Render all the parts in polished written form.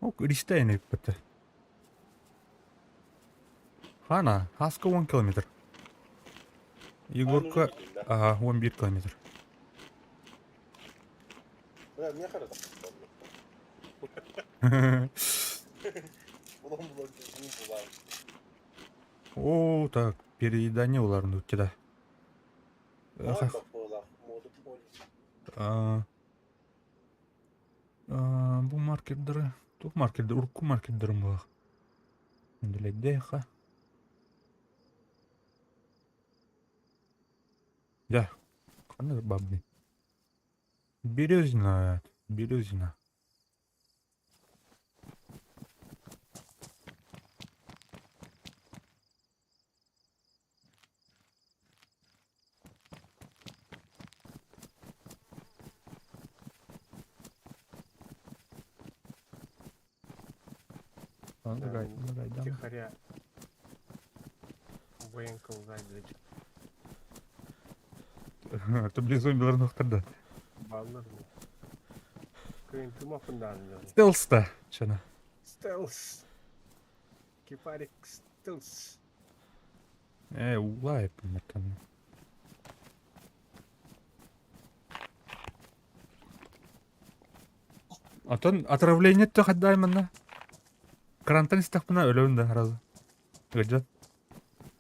О, Ристейн эппитэ. Хана, хаска 10 километр. Егорка, ага, 11 километр. Бля, миэхэ эрэ Булан булан булан. О, так, переедание уларнут тебя. Бу маркердары, туох маркердары, урукку маркердарым буолах. Дэлэйдээхэ. Дьэ, ханна бабный? Березина, Березина. Тихаря военка узайдыч. Это близо миларнохтарда. Баллар. Кыын тумафындан. Стелс-та, чана. Стелс. Кипарик стелс. Улай там. Отон отравление хаддай манна. Карантин истахпына өлөбүн да сразу. Гыдьат.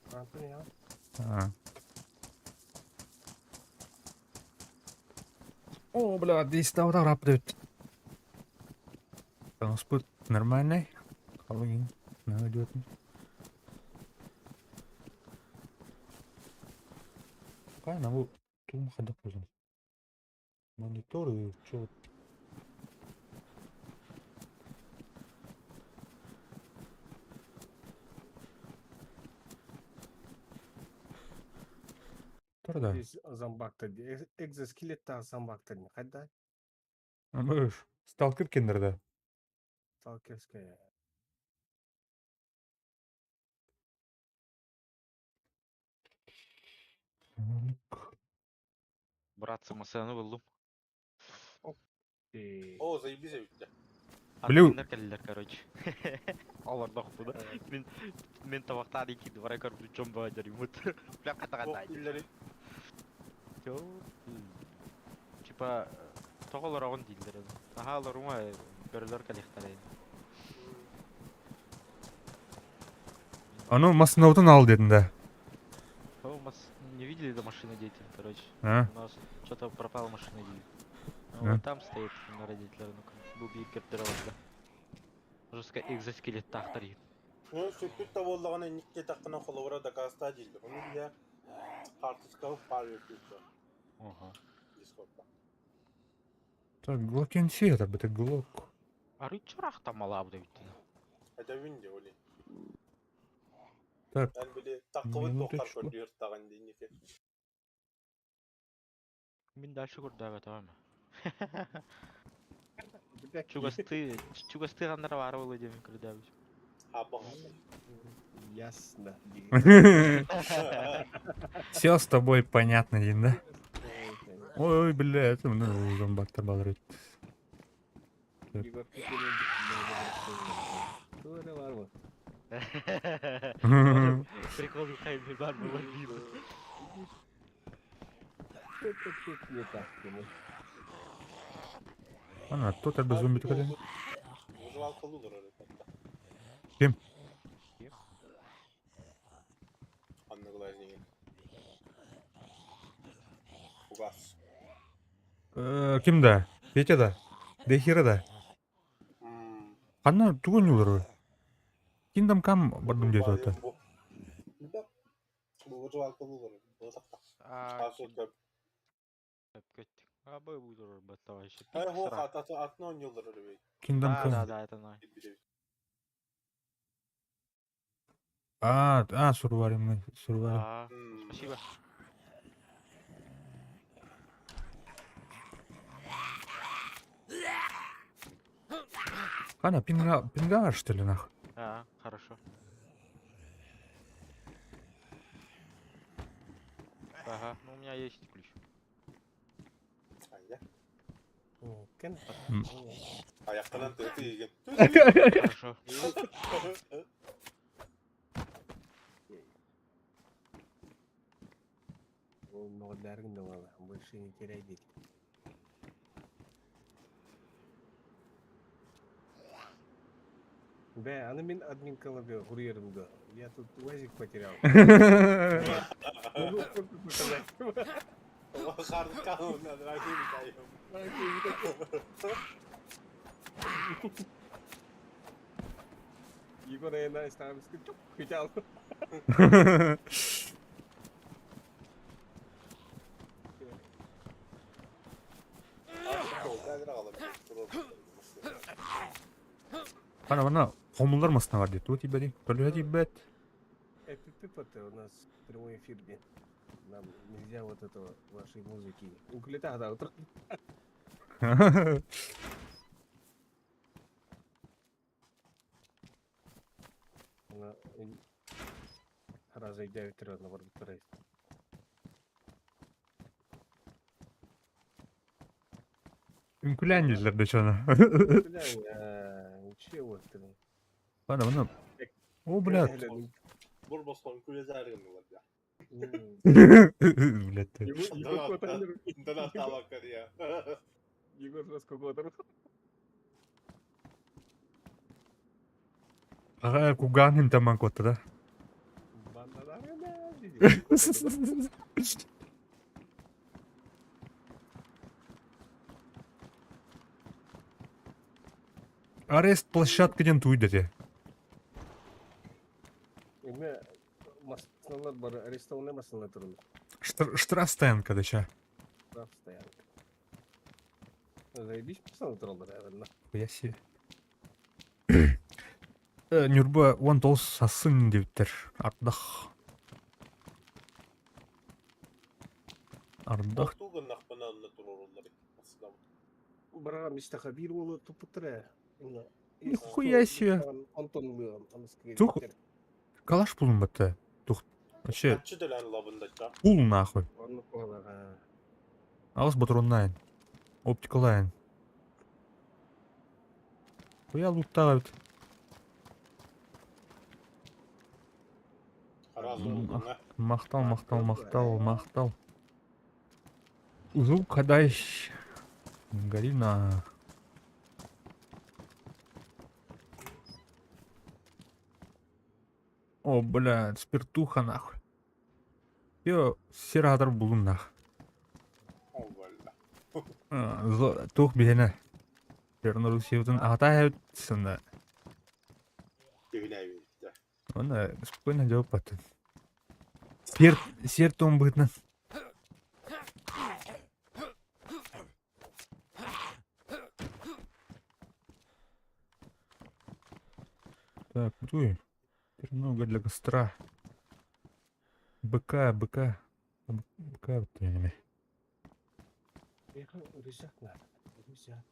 Карантин я. А. О, бля, здесь рапдет. Транспорт нормальный. Халыгин. Надо Правильно, бу тугум хайдах буолан. Монитор и чё Да. Зомбакта экзоскелеттағы зомбактар қайда? Мыш, сталкер кендерде. Сталкерская. Братцы, масаны буллум. О, заебись эбит. Блю. Аттыннар кэллилэр, короче. Олордох буда. Мин мин табактаан икки двора көрбүт дьон баадьарыммыт. Бля хатаҕа Иллери. Типа тоҕолороҕун дииллэр. Наһаа олорума бөрөлөр кэлиэхтэрэ. Аны массыынабытын ал диэтин да. О, у нас не видели до машины дети, короче. А? У нас что-то пропала машина дети. А? Вот там стоит на родителя, ну-ка. Был бикер да. Жестко экзоскелет тахтар. Ну, сүппүт да буоллаҕына инник диэтэххинэ холобура дакаастаа дииллэр. Ону бile хаартыскаҕа паар үөрдүүттэр. Ага. Дискордка. Так, Глокенси это это Глок. Арый чурах там малабы бүттүн. Этэбин дии оли. Так, Эн били таххыбыт туоххар минуточку. көрдүөр таҕын диинники. Мин дальше курдага тамам. Чугасты, чугасты ганнара баар буолуо диэн көрдөбүт. Хаабаҕа. Ясно. Все с тобой понятно, Дин, да? Ой, бля, это ну, зомбактар балар бар mı? Прикол хайбы бар буолар биир. Не так. Ана, тут әлбі зомби түкәден. Выживалкалуулар эрэ. Ким? Анныгылар диэн. Угас. Ким да? Петя да? Дехира да? Ханна тугун юлары? Kingdom Come бардым диэт это. Бу выживалкалуулар. А, Kingdom Да, Come. да, да, это най. А, а, сурварим, сурварим. А, спасибо. Хана, пинга, пингар, что ли, нах? А, хорошо. Ага, ну у меня есть ключ. Кэн Аяққынан тыаты иигин. Хорошо. Мөҕүллээргин да буолла, больше не теряй диэки. Бэ, аны мин админкаларга хуруйарым дуо? Я тут УАЗик потерял. Могу фотку показать. Егор Ена ставимский хотел. Ана мана хомуллар масына бар диэт. Вот ибэдин. Көлүһэ тиийбэт. Это у нас прямой эфир где. Нам нельзя вот этого вашей музыки. Уклета да утро. Она раза өйдөөбүттэр онно барбыттара. Үҥкүлээн дииллэр да чона. Үҥкүлээн, ничего ты. Ана мана. О, блядь. Бур босхо үҥкүлэ гыннылар дьэ. Блядь. Егор Донаттаабакка диэ. Егор раскокотор. Аҕа кугаан хинтаман куотта да. Арест площадка диэн туй дэтэ. Эме массыналар бар, арестованный массыналар турулар. Штрафстоянка дача. Штрафстоянка. Заебись массыналар тураллар, наверное. Хуя себе. Ньурба уон тоҕус сассын диэбиттэр. Ардах. Ардах. Тохтуу гыннахпына онно туруоруллар массыынабыт. Быраҕам истэхэ биир уолу туппуттар ээ. Нихуя себе. Онтон ылыам, Тух калаш булун батта. Тух вообще Хаччы төлөөн ылабын да пул нахуй. Оннук буолар. Аҕыс ботуруоннаайын. Оптикалаайын. Хуя луттаах эбит. Махтал, махтал, махтал, махтал. Узул Кадай Галина. О, блядь, спиртуха нахуй. Йо, сератор булун нах. Тух биһэнэ. Чернорусиябытын аҕата сына. Оны спокойно жауап Сер, сер том быһытынан. Так, туй. Много для костра. Быка, быка. Быка вот Рюкзак надо. Рюкзак.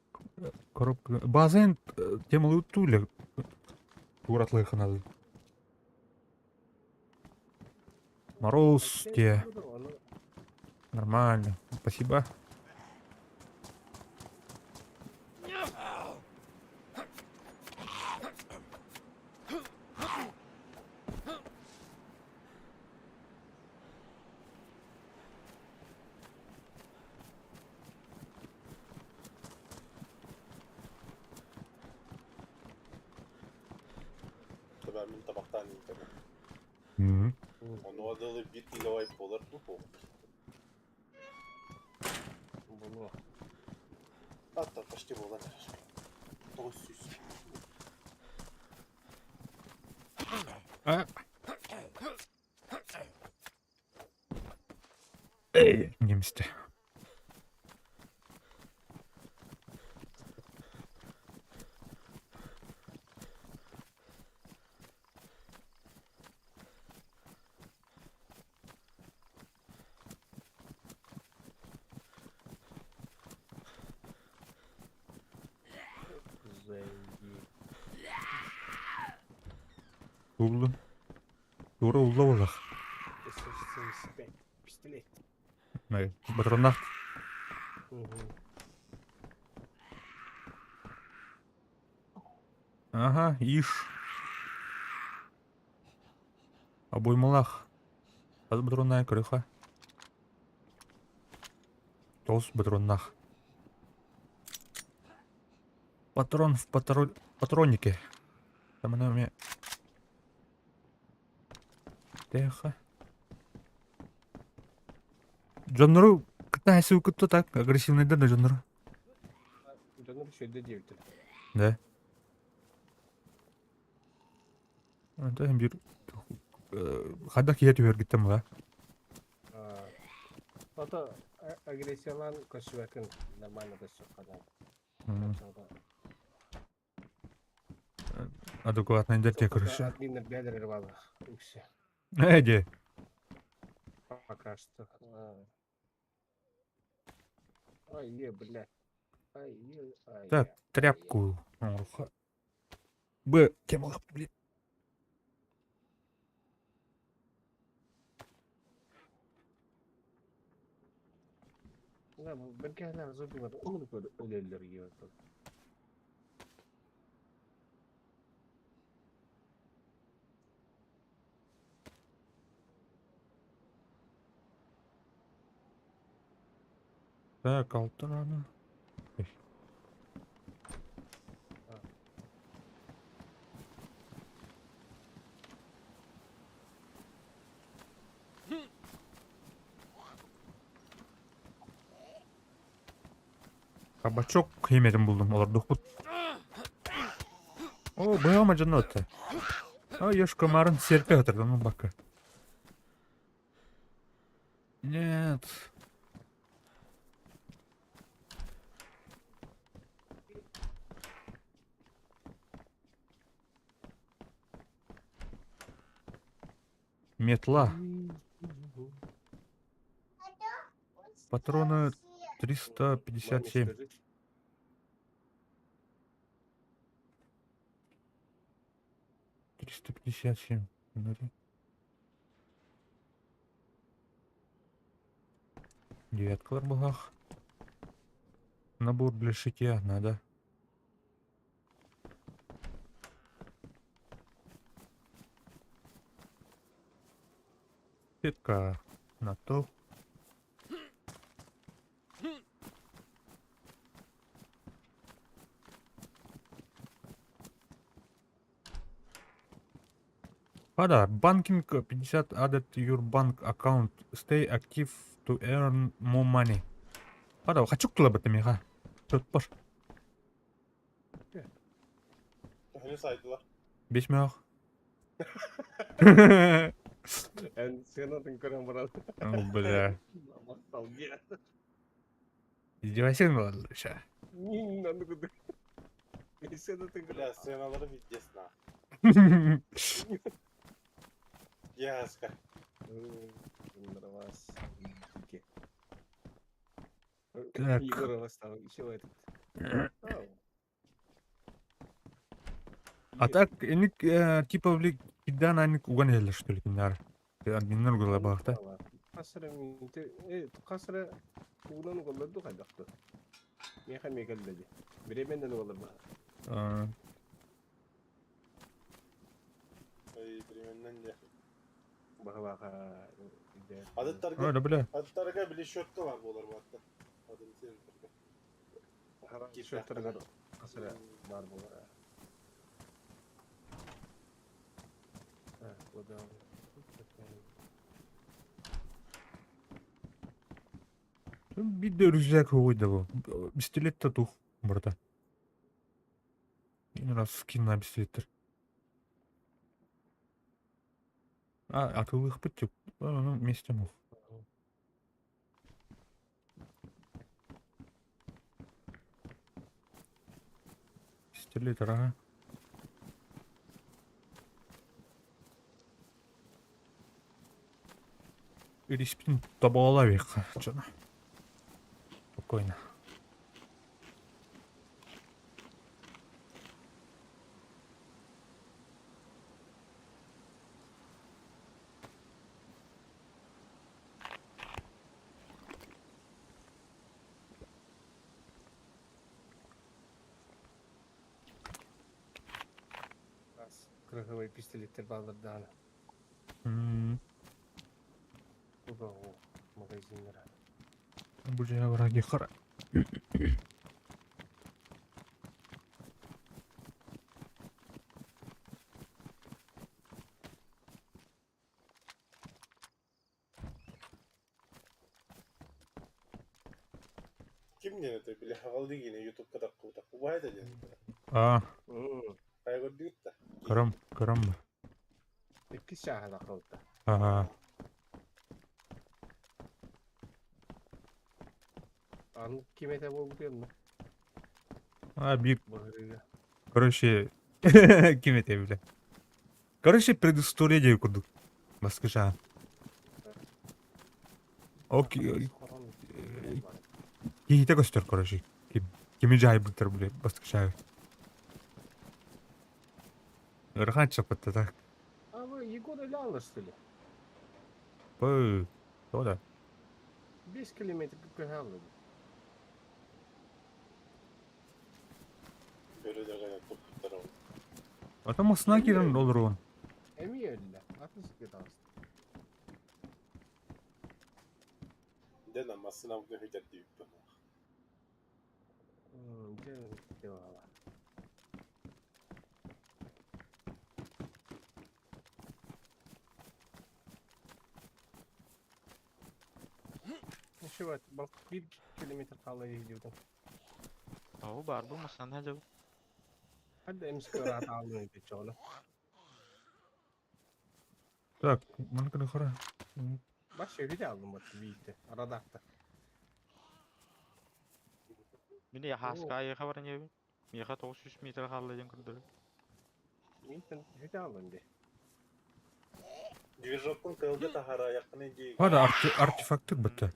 Коробка. Базен темалы туля. Туратлыха надо. Мороз те. Нормально. Спасибо. Мин табахтаан иитэбин. Ону адылы биир киловай буолар дуу буолар. Буолуо. Атта почти буолан эрэр. 900. А. Эй, немісті. Заеби. Уллун. Тура улла буоллах. СС-75. Пистолет. Патроннаах. Угу. Ага, иш. Обоймалаах. Хас ботуруоннаах көрүөххэ. 9 ботуруоннаах. Патрон в патруль... патроннике. Там она у меня... Тихо. Дьоннору кытта кытта так агрессивныйдар да дьоннору. Дьоннор үчүгэйдэ диэбиттэр. Да. Онтон биир хайдах киһи түһэргиттэн була. Ото агрессиялаан көрсүбэккин нормально көрсүөххэ наада. Адекватно дерте көрүшү. Админнер бээлэр баалар үксэ. Эди. Пока что. Ай, е, бля. Ай, е, ай. Так, тряпку. Б, тема, блин. Да, бэркэһэлээх зомбилар олус өлөллөр диэбит. Так, алтан Кабачок химиятын булдум, олордухпут. О, быһаама дьонно отта. А, ешка марын серпе атырдым, ну бакка. Нет. Метла. Патроны 357. 357. Девятка в Набор для шитья надо. Сетка на то. Пада, banking 50 added your bank account. Stay active to earn more money. Пада, хочу кылабыт миха. Тут паш. Төһөнү сайдылар? Бес мөх. Эн сценатын көрөн баран. О, бля. Ностальгия. Издевайся ладно, ща. Надо куда. Сценатын Бля, көрөн. сценалары пиздец на. Яска. Вас. Так. Егорова стал еще этот. А так, эник типа бли кидан аник уган эле что ли кинар. Админнер гула багта. Касыра касыра уунан голлорду хайдахты. Меха мекелледи. Биременнен олар ба. Ой, временнен де. Баха-баха. Адыттарга, Ой, бля. адыттарга били счетка бар болар батта. Адым сентерге. Счеттарга касыра бар болар. Так, вода. Бир рюкзак койду бу. Пистолет та тух бурда. Мен раз скин на пистолеттер. А, атылых бит Ну, вместе мух. Пистолет, ага. Ириспин табалавик. Чана. Спокойно. Кыраһыабай пистолеттэр бааллар даҕаны. Бу магазиннара. Бу дьиэ вроде хара. Ким диэн этэй били хаҕалыы киинэ ютубка таххыбыта убаһа этэ диэн А, хайа көрдүгүт да көрөм, көрөм. Иккис чааһа таххыбыта. Ага. Аны ким этэ буолбутуй онно? А, биир, Быһырыыга. короче, ким этэ бile. Короче, предыстория диэн курдук. Баскычаан. Ол киһитэ көстөр, короче. Ким, кими дьаһайбыттар бile Баскычаан. Ыарахан чаппытта так. А вы Егора Ляла, что ли? Пы, то да. 5 километр көһө Бөрө туппуттар ол. Ата масына киирэн олоруон. Эмиэ өллө. Атын сиргэ таҕыста. Дэн массыынам көһүтэрдиибиппин. Дьэ, дьэ Еще биир километр хаалла диэбитим. Оо, баар бу массыына дьэ. Хадда эмискэ ыраата хааллым эбит чоҕуна. Так, манканы хара. Баш өйү алдым вот биирдэ. Арадаахта. Мин хаска айыха баран иһэбин. Миэхэ 900 метр хаалла диэн көрдөрөр. Мин хүтэ алдым дии. Движоккун тыалга таһараайаххына дии. Хана артефакты бытта.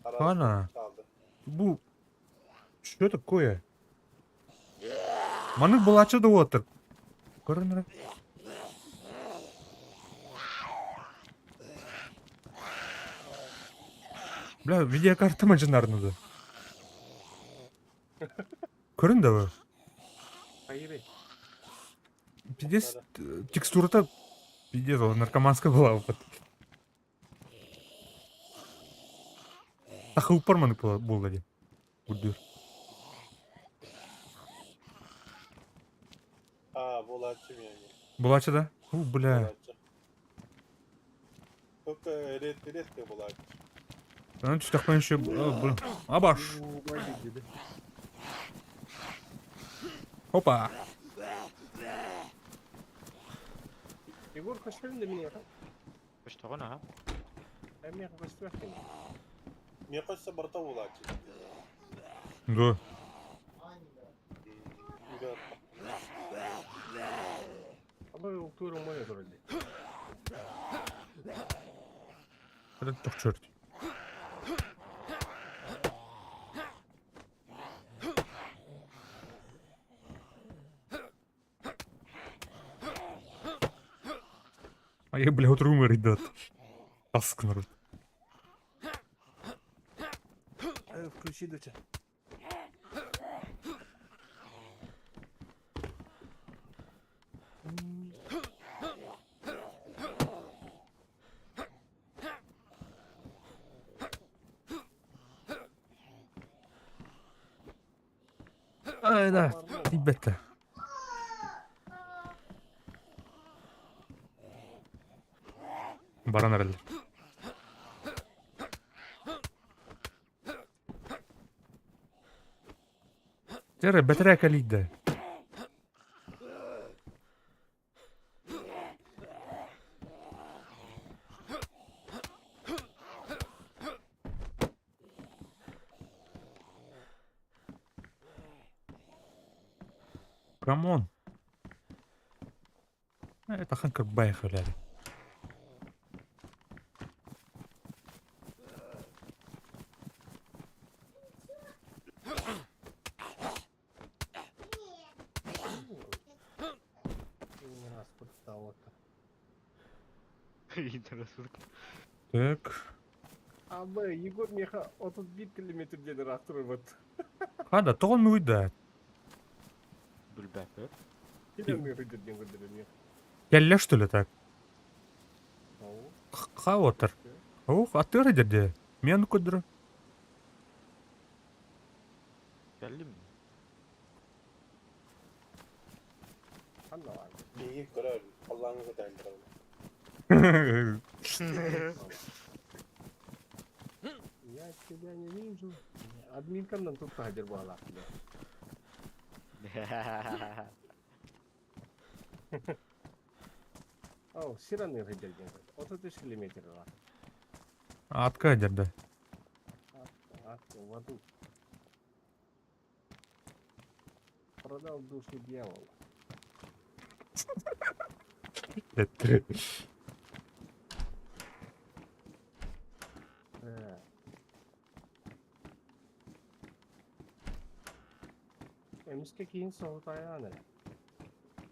Хана. Бу что такое? Маннык былаачча да уоттар. Көрөн эрэ. Бля, видеокарта мадьынарны да. Көрүн да бу. Хайыры. Пиздец, текстурата пиздец, ол наркоманская была вот. Тахылпар маннык буолла дии. Курдур. А, буолааччы миэҥэ. Булааччы да? Фу, бля. Буолааччы. Только редко редко буолааччы. Аны түстэхпин еще... Абаш! Опа! Егор көстөрүн да миэхэ. Көстөҕүн аха. Миэхэ көстүбэт Миэхэ өссө барыта буолааччы. Да. Абы тура мой туралли. Это тух черт. А я, бля, вот румор идет. Аск народ. Включи доча. Ай, да, ребята. Баран эрэллэр. Дьэ, бэтэрээ кэлиийдэ. Come on. Это ханкар байх үлэлэр. Так. Абы, Егор миэхэ 31 километр диэн ыраах турбут. Хада, тоҕо муйда. Билбэт. Билбэппин. Кэллэ что ли так? Хаотар. Ох, атыыр дерде. Мен көдүрү. Кэллим. Биһиги көрөр, халлааҥҥа көтөһөллөр. Я тебя не вижу. Админканнан тут таһдыр буолаах. О, сираны хаддерген. 33 километр бар. Атка дерде. Ат, в аду. Продал душу дьяволу. Эттири. Да. Эмискэ киин соһутайаан эрэ.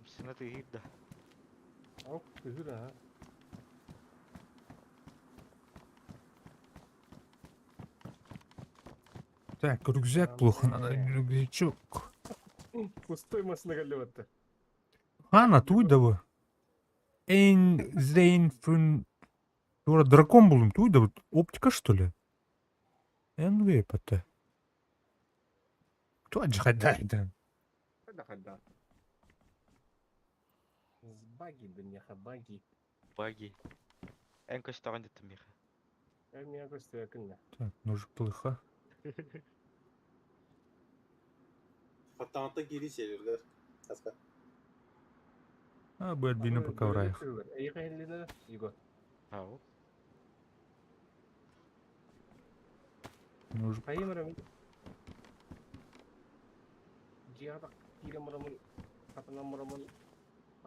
Сына тыһыыр да. Ок, тыһыр аха. Так, рюкзак плохо, надо рюкзачок. Пустой машина кэллибэтте. Хана, туй да Эйн, Зейн, Фун... Тура дракон булым, туй да оптика что ли? НВ ПТ. Кто отжигает? Хада хада. Баги, бняха, баги. Баги. Эн көстөҕүн деттим миэхэ. Эн миэхэ көстүөкүн да. Так, ножик плыха. Хаттаҥаттан киирии сиэллэр. Аска. А, бу Альбина пока в раях. Эйиэхэ иһиллинэ, Егор. Ау. Ножик. Хайым эрэ Дьиэҕэ киирэн бараммын, хатанан бараммын,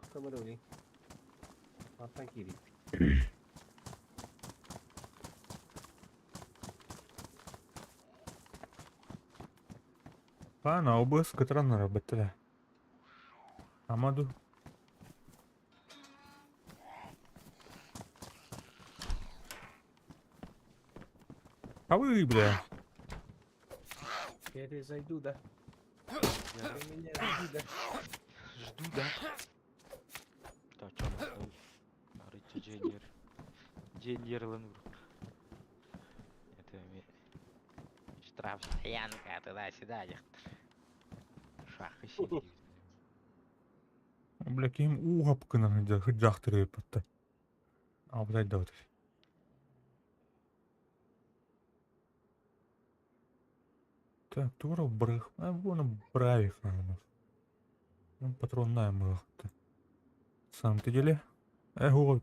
аттым эрэ билигин. Хантан киирий? Пана, ОБС кытаран арабыттара. Амаду. А вы, бля. Перезайду, да? Ты меня жди, да? Жду, да? Так, что у нас там? Арыча Дженнер. Дженнер Ланур. Это штраф стоянка туда-сюда. Шах и Бля, ким угапкынан хыджахтыры патта. А, блядь, да вот. Так, тура брых. А, вон бравих, наверное. Ну, патрон на ему. Сам ты деле? Эго.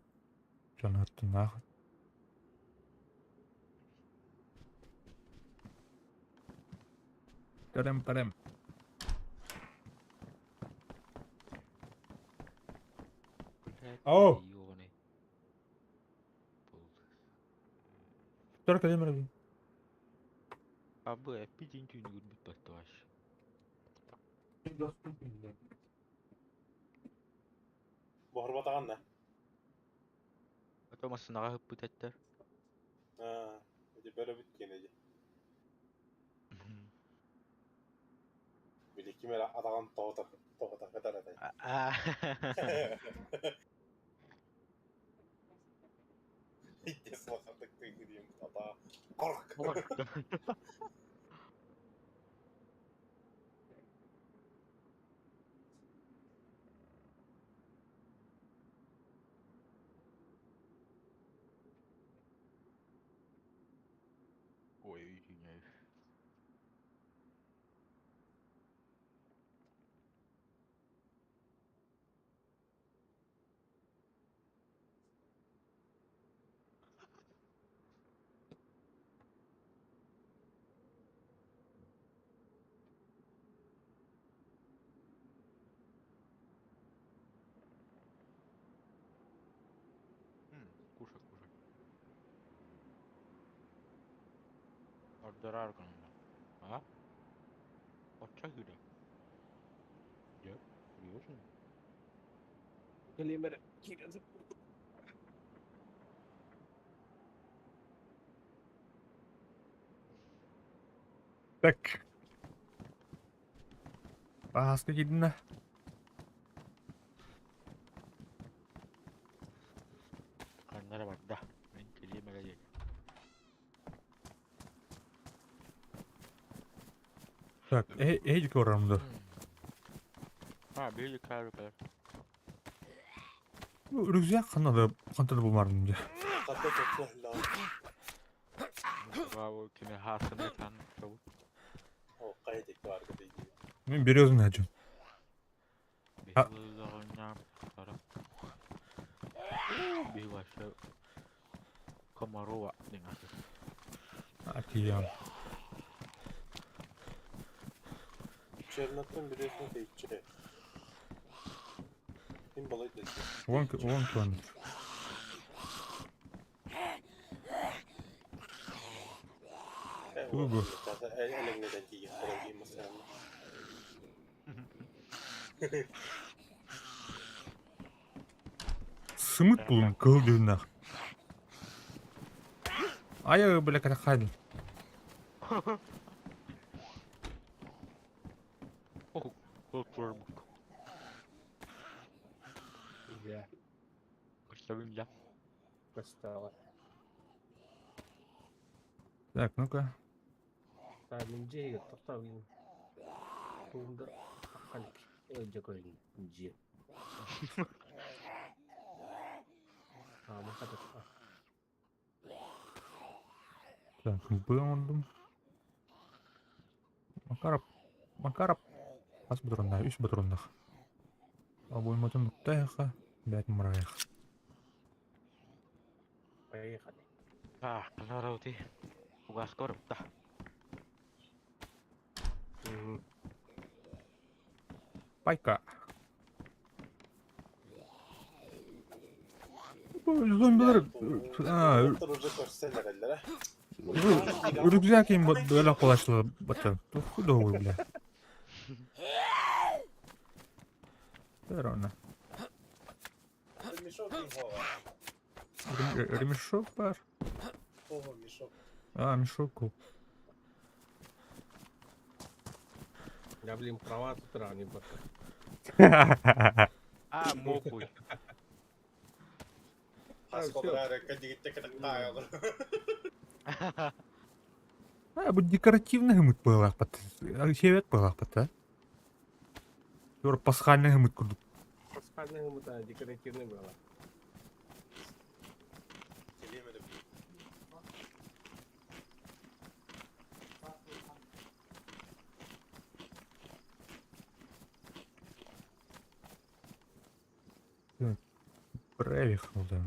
Чё на ты нахуй? Тарем парем. Ау! Только демер. Абы эпидин түүнүгүр бүт баттыбаш. Буһарбатаҕын да. Ото массынаҕа ыппыт эттэр. Аа, ити бөрөбүт киэнэ дии. Били ким эрэ атаҕын тоҕо такытар этэй. Икки сылахатык тыыгырыым атаа корк. Ой, извиняюсь. Кушай, кушай. Ордерар гына. А? Оччо күүрэ. Дьэ, серьезно? Кэлиэм эрэ киирэн Так. Бааска киирдинэ. Так, эһиги көрөрүм дуо? А, биһиги каары кэлэр. Рюкзак ханна да хантан да булмардым дьэ. Хата тотсо Браво, кини хаасыны таан чобут. О, хайа диэки баарга дии. Мин березный хочу. А- Биһи вообще Комарова диэн аты. Океан. Черноттан березный тэйиччи. Ким балай да Вон километр. Тугу. Элэҥнэтэн тиийиэхтэрэ дии массыынаны. Сымыт булун кыһыл дьүһүннээх. Айа бля катахайдын. Я Көрсөбүн я. поставила. Так, ну-ка. Та мин дьиэгэ тохтоо туунда халик дьэ көрүн дьиэ. А, махата. Так, быондум. Макаров. Макаров. Хас патроннаах? Үс патроннаах. Обойматын нуктайха, бэт мыраайах. Поехали. А, нараути. Угас корупта. Пайка. Зомбилар а, Уже көрсөн эрэллэрэ. рюкзак им бөлө колачлы бата. Худовый, бля. Верона. Мешок не Ремешок бар. Ого, мешок. А, мешок. Я, блин, права с утра не пока. А, мокуй. Хас всё. кобрара кадигитте катактаа. А, бу декоративный хымыт буолаахпат. Сиэбэт буолаахпат, а? Тур пасхальный хымыт курдук. Пасхальная гумата декоративный была. Бревих, ну да.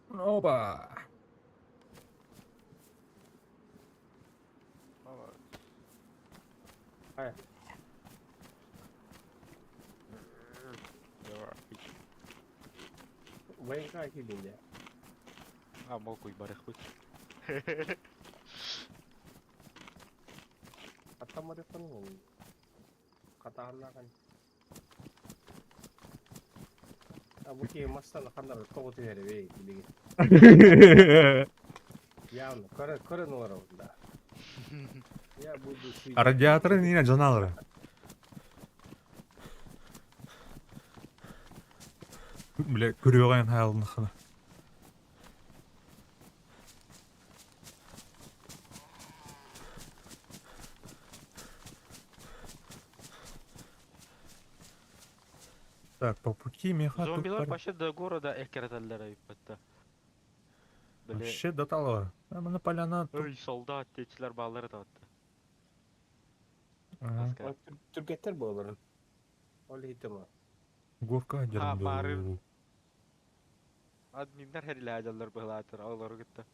Опа! А, ВНК хилинде. А, мокуй барыхпыт. А там марафон. Катааннахан. А бу массаны ханнар тоҕу түһэрэ билигин. Явно, көрөн олоробун да. Я буду сидеть. А радиаторы не жаналары. Бля, көрүөҕүн хаалынахына. Так, по пути меха тут Зомбилар бар. вообще до города эккирэтэллэр эбиппэтэ. Били, Вообще до талого. А мы на поляна тут. ой, солдат диэчилэр бааллар этэ Ага. Түргэттэр буоларын. Ол иһитим. Горка А, бары. дернду. Админнар хэрилээдэллэр быһылаатыр, олору кытта.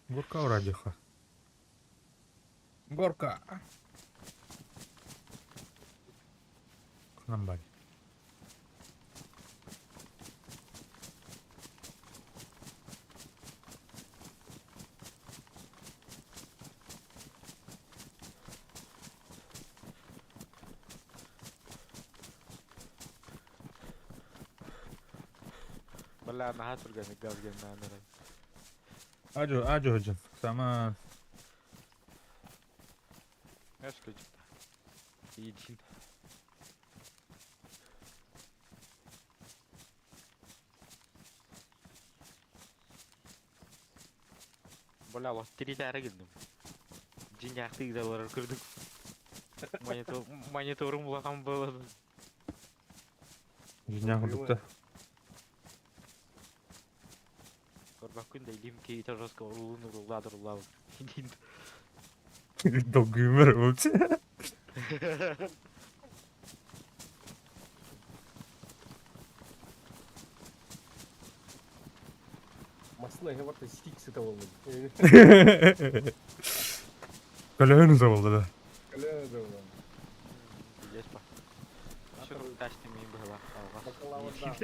Горка урадиха. Горка. К нам бari. Бля, наһаа түргэнник газ геннаанырай. Ажо, ажо хожон. Сама Эшке жыта. Ичин. Бля, вот тиритээри гынным. Дьиҥнээхтик да олорор курдук. Монитор, мониторум улахан буолан. Дьиҥнээх курдук да. Көрбөккүн да илиим киһитэ жестко урулуун уруллаат уруллаабыт. Долгуйумар вообще. Массына эһэ барта сик сыта буоллун. Көлөһүн забылды да. Көлөһүн забылды. Билес ба. Şu тачты мин быһылаах алҕас. Бакалаврдаах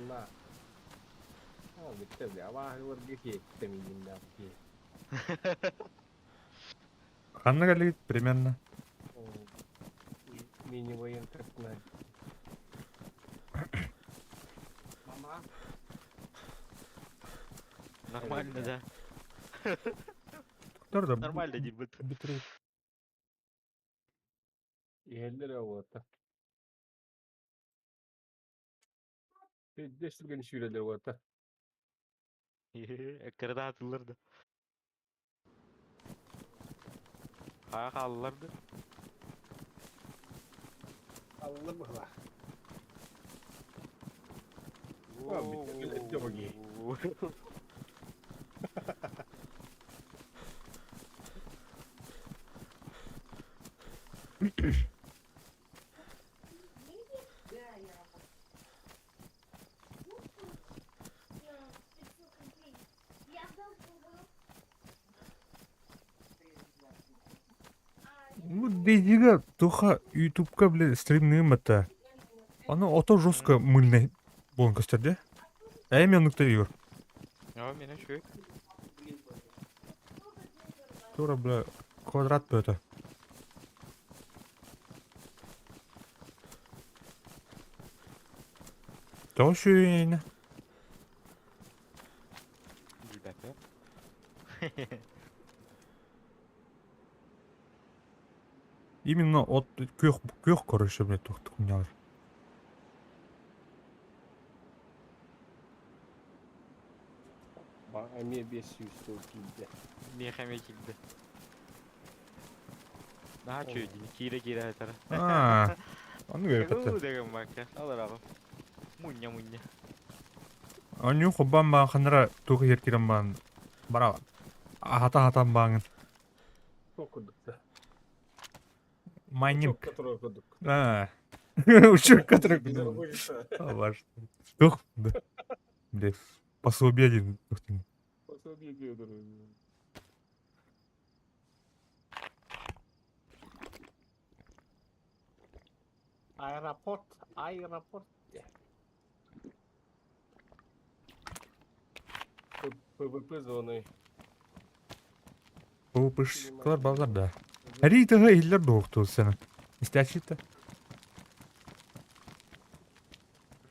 на. О, бүттэ бля, абааһыларга киэттэ миигиннээх киһи. Ханна кэллигит примерно? Мини-военка Мама. Нормально, да. Тур да. Нормально дейбит. Битрейт. Иһэллэр уота. Пиздец түргэн сүүрэллэр уота. Кырда атыллар да. Хаҕа хааллар да. Аллар быһылаах. Ну, Дейдига туха ютубка, бля, стримныым это. Оно ото жестко мыльный буолан көстөр дии. Ээ мен оннукта Егор. Оо, мин үчүгэй. Тура, бля, квадрат бөтө. Тоҕо үчүгэйинэ? Билбэппин. Именно от күөх күөх короче, блядь, туох хуйнялар. Эмиэ 500 сыл киирдэ. Миэхэ эмиэ киирдэ. Наһаа үчүгэй дии, киирэ-киирэ сытара. Аа, ону көрбөттөр. Деген бакка, алараҕым. Мунньа мунньа. Онньуу хоббаан баан ханнара туох иһэр киирэн баан бара аһата-аһатан бааҥын. Туох курдук да. Майнинг. Учётка турар курдук. Аа. Учётка турар курдук. Ваш. Туох да. Блядь, пособие один. Пособие диэн Аэропорт, аэропорт. ПВП зоны. ПВПшкалар баллар да. Риитыга иһиллэр дуохтуул сена. Истээччитэ.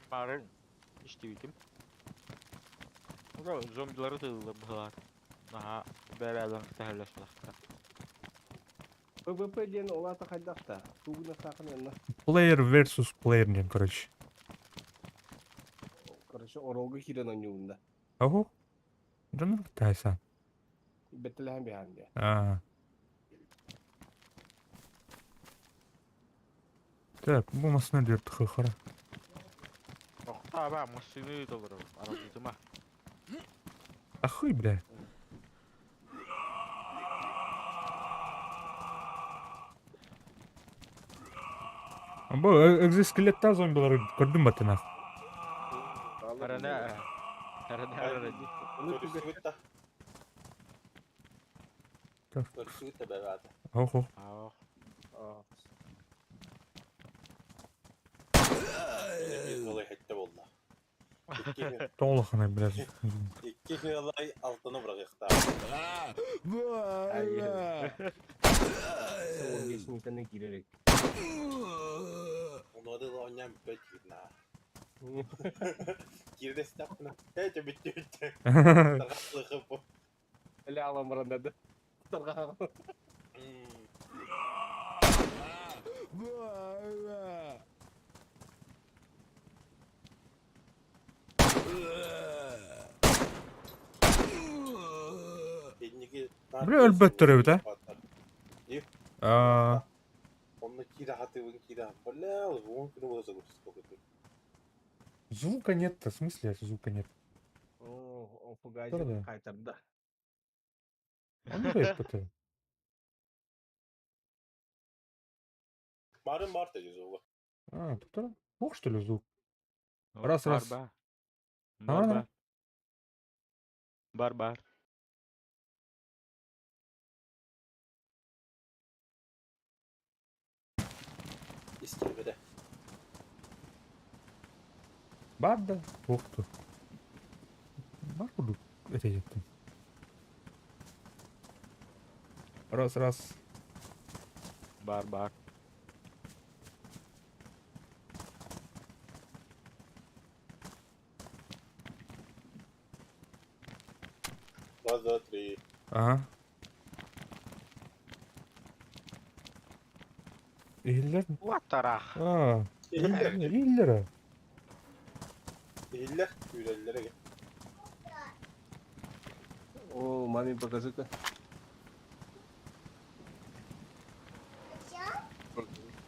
Бары истибитим. Зомбилары тыыллар быһылаат. Наһаа бэйэ-бэйэлэрин кэтэһэллэр ПВП диэн ол аата хайдах да? Тугуна саахын анна. Player versus player диэн, короче. Короче, оролго киирэн оонньуубун да. Ого. Дьоннор кытайсан. Бэттэлэһэн биһаан диэ. Аа. Так, бу массыына диэр хара. Охтаа массыына толору. Аралдьытыма. Ахуй, бля. Бу экзоскелеттаа зомбилары көрдүм баттынах. Арана. Арана арана. Көрүсүгүт да. Так. Көрүсүгүт да бэбээтэ. Ох, ох. Ах. Биир ыалай хэттэ буолла. Икки Тоҕо блядь. Икки ыалай алтаны быраҕыахтаах. Сыл киирэрик. Онуода оонньоон бүппэт киирнаа. Киирдэстэхпинэ, ээ чэ бүттэ бүттэ. Тарҕаслыхы бу. Эле алан баран да. Бля, өлбөттөр эбит, а? А, Онно киирэ хатыыбын киирэ бля, уон күнү буола загрузка. Звука нет-то, в смысле звука нет? О, Да-да. фугазик кайтарда. Он это. Марын бар да звуга. А, тут Ох, что ли, звук? Раз, раз. Бар, А? бар. Бар, бар. Истебеде. Бар да. Ох ты. Бар буду это еттим. Раз, раз. Бар, бар. Раз, два, три. Ага. Иллер. Уаттарах. А, Иллер. иллер. Иллер. Үреллere О, маме покажи-ка.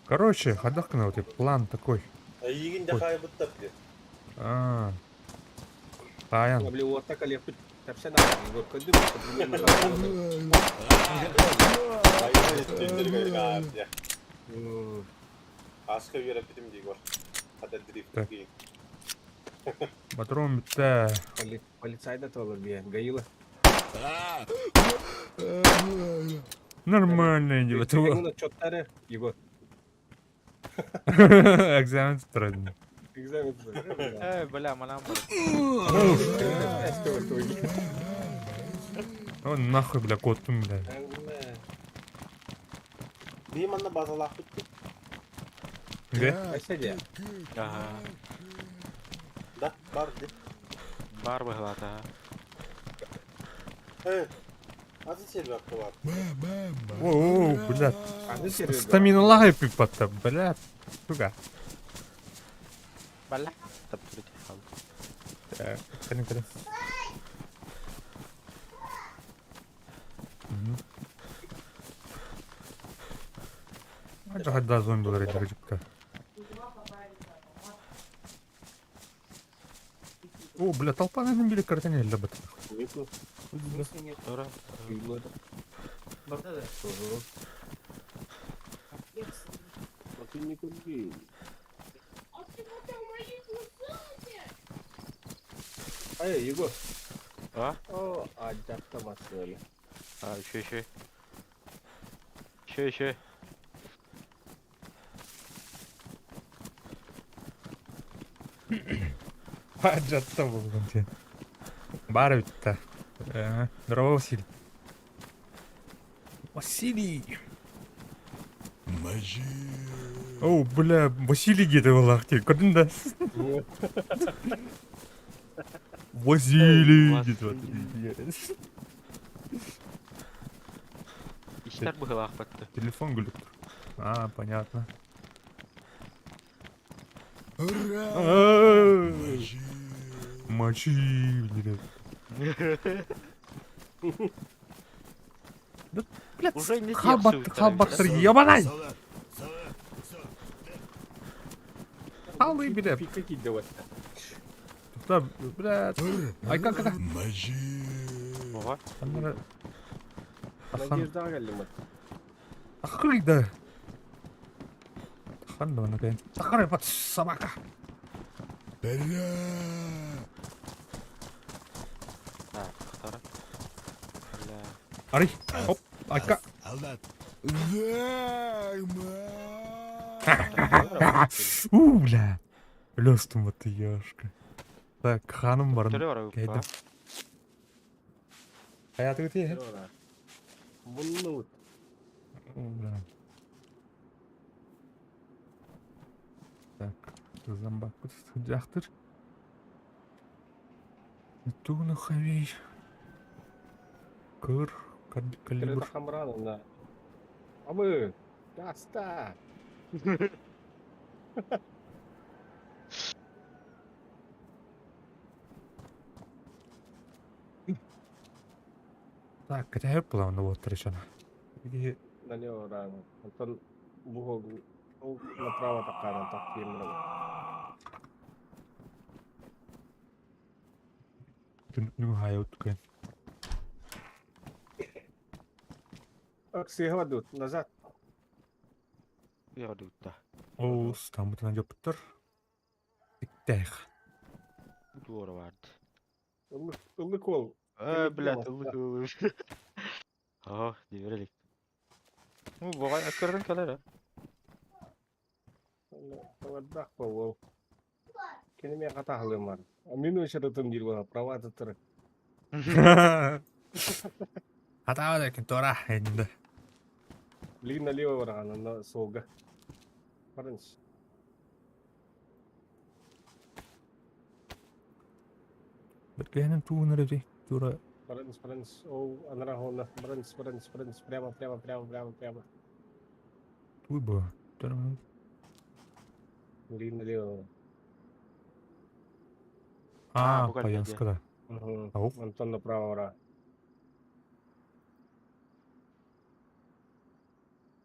Короче, ходахкана вот план такой. Эйигин де Ой. хайбыттар диye. А. Таян. Бля, вот так олег Тапсяна, Егор, кады, Айын өттүндөргө гаар диye. Аска үйрәппитим дии гор. Хата дрифт Так. кийин. Патрон битте. Полицай да толор бия, Гаила. Нормально дело. Чоттары, Егор. Экзамен трудный. Экзамен. Э, бля, манам бар. О, нахуй, бля, коттум, бля. Бии манна базалаах битти. Где? Ага. Да, бар ди. Бар быһылата. Э. Азы сервер бар. О, бля. Стамина лагай пипатта, бля. Сука. Бля. Таптырыть хал. Так, кэлин, кэлин. Это хоть зомби говорит, О, бля, толпа на били картине лебет. Тура. Эй, Егор. А? О, а автомат ли. А, еще, еще. Еще, еще. Хаджатта болдун те. Бар битта. Здорово, Василий. Василий! О, бля, Василий где-то был, ахти. Көрдүң да? Василий где-то. Иштер быһылаах батты. Телефон глюк. А, понятно. А, Мочи, блядь. Да, блядь, Уже не хабат, тех хабаттыр, ебанай! Халы, блядь. Какие давай? Да, блядь. Ай, как это? Ого. Надежда Галимат. Ахры, да. Хан, да, наконец. Ахры, под собака. Так, второй. Бля. Ари, оп, айка. У, бля. Лёстум вот ты ёшка. Так, ханым барын. Түрі бар Кайда. Hayatı öteye. Бұны Бля. Так, зомбак жақтыр. Тугну хавей. Кыр, калибр. Это хамран, да. А мы, Гаста. Так, кэтэһэр буолаҕын уоттар ишана. Киһи Налево рано. Онтон бу ол направо таккаанан тахтыйым Түнүк хайа уткан. Аксыһа дут, назад. Уйадутта. Ол стаммытынан дьоппуттар. Иктээх. Туора барды. Ыллык, ыллык ол. Э, блядь, ыллык ыллык. Ох, диверелик. Ну, бугай өккөрдөн кэлэр э. Тавардаах буол. Кини мен хатаһылым бар. Мин өчөрөтүм диир буола, права туттар. Хатаабат экин тора энди. Блин, налево бараҕан, онно суолга. Барынс. Бэргэһэнэн туунар эбит тура Барынс, барынс. Ол анара хоно. Барынс, барынс, барынс. Прямо, прямо, прямо, прямо, прямо. туй бу. Блин, налево. А, бу кэллэ дии. Паянскада. Угу. Ау. Антон направо бара.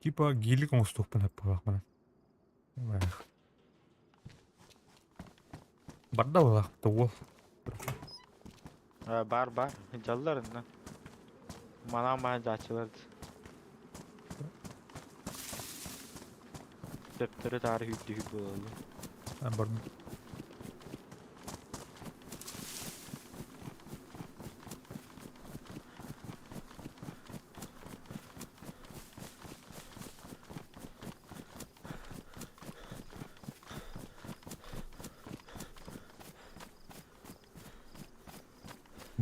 Типа гилик оҥостуохпун эппэҕэх Барда буолаахта уол. Э, бар бар. Дьаллар инна. Манан маһан дьааччылар. Төптөрү таары hүүрдү буолаллар. Бар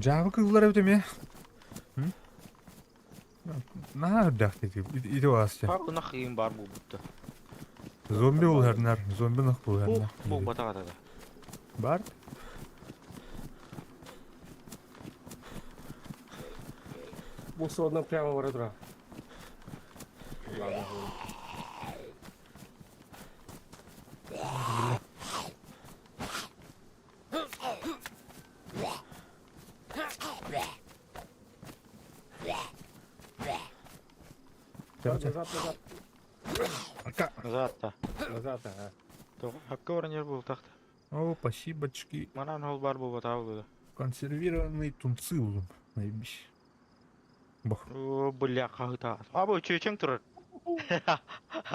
Дьаабы кыыллар эбит эмиэ. Наһаа үрдээх ити баас Ынах ыйын баар буолбутта. Зомби булһарнар, зомби ынах булһарнар. Буолбатах атата. Бар. Бу суолунан прямо бара тура. Ладно. Назад, назад. Назад та. Назад, ага. Хакка баран буолтахта. О, спасибочки. Манан ол бар буолбатаа буолла. Консервированный тунцы улум. Наебись. Бах. О, бля, хаһыта. А бу чүөчэҥ турар.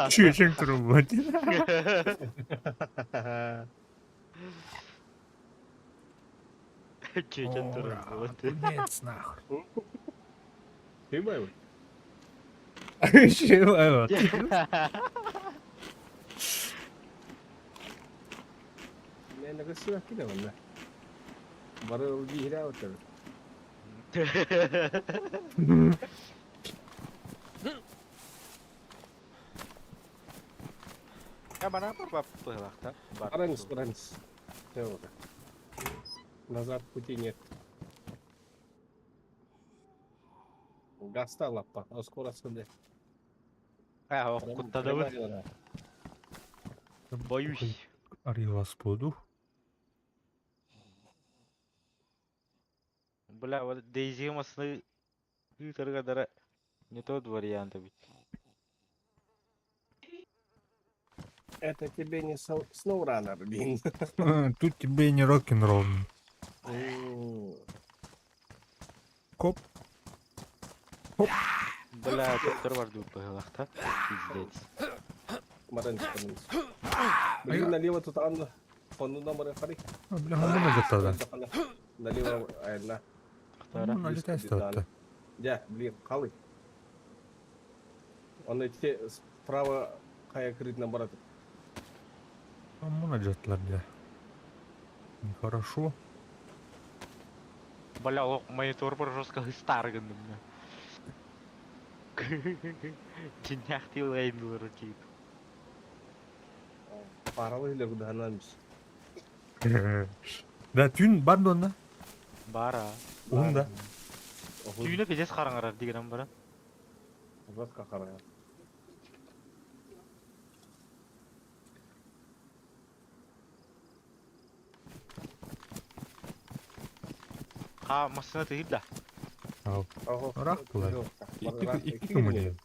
Чүөчэҥ турар. Чүөчэҥ турар буолбат. Тунец нахуй. Ты боевой? Чего? Мен рысыа киде онна. Бары биһирэ отыр. Я бана бар быһылахта. Барыңыз, барыңыз. Все Назад пути нет. Гаста лаппа, а скоро сюда. А, куттадабыт. Боюсь. Арыйылас буолду. Бля, вот Дейзи масны ыытарга не тот вариант ведь. Это тебе не SnowRunner, блин. Тут тебе не рок-н-ролл. Коп. Хоп. Бля, төптөр бар дуу быһылахта. Пиздец. Барыңыз, барыңыз. Блин, налево тут Анна. Фонну номер хари. Бля, ханна жаттада. Налево, айна. Хтара. Ну, налетает Дя, блин, халы. Он эти справа хая крыт на барат. Муна жаттылар, бля. Нехорошо. Бля, ох, монитор бар жестко старган у меня. Дьиҥнээх тыылайын тиит. Паралы или куданамс. Да, түн бар донна. Бара. Уһун да. Түүнэ пиздец хараҥарар дигэн баран. Жестко харага. Ха, массыына тыһыр да. Ыраах буолар. Икки икки кымы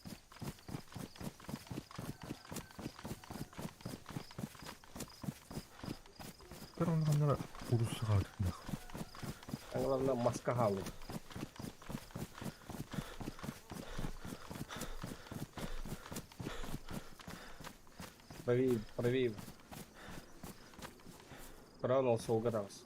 Оннор урусаҕаатынах. Главное, маска хааллым. Правее, правее. Право угадалось.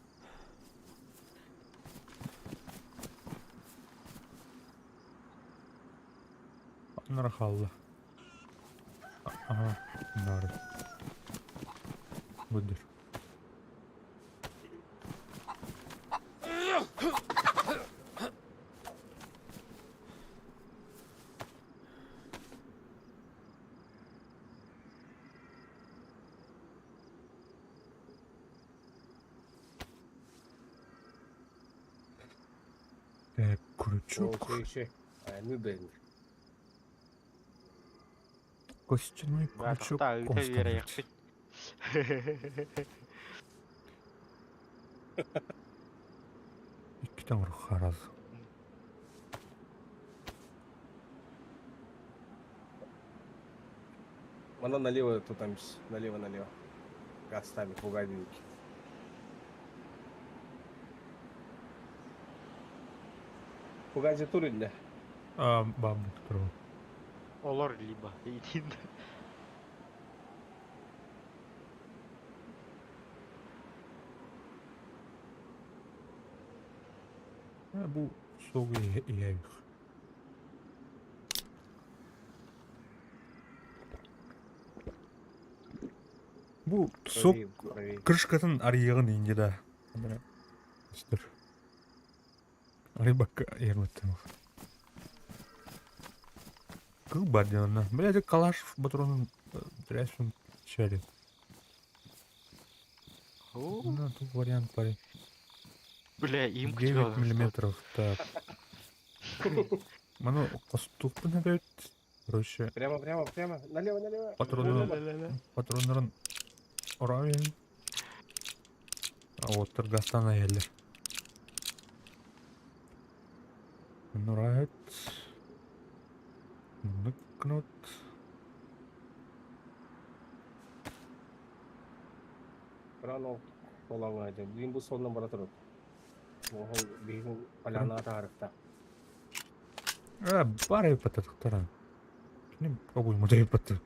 Оннор хаалла. Ага, нары. Будешь. Так, крючок. Костяной крючок. Иккитэ оҥоруохха Она налево тут там, налево, налево. Гастами, пугайники. Пугайзи турилля. А, бабник туру. Олор либо. Итин. Бу сугу иһэбих. Бу сок крышкатын арыйыгын инде да. Үстөр. Арыйбакка ерметтен. Кыл бар диэн Блядь, калаш патронун трясун шарит. Ну, тут вариант парень. Бля, им 9 миллиметров, так. Маны коступпун эбит. Короче. Прямо, прямо, прямо. Налево, налево. Патроннарын патроннарын уравень. А вот Таргастана еле. Нурает. Ныкнут. Рано олаңайды. Бүгін бұл солынан бара тұрып. Оғыл биһигин поляна таарыкта. А, бары пататтара. Кини обуй модай патты.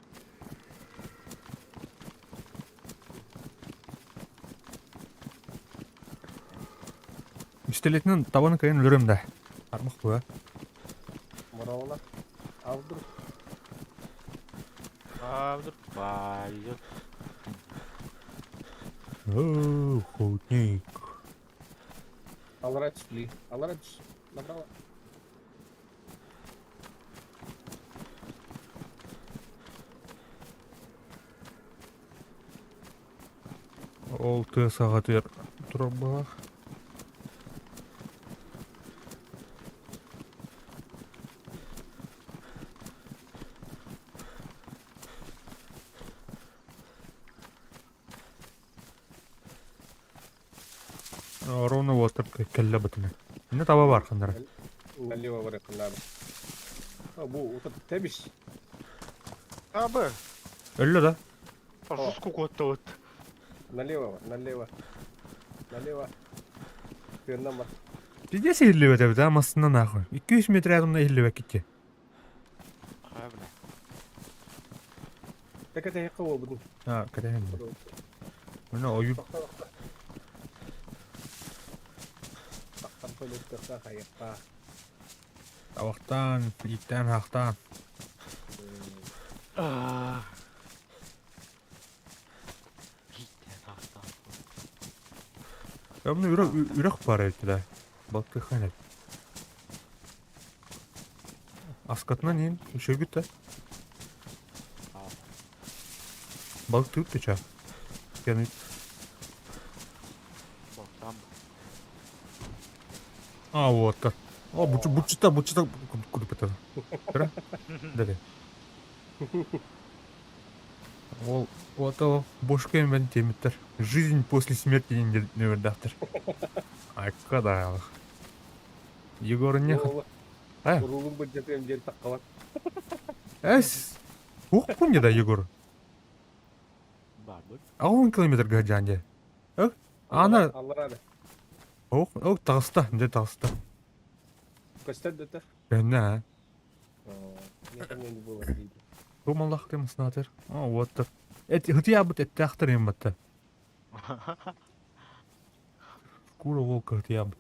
Пистолетинен табаны кайын өлөрөм да. Армак буа. Мораула. А вдруг? А вдруг пойдет. О, охотник. Алрач ли? Алрач набрала. Ол тыа саҕатыгар турар быһах. Ровно уолаттар кэллэ бытына. Инна таба бар ханнара. Налево барыххыннаабы. Бу утат тебис. Абы. Өллө да? Жестко вот. Налево, налево. Налево. Тыыннан бар. Пиздец иһиллибэт эбит а массына нахуй. 200 метр рядом иһиллибэт китти. А, бля. Так это я кого буду. А, кэтэһэн. Мына ойур Тахтан төлөттөххө хайыкка. табахтаан, ииттээн хаахтаан. А. Мына үрэх үрэх баар эбит да. Балтыхан эбит. Аскатынан иин үчүгүт да. Балык тыып ча. Яны А, вот так. О, бучу бучута бучута курпета. Кыра? Дere. Ол вот бошка мен темиттер. Жизнь после смерти нөмірдақтыр. Айка да. Егор не Э. Уруулун былдьатыам диэн таххабат. Эс. Ух да, Егор. Баарбыт. 10 километрга сылдьаан дьэ. Ана Аллараа да. Ох, ох таҕыста, дьэ таҕыста. Көстөр да Кэннэ аа. Мне не было видно. Бу маллах кем снатер. О, вот так. Эт хытыябыт эттээхтэр им батта. Шкура волка хытыябыт.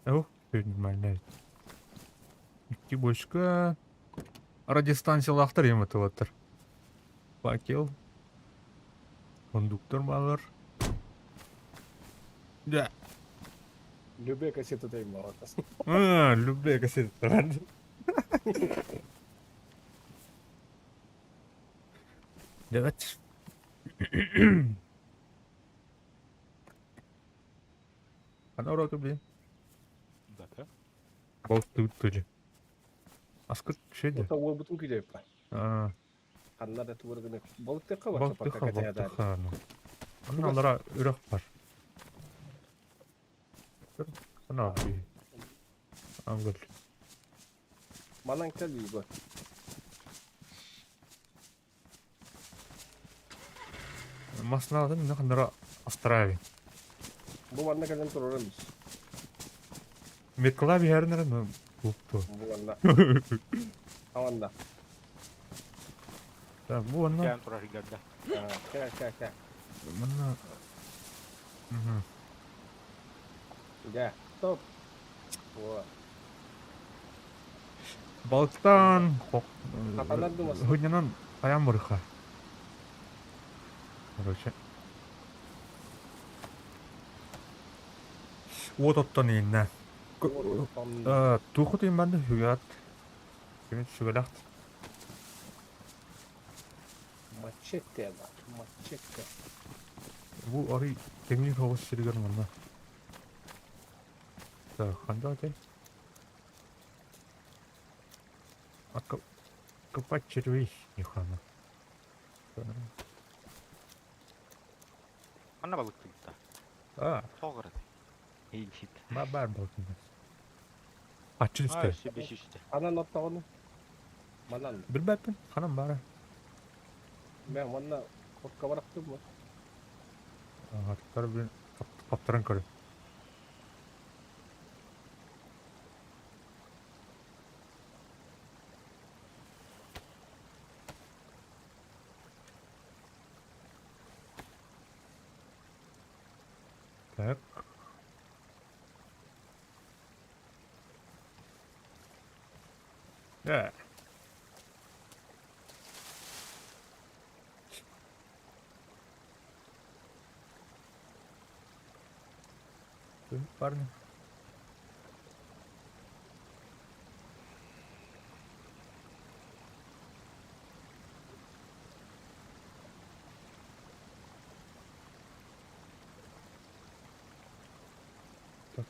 Ох, нормально. Икки бочка. Радиостанциялаахтар им батылаттар. Факел. Кондуктор балар. Да. Любые кассеты дай молодец. А, любые кассеты. Давайте. Ана урока, блин. Да, Болтут тоже. Аскыт шеде. Это уобутун күйдөйппа. А, Ханна да туурганы. Балыктыха бар. Балтыха, балтыха. Анна алара үрэх бар. Ана би. Ангел. Манан кел бу. Масналадын мына ханнара астрави. Бу манна кэлэн турарым. Меткала биһэрнэр ну бупту. Бу манна. Аванда. Так, бу онно Кээн турар игэрдэ. Кэ кэ кэ. манна Мгм. Дя. Стоп. Вот. Балыктан Хатанар думас. Хуннянан аян барыха. Короче. Уот оттон ииннэ. Туохут имманды хүгат. Кимит сүгэлэхт. Мачете бар. Мачете. Бу арый кэҥиир соҕус сиригэр манна. Так, ханна этэй? Копать червей нихана. Ханна балыктыйда. А, Тоҕо Иичит. баар балыктыйда. Аччын Аа, истэ. сүбэсүстэ. Анан оттоҕуну. Манан. Билбэппин, ханан баара. Мен манна хотка барахтым бу. Аттар билин хаптаран көрө. Так. Да. Парни. Так,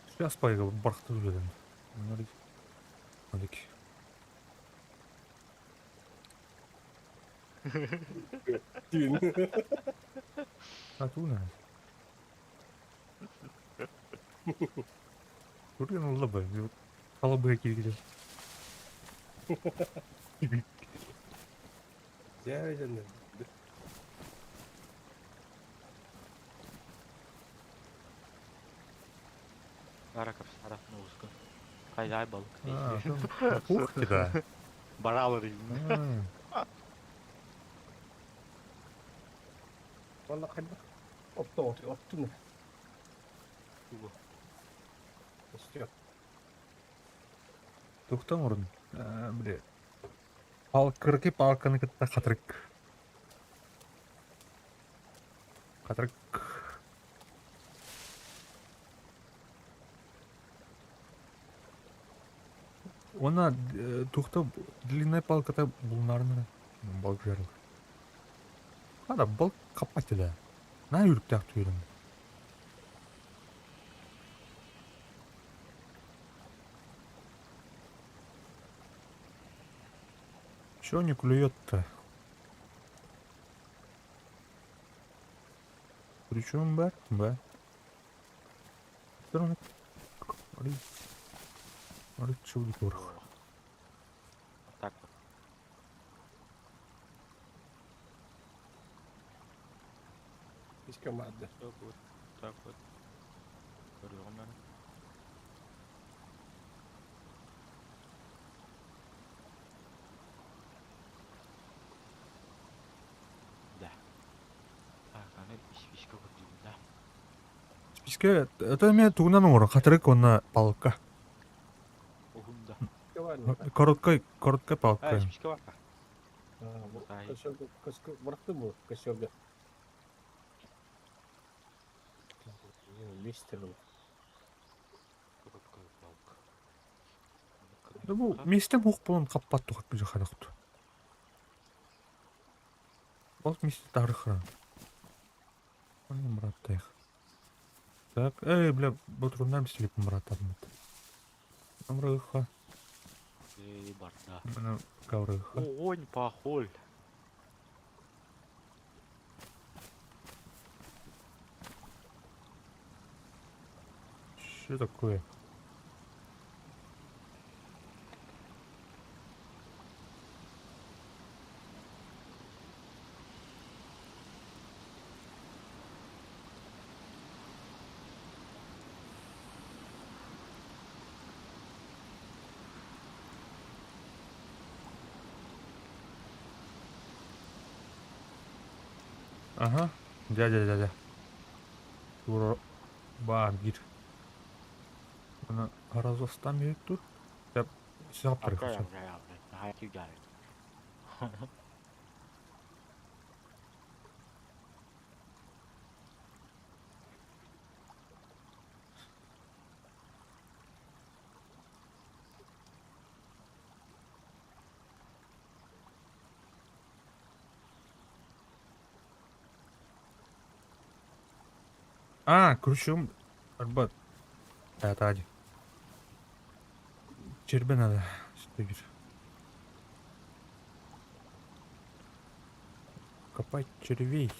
сейчас поехал, бархту үлэлэн. Алик. Түүн. А туу Турген улла бай. Халабыга кииргилер. Дьэ, дьэ. Араков сара музыка. Хайдай балык. А, Ух ты, да. Баралар иһин. Манна хайдах оттоот оттун. Тугу. Өстө. Тухтан орун. Бile. Пал кырки палканы кытта хатырык. Хатырык. Она тухта длинная палката булнарына балык жарыл. Хада балык каппат да. На үрүктәк түйрүм. Чё не клюет-то? Причем Б? Б. Все равно. Ары. Ары чули торх. Писька марды. Так вот, так вот. Көрүөҕүм эрэ. Да. Так, аны испиискэ көрдүүбүн да. Списка это эмиэ тугунан оҥорор хатырык уонна палка. Уһун да. Короткай, короткай А, палка. испиискэ бар. Бырахтым бу косерга. Мистер. Короткая палка. Да бу миэстэм суох буолан хаппат тухат быжахадахту. Ол миэстэ таарыхран. Оны быраттайх. Так, эй, бля, ботуруннар мистелиппин быраттадым. Амрыха. Эй, барда. Мына каврыха. Огонь похоль. Что такое? Ага. Дядя, дядя. Тура баар биир. Аны Разостан тут. Сап А, кручу. Арбат. Это Чербе надо. Что Копать червей.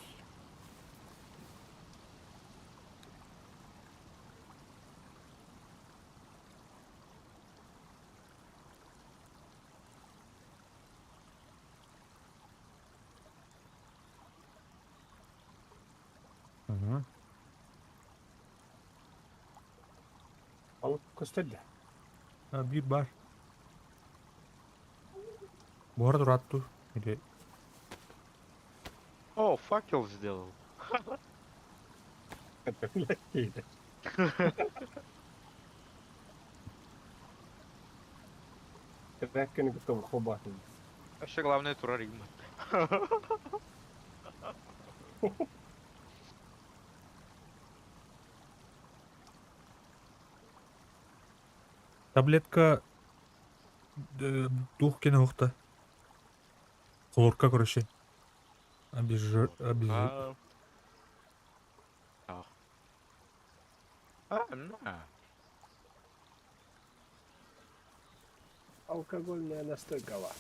Ага. Балык көстөрдө. А, биир бар. Буһара тураатту. Или О, факел сделал. Треккени кытта хобатын. Вообще главное турар игмат. Таблетка дух кене ухта. Хлорка, короче. Обезжир... Обез... А, на. Алкогольная настойка ва.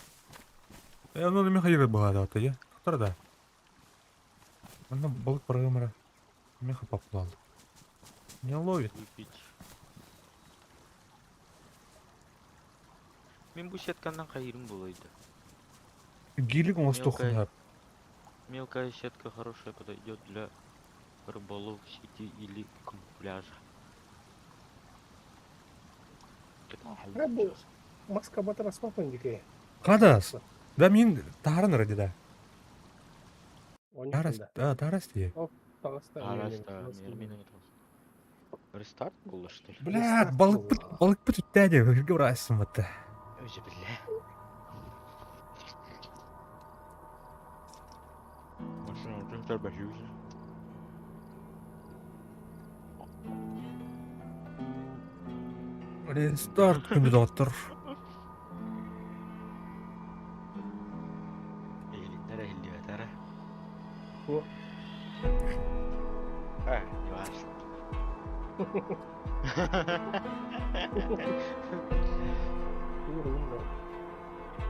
Ну, Михаил была, да, я. Кто да? Она балык программера. Миха поплал. Не ловит. Выпить. Мин бу сетканнан хайырым булайды. Гилик Мелкая. Мелкая сетка хорошая подойдет для рыболов в сети или камуфляжа. Рыбу. Маска батара смапын дикей. Кадас. Да мин таран ради да. Тарас, да, тарас ти. Тараста, Рестарт было, что ли? Блядь, балык пыт, балык пыт үттәде, гырасым вот. Өзі бля. Машина уже тормозился. Рестарт күндү доктор. Элиндер элливетер. О. А, не важно.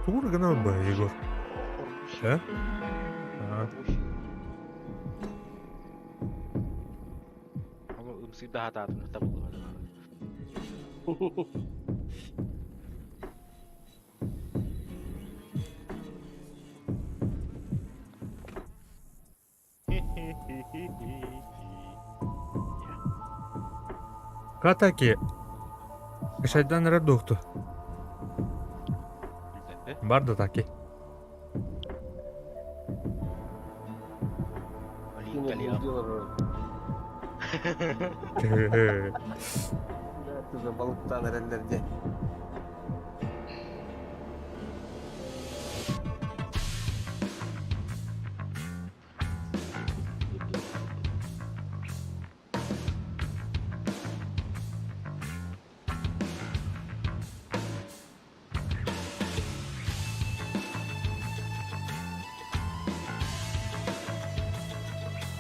Тур гына бы, Егор. Э? А. Всегда да, Катаки. Кашайдан эрэр дуохту. Бар да таки. Туга балыктаан эрэллэр дии.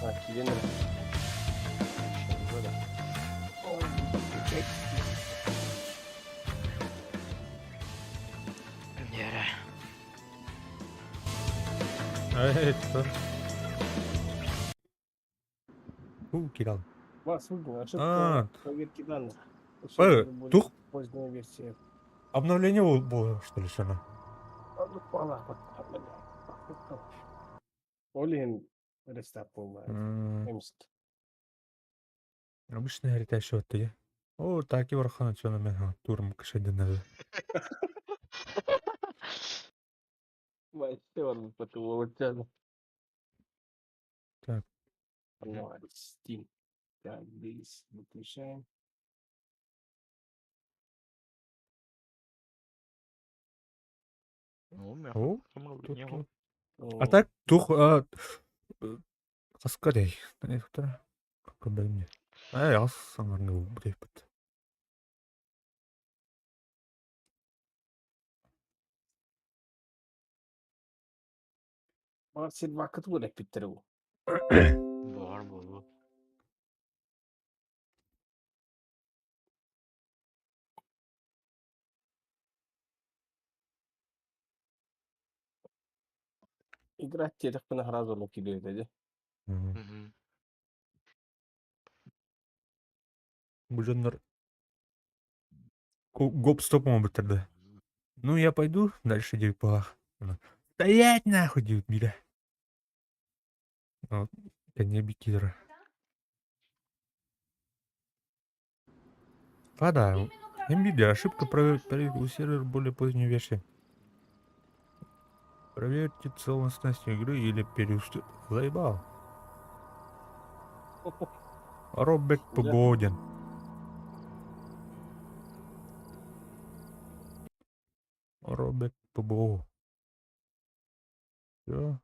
А, киирэн эрэ. Нерэ. Это. Фу, кидал. Вас выгнал. Ошибка А. проверки данных. Э, Более тух. Поздняя версия. Обновление было, что ли, что А, ну, пала, вот, бля. Ол иһин рестарт буолла. Эмск. Обычно летящего ты. О, так и вархан отсюда меня турм кашедина. Вообще он потом Так. Ну, Steam. Так, здесь выключаем. Ну, мя. О, Тут, тут, тут. тут. А так тух хаскарей. Как мне. А я сам не блядь. Марсель вакыт буолар эппиттэрэ бу. Бар буолуо. Играть диэтэхпинэ сразу ону киириэхтэрэ дии. Мгм. Бу дьоннор гоп-стоп оҥорбуттар да. Ну, я пойду дальше диэбит баҕах. Стоять нахуй диэбит биирэ. Вот, кэннигэр биккиилэрэ. Ладно, NVIDIA ошибка проверку сервер более поздней версии. Проверьте целостность игры или переустройство. Заебал. Роберт Погодин. Роберт ПБО. Все.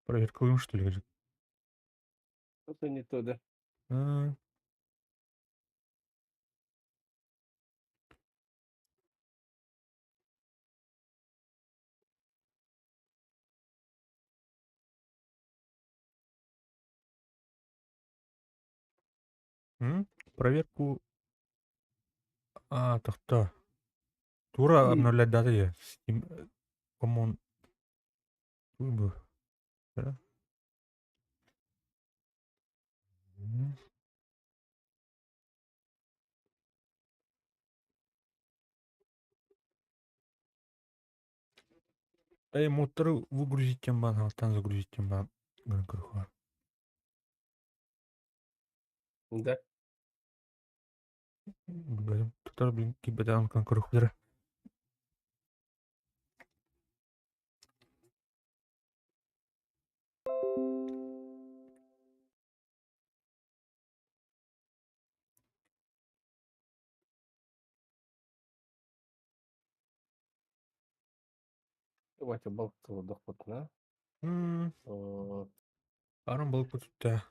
Проверка что ли? Это не то, да? А. М? Проверку. А, так-то. Тура обновлять даты я. Steam. Комон. Турбо. Да? М. Эй, моторы выгрузить тем бан, алтан загрузить тем бан. Да. Тутар, блин, кибетан конкурхудра. Давайте балыктыы олордохпутуна. Арам балык тутта.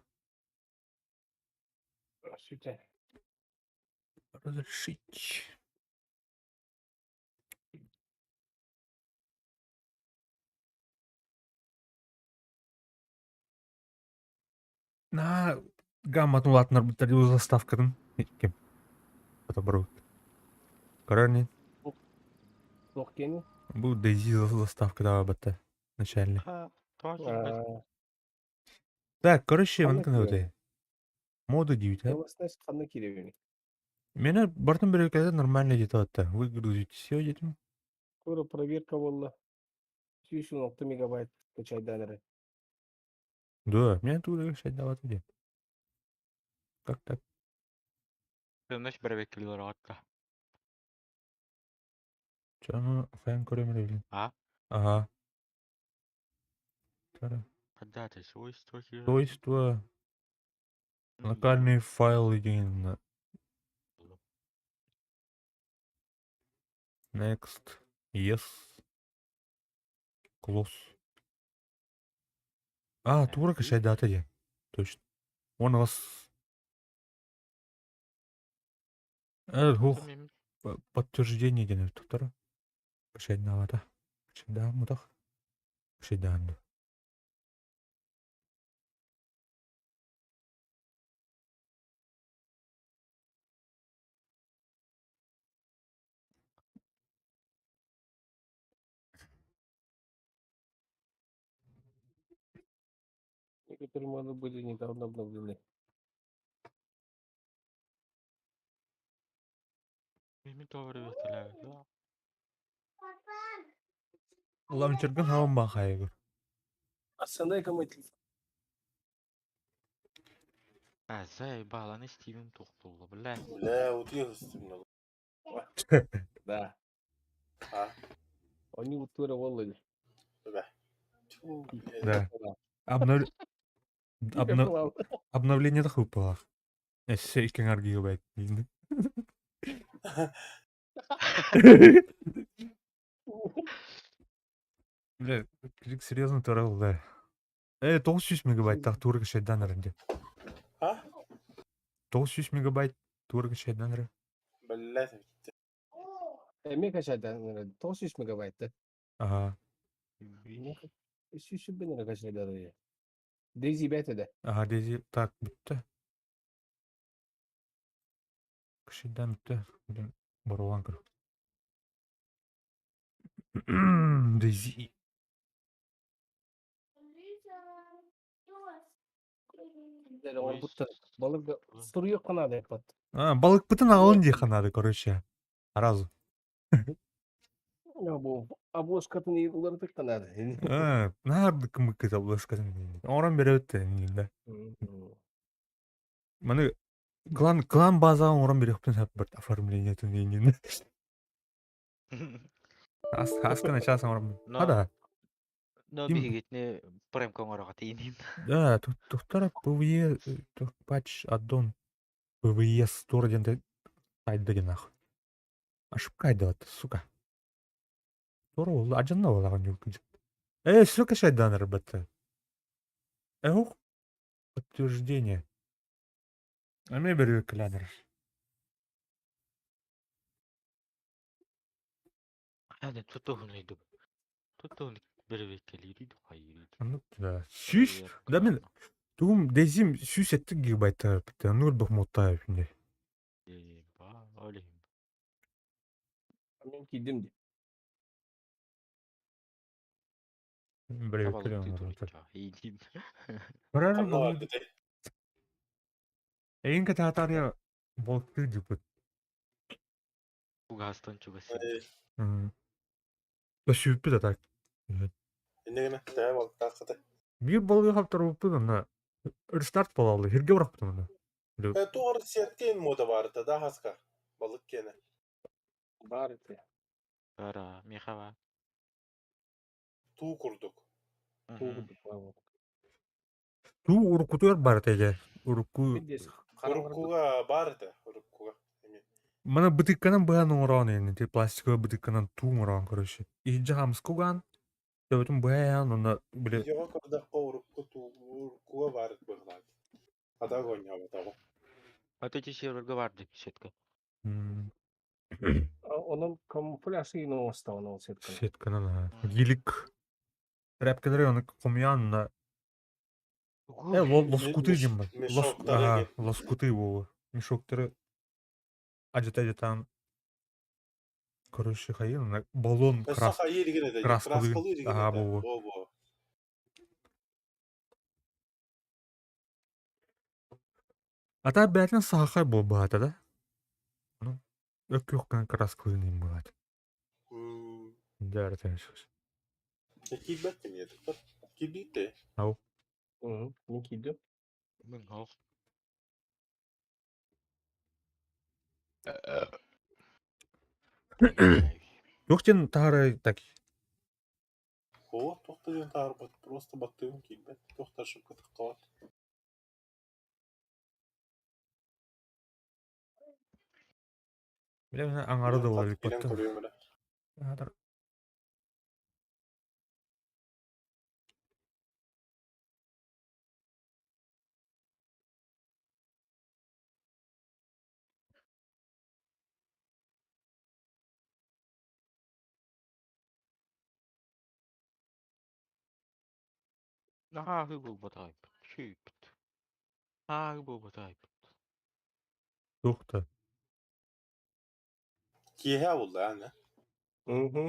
Сүтэ. Разрешить. На гамма ну ладно, заставкатын. Ким? Отобрут. Короче. Туох киэний? Бу Дейзи заставка да бата начальный. Ха, тоҕо киирбэт? Так, короче, Ханна маннык киирэр? гынабыт. Мода диэбит ээ. Целостность ханна киирэбиний? Миэнэ барытын бэрэбиэркэлэтэ нормально диэтэ батта. Выгрузить все диэтим. Скоро проверка буолла. 116 мегабайт качайдаан эрэ. Да, меня тугу качайдаабата диэн. Как так? Төннөс бэрэбиэркэлиир аҕатта. Чэ, ону хайаан көрөм эрэ билин. А? Ага. Тара. Когда-то свойства Свойства локальные файлы диэн Next. Yes. Close. А, тура качайдаата диэн. Точно. Уонна вас Э, ух, подтверждение диэн туттара. Качайдаабата. Качайдааммытах. Качайдаан дуо. Некоторые моды были недавно обновлены. Лаунчерга хаон баахайыгыр. Асанай-ка мой телефон. А, заебало, Стивен туох буолла, бля. Бля, утуйа сыстым. Да. А, Они утура воллали. бля. Тьфу, блядь. Да. Обнов... Обнов... Обновление выпало. Эссе икки гигабайт. Бля, клик серьезно турал, да. 900 мегабайт тура качайдаан эрэ. А? 900 мегабайт тура качайдаан эрэ. Блядь. Эмиэ качайдан 900 мегабайт да. Ага. Сүүс бин эрэ качайдан Дейзи бэт да. Ага, Дейзи так бүттэ. Качайдаан бүттэ. Блин, Барулан көр. Дейзи. Балык суруйуохха наада эппат. А, балыкпытын аҕалын диэххэ наада, короче. Сразу. Бу обложкатын уларытыахха наада. А, наардык кымыккыт обложкатын. Оҥорон берэбит да. Маны клан базаҕа оҥорон бериэхпин сөп оформлениетын иннин. Ас хаскана час оҥорон. Но Хада. но Ким биһигитини премка оҥороҕо тиийинин. Да, тухтара PvE патч аддон PvE Store диэн сайда диэн нахуй. Ошибка айдабат, сука. Туора ол адьанна буолаҕын ньууккун. Сука шайдан ребята. Эх, подтверждение. Эмиэ бөрүөккэлээн эрэр. Аны тутуһунуйдум. Тутуһун бэрэбиэркэлиирий хайыырый. Оннук да. 100 да мин тугум дезим 107 гигабайт ну элбэх муоттаа эбит Ба, ол иһин. Мен киирдим дии. Бөрүөккэлээн Табалыктыы оҥорбуттар. туручча. Иинин. Көрөр Ханна балык барбытай? Эйин кытаатаарыйа балыктыы дьыппыт. Угастан чугас. Э, Да сүүппүт а так. Инне гына, тэһэ балыктаах хата. Биир балыгы хаптарбыппыт онно рестарт буолаллар, сиргэ бырахпытым онно. Э, туох сетка мода баарыта да хаска. Балык киэнэ. Баар этэ. Бара, михава. Туу курдук. Туу уруккутугар баар этэ дьэ. Урукку Уруккуга баар этэ, уруккуга. Эмиэ. Маны бытыыкканан быһан оҥороон иһин, ити пластиковай бытыыкканан туу оҥороон короче. Иһирдьэ хаамыска угаан, төбөтүн быһа иһэн, онно били Видеоҕа көрдөххө урукку туу уруккуга баар быһыылаах. Хата оонньооботоҕум. А то эти серверга баар дии сетка. Онон камуфляж иин оҥостоҕун ол сетканы. Сетканан аһа. Гилик. Тряпкалары ону хомуйаан онно лоскуты диэн бар. Мешоктары Аха, диэн. лоскуты буолуо. Мешоктары ажыта-ажытаан короче хайыы онно баллон Өссө крас хайыы илигин этэ дии. краскалыыр. Краскалыыр илигин Аһаа этэ. буолуо. Буо-буо. А так бэйэтин саахай буолбаата да? Ну, өккүөххүн кыраскылыын иммыат. Дээрэтэн Киирбэт кини Киирбитте. Ау. Мин киирдим. Мин хоох. Туох диэн таһаарай так Оо, туох да диэн таһаарбат, просто баттыгым киирбэт, туох да ошибка таххабат. Бile аҥаары да Хат буолар киирэн көрүөм эрэ. Наһаа аһыы буолбатаҕайбыт, сүүппүт. Аһыы буолбатаҕайбыт. Туох да. Киэһэ буолла аны. Угу.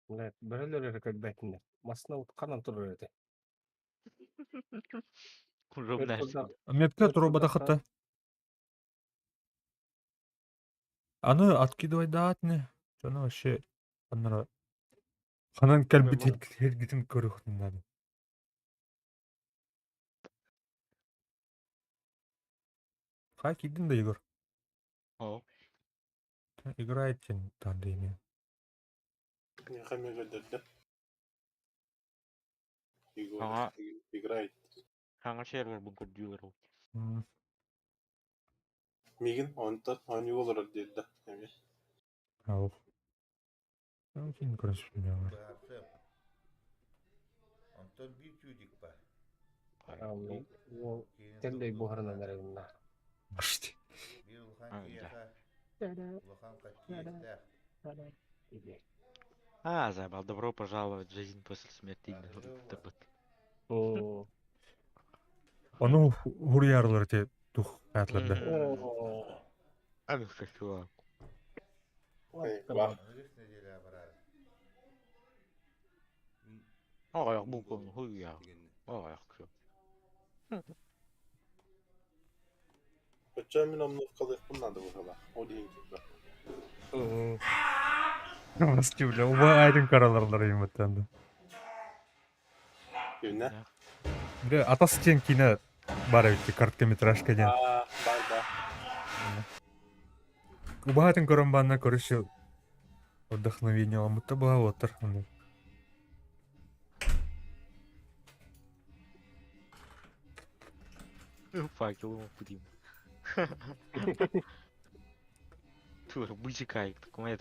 Блядь, бөрөлөр эрэ көрбөтүннэр. Массыына ханан турар этэ. Ровно. Мепке турбата хата. Аны откидывай даатны. Дьоно вообще аннара ханан кэлбит эргитин көрүөхтүн наада. Хай киирдин да Егор? Оо. Играйте там имя. Миэхэ эмиэ көрдөрдө. Егор Ага. играет. Хаҥа сервер бу көрдүүлэр ол. Мигин онтон оонньуу олорор диэдэ эмиэ. Ау. Син көрөспүн бар. Быһаарсыам. Онтон биир чүүдик бар. Уол Киинин тэллэй тылдыы буһарынан эрэгинна. Биир улахан А, киһиэхэ улахан хаччы иэстээх. А, заебал, добро пожаловать в жизнь после смерти. Арыгы О. Ону хуруйарылар те тух атларда. О. А, ну что, Бар. Аныгыс нэдиэлэ бараар. Ой, бу хуя. Ой, Оччо мин обновкалыахпын наада быһыылаах. Ол иһин киирбэт. Маски бля, оба айдын караларлар юматтанды. Күнэ. Бля, атас тен кино бар эбит короткометражка диэн. Аа, бар бар. Убаһатын көрөн банна көрүшү вдохновение ламмытта баha отыр. Факел ему пудим. Тур, бычикай, такой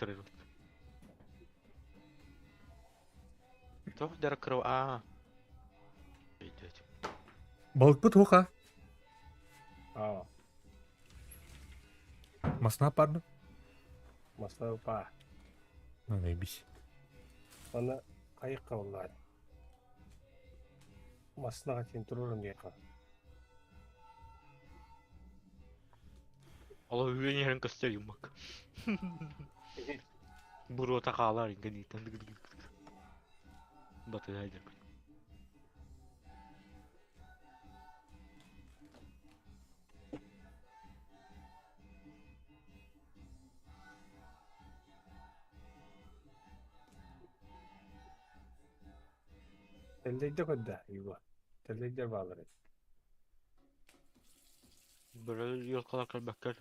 Туох дара а. Идет. Балыкпыт хуха. А, Масна парды. масла па. Ну, заебись. Аны кайыкка буллар. Маслага тен турурун диэхэ. Ол үйенерин көстөр юмак. Буруота хаалар инген Батыгайдыр. Тэллэйдэ көрдө, Егор. Тэллэйдэр баалар. Бөрө елкалар кэлбэккэ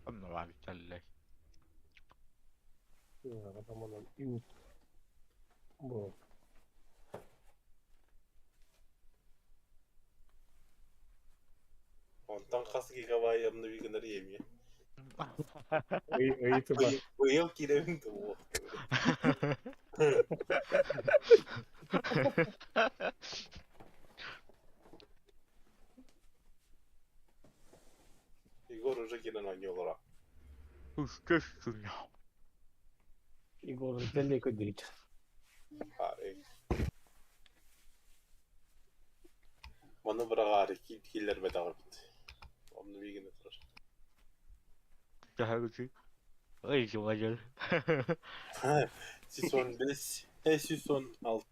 Онно баар Потому и бу. Онтон хас гигабайт обнови гынар эмиэ. Ый ыйытыба. Быйыл киирэбин дуо. Егор уже киирэн оонньуу олорор. Естественно. Егор тэллэй көрдүгүт. Маны быраҕаары киллэрбэтэх эбит. Онно биигини турар. Ой, жуажал. Сезон 5, сезон 6.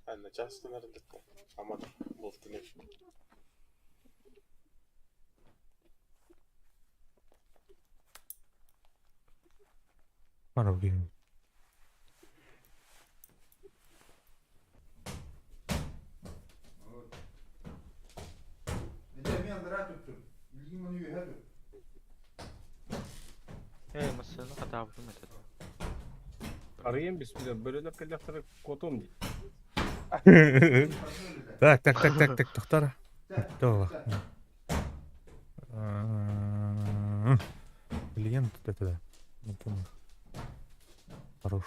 Анна часто наверное, Аман болтуны. Марабин. Эдэмиэн анараа туттун. Билигин ону үөһэ тут. Э, массыына хатаабытым этэ. Арыйан биспитэ бөрөлөр кэллэхтэрэ куотуом дии. Так, так, так, так, так, тохтор. Тоҕо. Клиент это. Не помню. Хорош.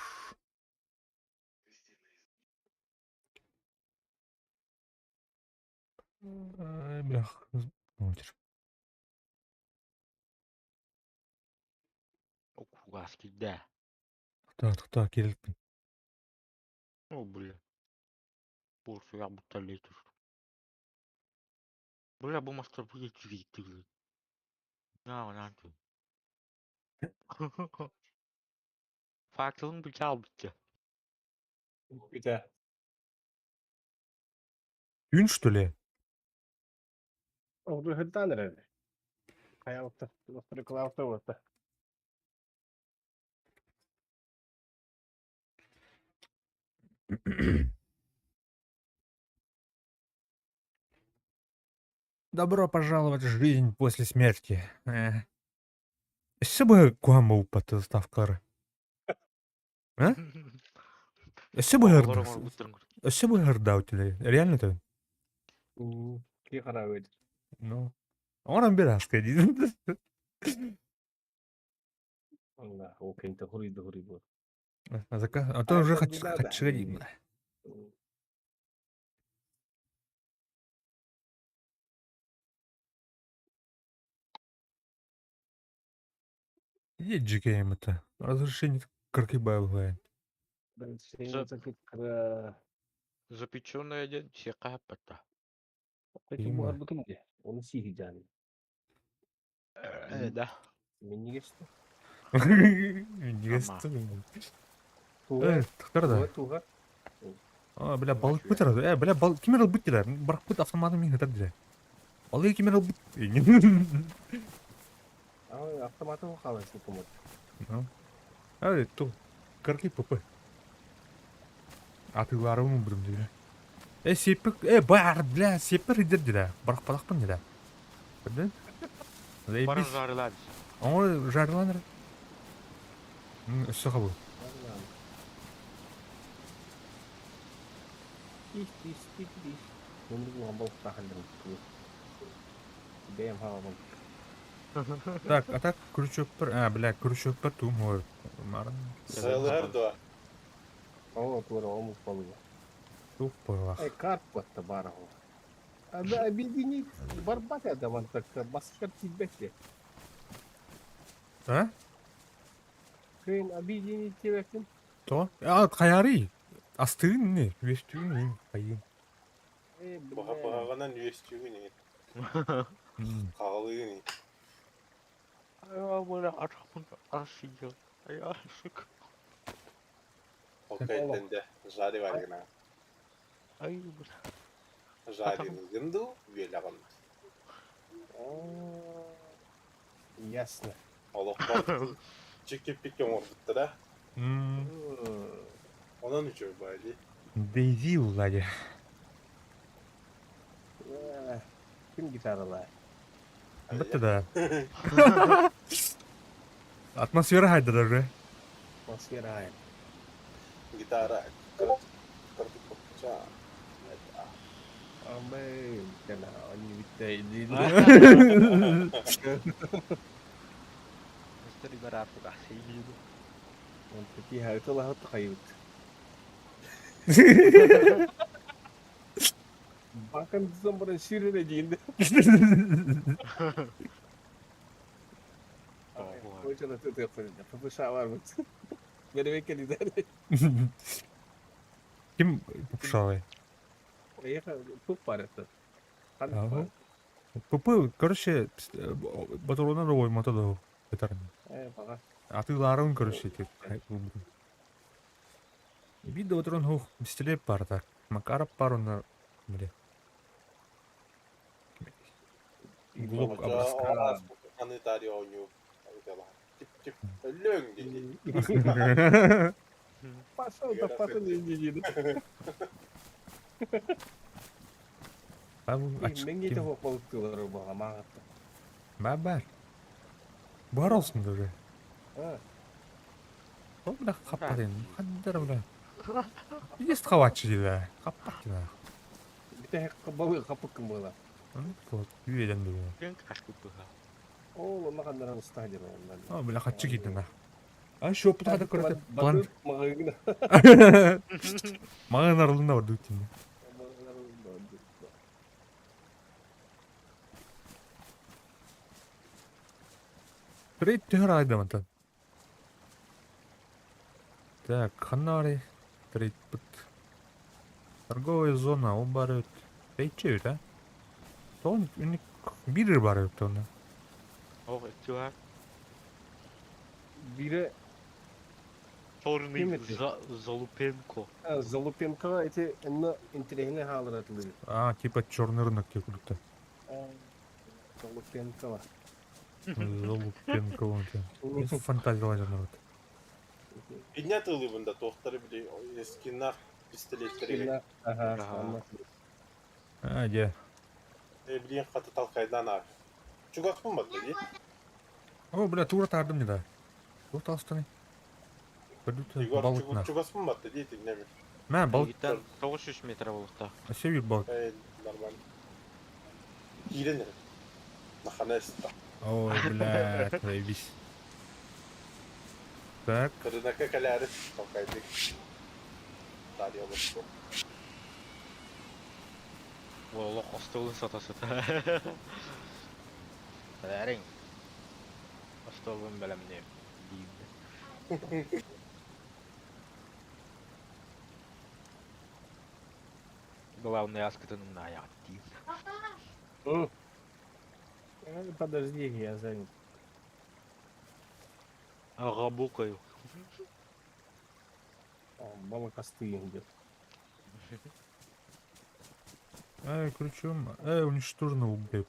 Блях. Кугас киирдэ. Так, так, кирилпин. О, бля. Бур суях бутталлыы тур. Бля, бу мастар бу үчүгэйдик. На, на, Факелын бычаал бүтте. Бүтэ. Түүн что ли? Оҕуһуттаан эрэр. Хайалыкта, рекламата уотта. Добро пожаловать в жизнь после смерти. Өссө быһа куһаҕан буолбат ставкалары. А? Өссө быһырда. Өссө быһырда утиле. Реально то? Ки харабыт. Ну. Оҥорон бир аска диэн. Да, ол кэнтэ хуруйда хуруй буол. А то уже хаччыга диим. Иди GKM это. Разрешение Каркибаевая. Запеченная день сиэххэ хаппатта. Буһарбытым дии. Оны сииһи Э, да. Минньигэс. Минньигэс. Туга. Э, тохтор да. Туга. А, бля, балык бытыр. Э, бля, бал... Ким эрэ ылбыт дилэр. Барахпыт автоматом мин хытар дилэр. Балыгы ким эрэ ылбыт. Автоматы хаалан сытымыт. Ай, ту. Карки ПП. Атыылаарым бұрым дилэр. Э, сеппик, э, бар, бля, сеппер идер дилэр. Барахпалахпын дилэр. Көрдүн? Баран Заебись. жарылабыз. Оҥор жарыланыр. Өссө хабыл. Тис тис тис тис. Өмір болған балықтар халдырым. Бэйэм хаалбын. Так, а так крючок пер, а, бля, крючок пер тум ой. Марын Сылыр да. О, тура омук балыга. тух пылах. Эй, карп батта бар ол. Ада объединить барбат адаман так баскар тибетте. А? Кыйын объединить тебектин. То? А, хайари. Астыын не, вестүүн не, хайын. Эй, Баха баҕанан үөстүүгүн иһин. Хаалыгын иһин. Ай, бля, атахпын асыйа. Ай, асык. Окей, дэ. Жари варгына. Ай, бля. Жариныгын ду, үөлэҕин. Ясно. Олохпор чиккиппикке оҥорбуттара. Онон үчүгэй баайдыы. Дейзи уллади. Ким гитаралаа? Бытты да. Атмосфера хайда даже. Атмосфера айын. Гитара. Картик Амэ, кана, они битте Мистер Ибаратук асыйы. Он такие хайытылаһы тахайбыт. Бакын дизен бұрын ширине дейінді. Качан атыытыахпын ППШ барбыт. Бэрэбэй кэлиилэр. Ким ППШ-лай? Эйиэхэ туох баар это? Ханнык баар? ПП, короче, батарона да оймата да бетарын. Э, баҕа. Атыылаарын короче, тип. Биир да батарон хух, пистолет бар так. Макаров бар онно, бля. Глок образка. Анытари оонньуу. Тип-тип өллөҥ дии. Пошел да пошел иди. Мен ете балыктылары буға мағатты. Бар. Бар olsun даже. Ол бля хаппат енді. Хандар бля. Есть хавачы дейді. Хаппат дейді. Бите балы хапыккын была. Вот, үйеден бу. Ол маған ұста деп. А, бля, хатчы киді на. А, шоп та көрөтө. План. Маған арылында бар дүттім. Трейд түһөр айдамантан. Так, ханари. Трейд пыт. Торговая зона, ол бар өт. Трейдче өт, а? Тон, үник бирер бар өт оны. Ох, чувак. Бире Черный Залупенко. Залупенко эти инна интересный хаалыратылы. А, типа черный рынок те күлікті. Залупенко. Залупенко он те. Фантазия народ. Инне тылыбында тоқтары били эскинах пистолеттери. Ага. А, де. Билин хаты талкайдан ар. Чугак бумады ди. О, бля, тура тардым не да. Тура талстаны. Балык на. Чугас бумады ди тиннеми. Мә, балык. 900 метр болуқта. Север балык. Нормально. Кирен. Наханеста. Ой, бля, заебись. Так. Рынака каляры талкайдык. Дарья олушту. Олох остолун сата-сата. Әрең. Остолун бәлемне. Дейм. Главное, аскытын на аяқ дейм. Подожди, я занят. Ага, Балыкасты где-то. Эй, ключом. Эй, уничтожено убей.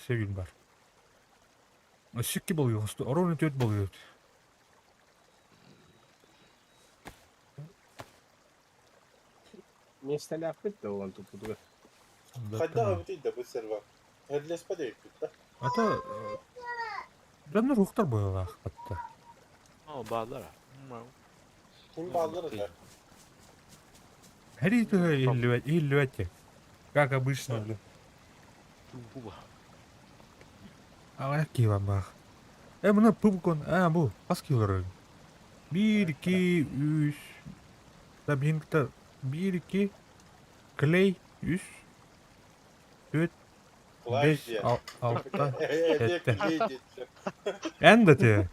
Севил бар. Сикки был его, ровно тет был. Не стали да он тут тут. Хайда бит да бу сервер. Хедлес падей бит. Ата Жаннар ухтар боялах атта. О, баалар. Ким баалар да. Хәри иллювәт, Как обычно, бля. Буба. Ага, кива бах. Э, мына пубкон, а, бу, бас килер. 1 2 3. Да, бинкта 1 2 клей 3 4 5 6 7. Энді те.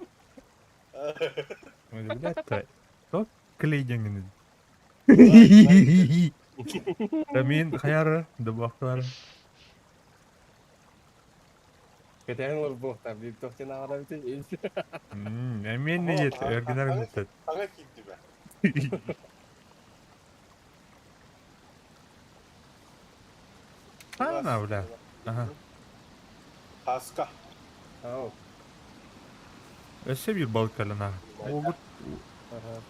Блядь, то клей деңгені. Да мен хаяры, да бақтары. Кетен боқтар деп тоқтен ағара бітен. Мен не ет, өргенер бітет. Ага китти бе. Ана, бля. Ага. Хаска. Ау. Өсө бир балык калана. Огут Ага.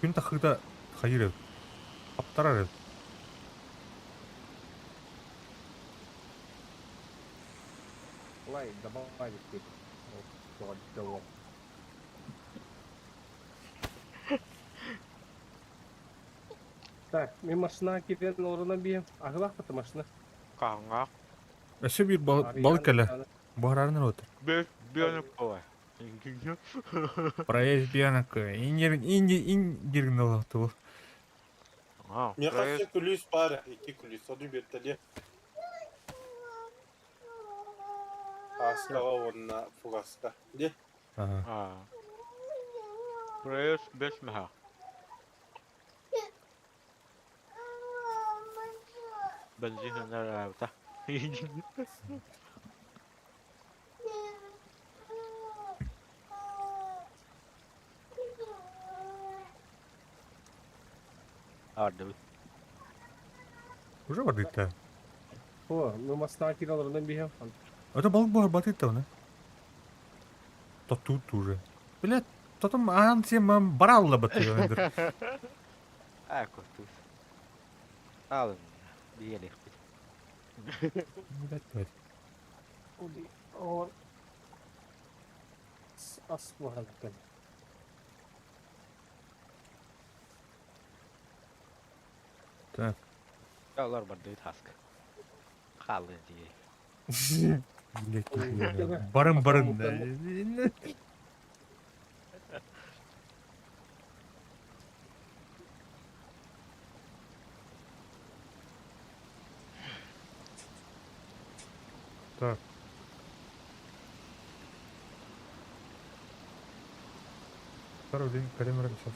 күн тахыда хайыр. Аптарар. Лай, добавить деп. Так, мен машина кирен орына би. Агылақ бата машина. Каңа. Өсө бир балык кала. Барарын отыр. Бес бионок болай. Проезд биянак. Индер инди индиргин алаты бу. Мне кажется, күлүс бар, iki күлүс. Onu bir tane. Каскаҕа уонна фугаска. Дии. Ага. Аа. Пресс бэс мэһэ. Бензин араабыта. Ардыбыт. Уже бардыта. О, ну масна кираларынан биһэ. Это балык бар батыта оны. То тут уже. Блядь, потом аан сем баралла батыта. Аа, костус. Алын. Биэлихпит. Блядь, блядь. О, ас буһалыккын. Так. Алар бардыбыт хаска. Хаалын дии. Блядь, нахуй. Барын барын. Так. Второй день Карим сейчас.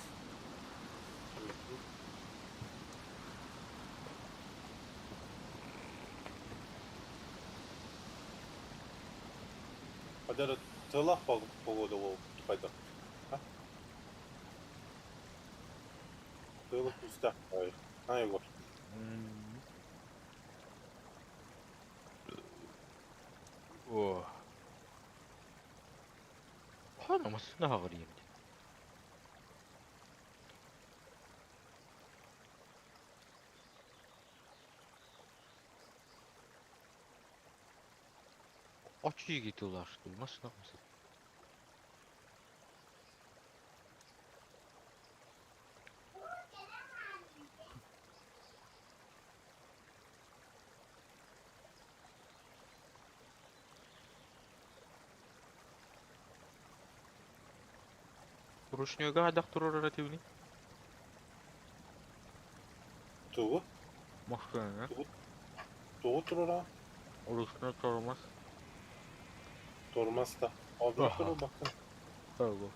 Хадара тылах погода ол қайда. Тылы пуста. Ай, ай вот. О. Хана масына хаҕырыйым дии. Очуйги тыллаашты, масына мысы. Ручнёга хайдах турар этибиний? Тугу? Машина. Тугу турара? Ручной тормоз. Тормоз да. Алдын Аха. туру бакын. Ого.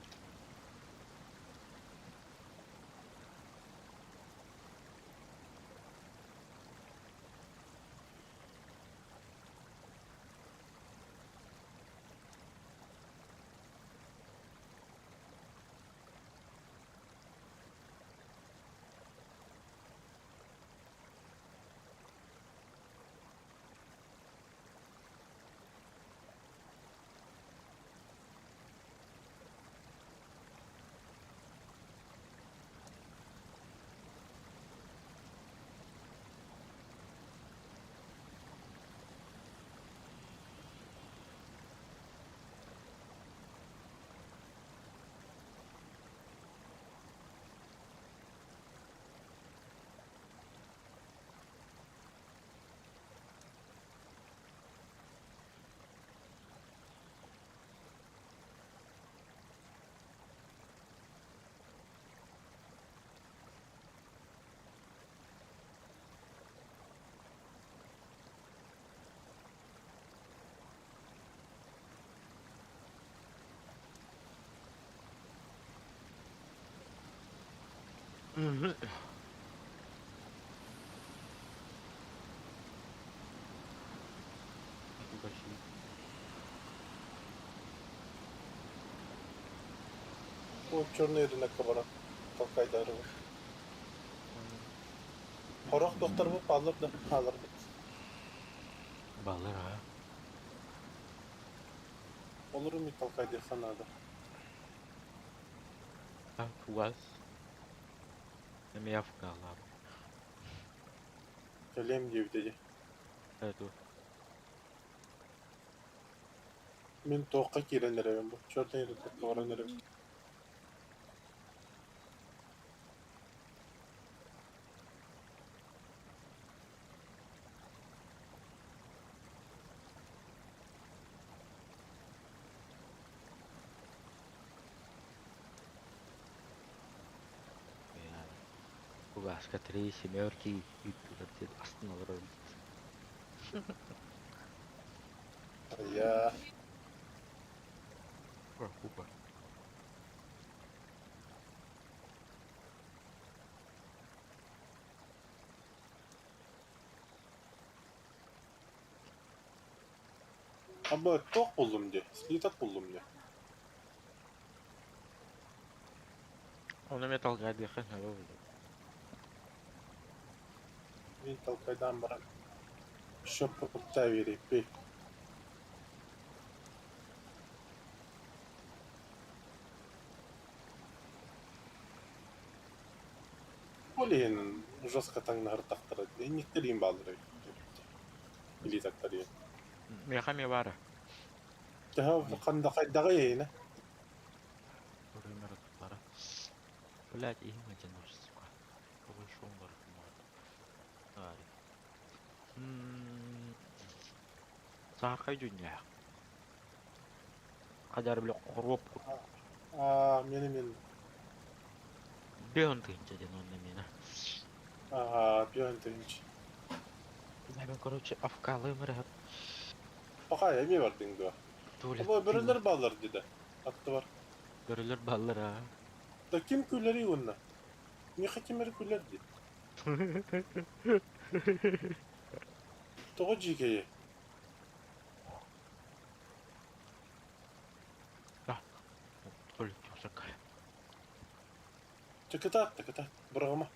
О, черный рынок баран. Толкайдары бар. Хорох доктор бу алыр да алыр бит. Балыр а. Olur mu толкайды санады. А, фугас. Эме афгалар. Кэлиэм диэбитэ дии. Это. Мин туохха киирэн эрэбин бу. Черный рынокка баран эрэбин. Фугаска три семерки ыыттылар астын олорор. Я. Купа, купа. Аба туох буллум дии, слиток буллум дии. Ону эмиэ талгайдыахха сөбө буолуо. Мин толкайдаан баран счеппутта биэриппит. Ол иһин жестко таҥнаһыртахтара инниктэр иин бааллара илиитактар иин. Миэхэ эмиэ баара. Төһө ханда хайдаҕый иһинэ? Көрүмэр туттара. Блять, иһим ыдьанар, сука. Тоҕо шум бар Ай. Саахай дьүннээх. Хадьар бile хоруоп Аа, мени мин. Бөөн тыынча диэн онно миэнэ. Аа, пион тыынч. Мен, короче, авкалыым эрэ. Пахай, эмиэ бардыҥ дуо? Туалет. Бу бөрөлөр бааллар диде. Аттыбар. Бөрөлөр бааллар аа. Да ким күлэрий уонна? Миэхэ ким эрэ күлэр дии. Тоҕо дьиикэйий? Туалет тахсакка. Чэ кытаат да кытаат, быраҕыма.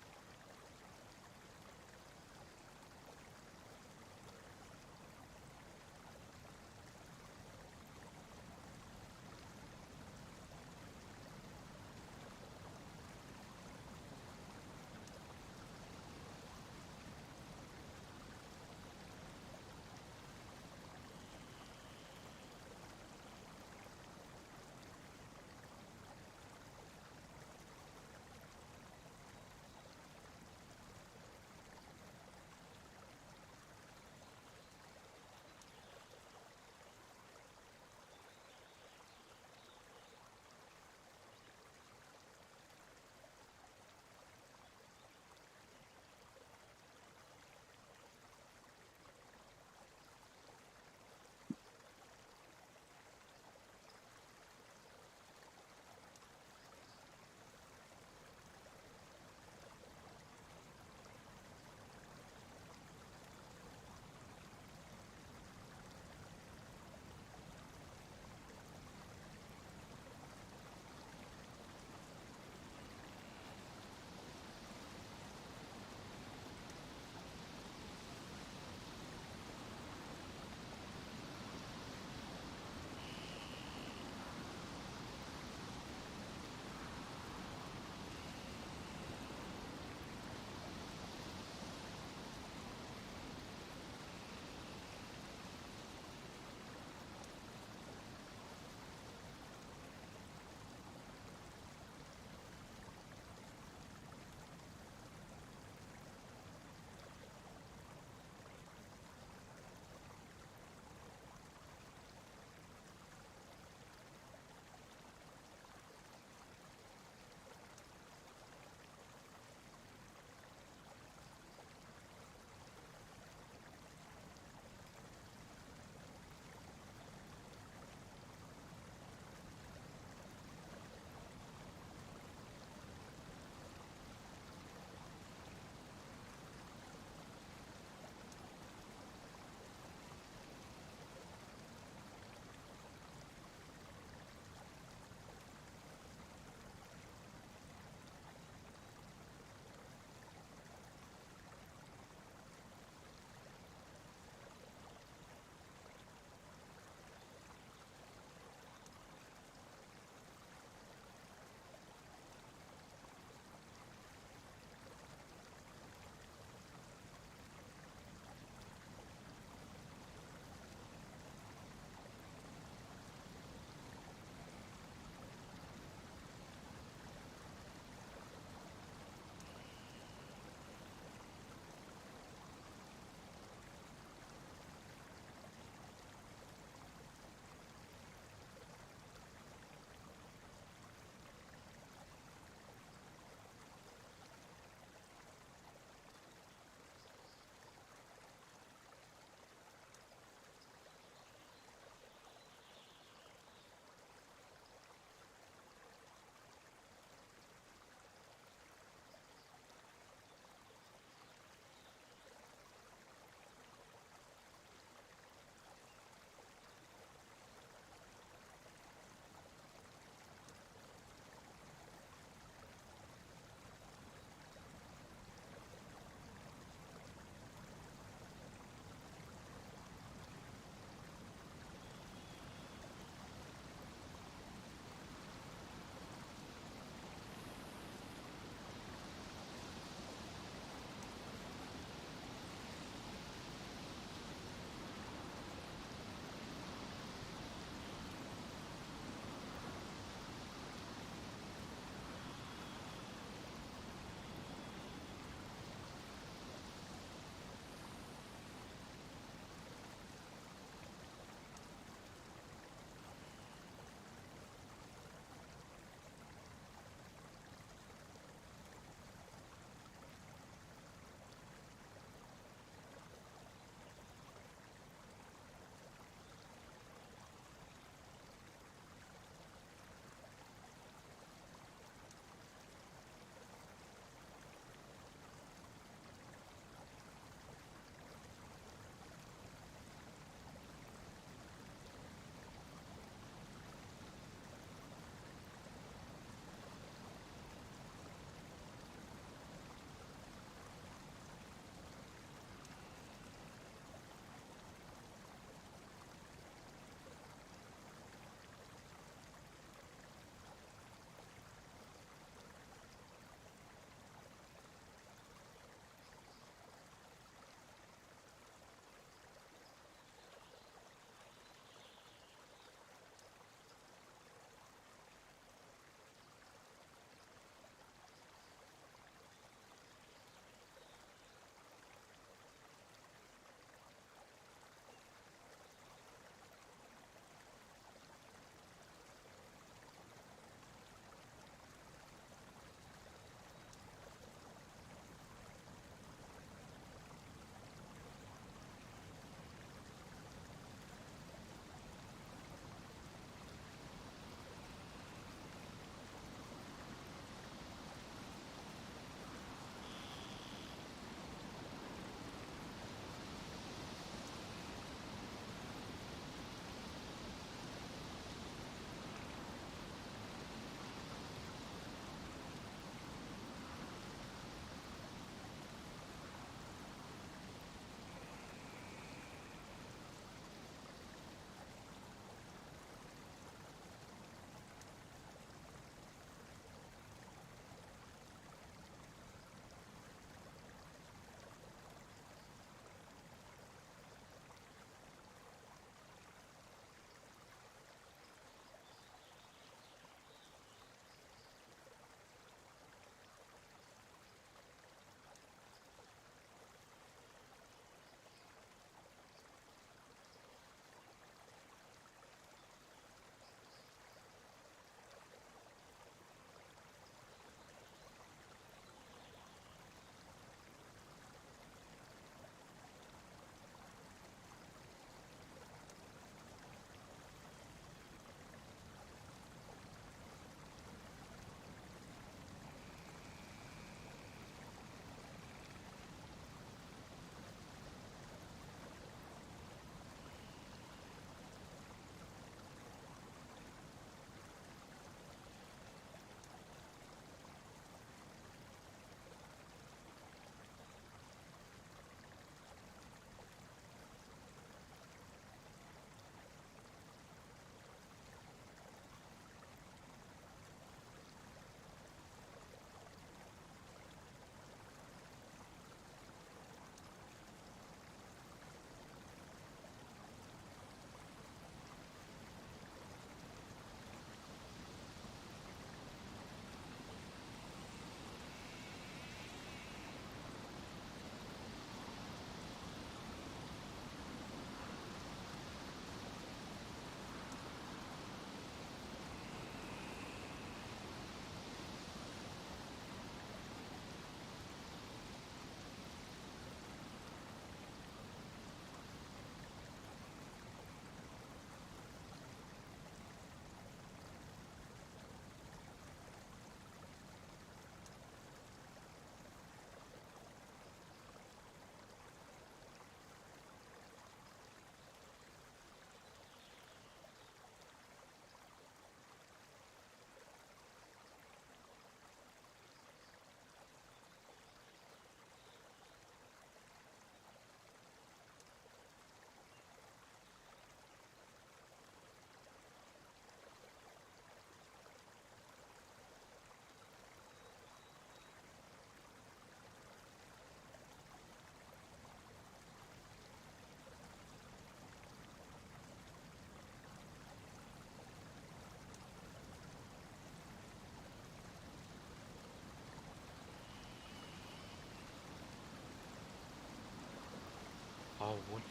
Огонь.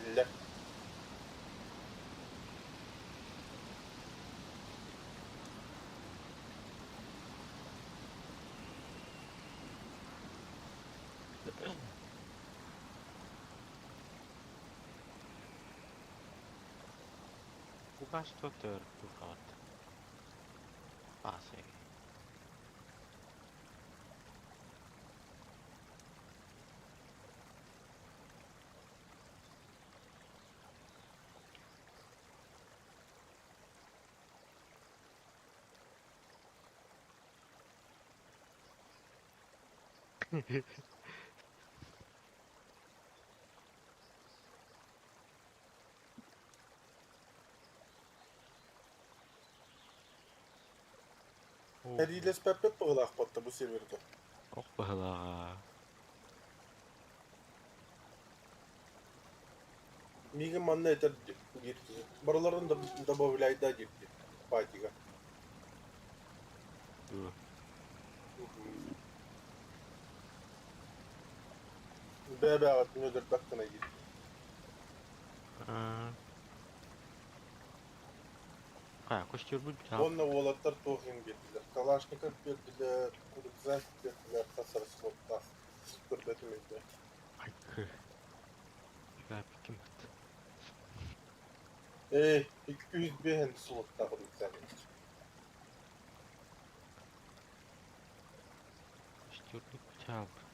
Биллэр. Kukas tuo törpy kautta? Ase. Сэриилэспэппит быһыылаах буолта бу сервергэ. Ох быһыылааҕа. Миигин манна этэр диир киһи. Барыларын добавляйда диир патига. Дуо. Бэйэ-бэйэҕитин өлөрбөт гына диир. Хайа, көстөрбүт Уонна уолаттар туох иһин биэрдилэр? Калашников биэрдилэр, рюкзак биэрдилэр, хас эрэ слоттаах. Көрбөтүм өйдөөн. Айкы. Ким Ээ, 205 слоттаах рюкзак. Көстөрбүт чаалбыт.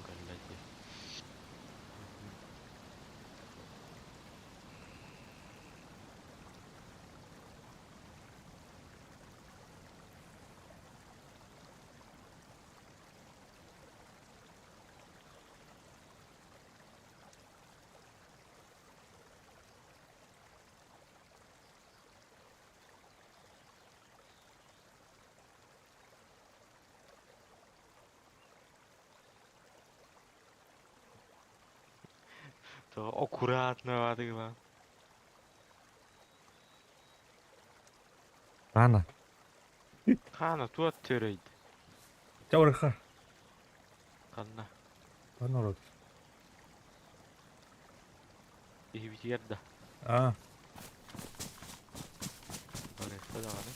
Кэллэ дии. То аккуратно баатыгылаан. Рано. Хаана туот төрөйд. Чаурыха. Ханна. Народ. Иһибитигэр да. А, Барыахха даҕаны.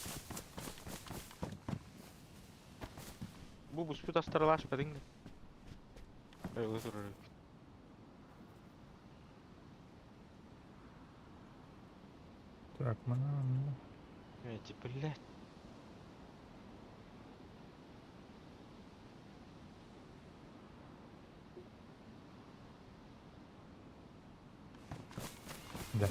Бу буспут астарылаашпатыҥ да. Өлө турар эбит. так, мана. Эти, блядь. Да.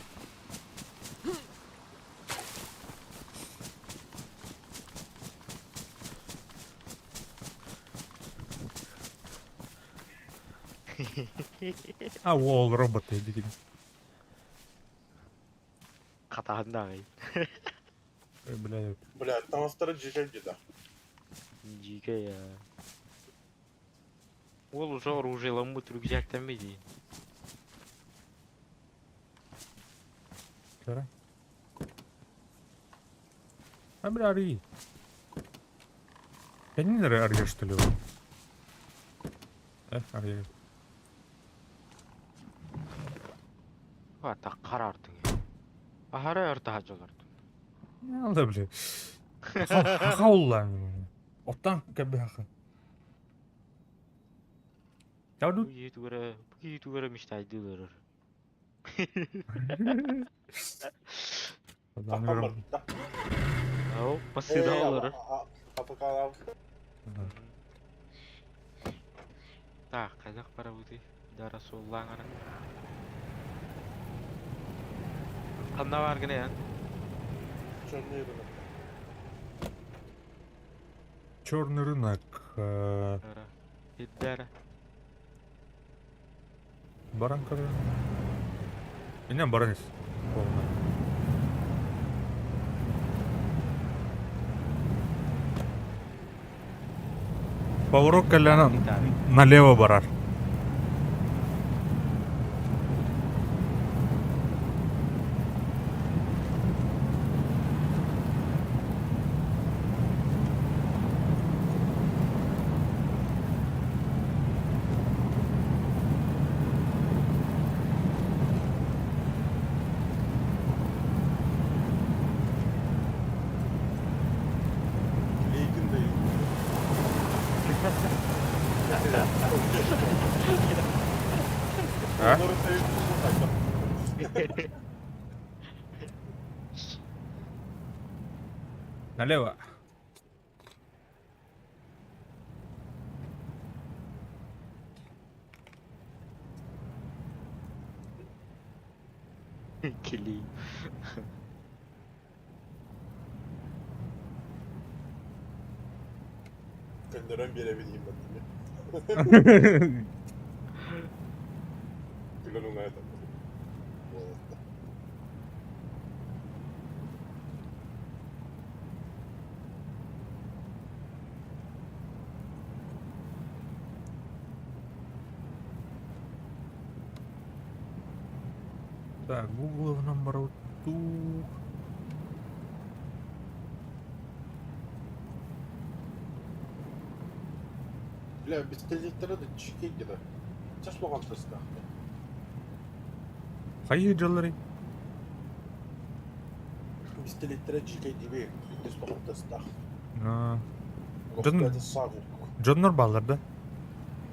А, уол роботы дигин. Хатаһын даҕай. Ой, бля, Бля, таҥастара дьиикэй да. Дьиикэй аа. Уол уже оружиеламмыт рюкзактан дии. Кара. А, бля, ари. Я не арье, что ли? Арье. Ата харартың. Ахара өртаха жолордун. Не да, бля. Хаула. Оттан кэбэха. Бу киһи бу киһи тугара мечтайдыыларар. Таххан барбыта. Ау, массыына олорор. АПК-лаабыт. Так, хайдах барабытый? Дара суоллаан ара. Ханна баар гына Черный рынок. Черный рынок. Тихо. Ирдээрэ. Баран көрөр. Иннен баран ис. Полно. Поворот кэллэҕинэ налево барар. Лейкин да А? Налево. Килий. Көннөрөн биэрэбин иһин Күлэн уҥаата. Так, Гугловнам баруту. Бля, пистолеттара да чикей где-то. Чаш лоған тастақты. Хайы дьаллары? Пистолеттара чикей диби. Чаш лоған тастах. Дьон дьоннор бааллар да?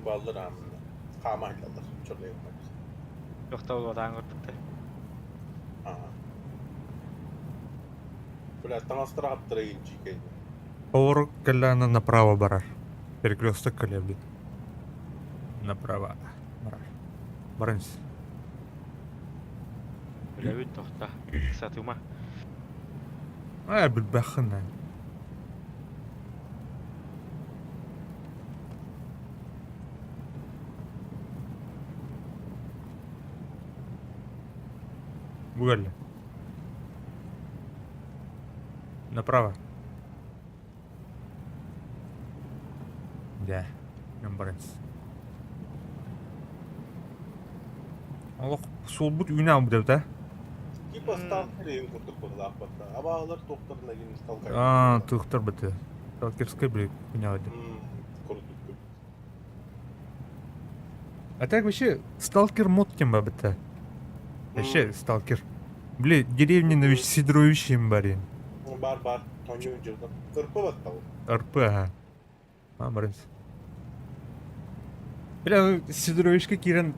Бааллар аамына. Хаама айылалар. Чорлайым. Тохтолуотаан көрбүттэр. Бля, таҥастара аттара чикей. Поворот кэллэҕинэ направо барар. Перекресток кэлиэбит. Направо барар. Баран Үлэбит тохто. Сатыма. Ээ, билбэххин эн. Бу кэллэ. Направо. Дьэ, баран Олох суолбут үүнэ аҕалбыт эбит Типа сталкер курдук быһылаахпатта. Абаалар туохтарына гин сталкер. Аа, туохтар быты. Сталкерскай били күнэҕэ Курдук. А так вообще сталкер мод кем бабыта. Вообще сталкер. Били деревня Сидорович барин. Бар бар. Тоñu жүрдüm. РП баттал. РП, ага. А, барин. Бля, Сидоровичка киирэн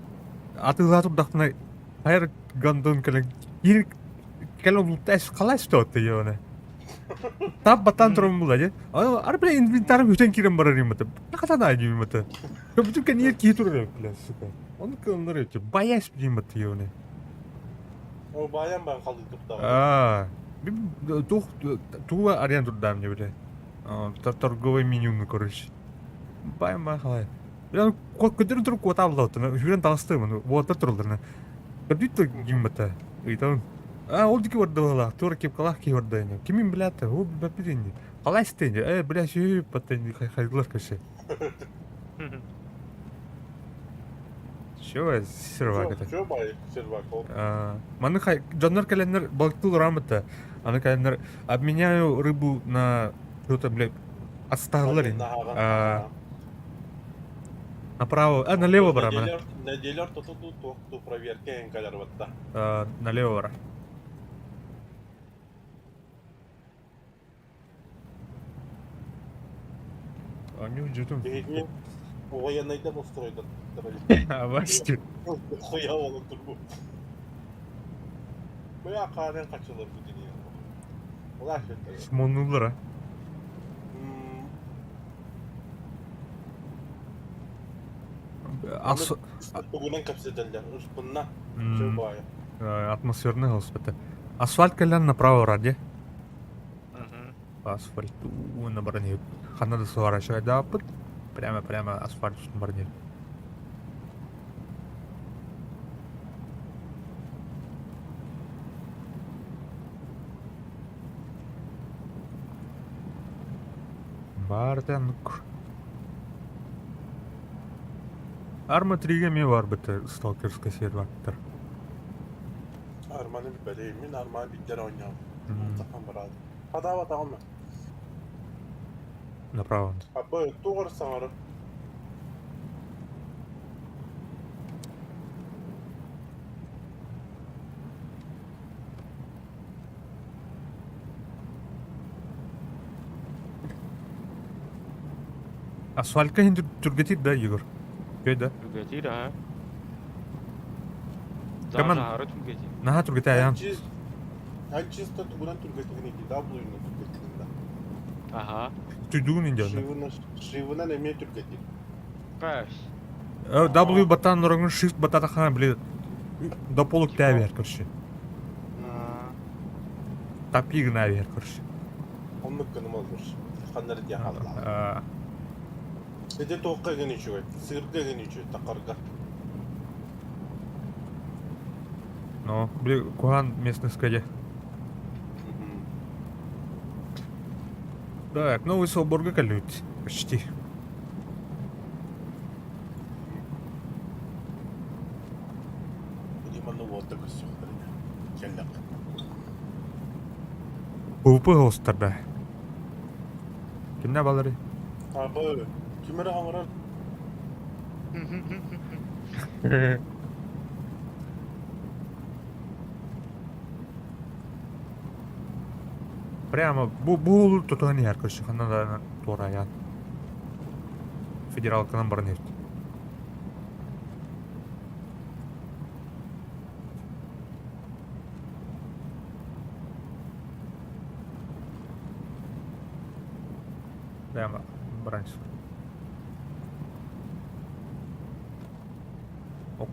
атыылаат турдахпына хайар гандон кэлэн киир кэлэн ултас қалай стоты ёна. Тап батан туран була же. Ар бля инвентарь бүтэн киирэн барар юм бата. Хатан ай юм бата. Бүтүн кэнийэр киһи турар бля сука. Оны кылыннар өтө баяс юм бата ёна. О баян бан қалды турда. Аа. Тух туга аренда турдаам не бля. Торговый меню короче. Баян бан халай. Бля, көтөрүн туруп куота абылаутына, хүрен таҕыстым, уоттар туралларына. Көрдүүт гиммата. Ыйтабын. А, ол дики барда буолла, туора кепкалаах киһи барда ини. Кимин билээт, ол билбэппит ини. Қалай истэ ини, э, бля, сүһү батта ини, хайдылар кеше. Чего сервак это? Чё бай сервак ол? Маны хай, дьоннор кэлэннэр балыктыы олорон Аны кэлэннэр обменяю рыбу на что-то, бля, отсталлар ини. Направо, а налево бара мана. Неделя ортото ту проверка эн калар батта. Налево бара. Они жутум. Военныйдан устройдан. Абасти. Хуя олын турбу. Бая карен качылыр бу дүние. Улар Шмонулар, а? Ас... Тугунан капсетеллер. Успунна. Атмосферный господи. Асфальт кэлэн направо ради. Асфальт на барани. Хана да суара шайдапыт. Прямо, прямо асфальт устун баран иһэр. Баарта оннук. Арма 3-гэ эмиэ барбыт сталкерскай сервактар. Арманы билбэтим. Мин арманы биирдэ эрэ оонньообутум. Сахан бараат. Хадаабатаҕым. Направо. Абы, туох эрэ саҥарар. Асфальтка иһин түргэтир да, Егор? Үчүгэй да? Түргэтир, аха. Кэмэн Зааһары түргэтир. наһаа түргэтэ айаан. Эн чисто тугунан түргэтигин ити W-нан түргэтигин да. Аха. Түйдүгүн индианна. Шивынан, шивынан эмиэ түргэтир. Каш. W батан ороҥун shift бататахана били до полук тээбиэр көрсү. Тапи гына биэр көрсү. Оннук гыным олур. Ханнары диye хаалла. Ити туохха гын үчүгэй? Сыырга гын үчүгэй, тақарга. Ну, били куһаан местностька дьэ. Так, новый соборга кэллибит. Почти. Манна уолта көрсүөхтэринэ кэллэххэ. ПВП оҕустарда. Кимнэ балары? Абы, ким эрэ хаҥырар. Прямо бу бу тутуһан иһэр көрсө ханна да туорайан. Федералканан баран иһит. Прямо баран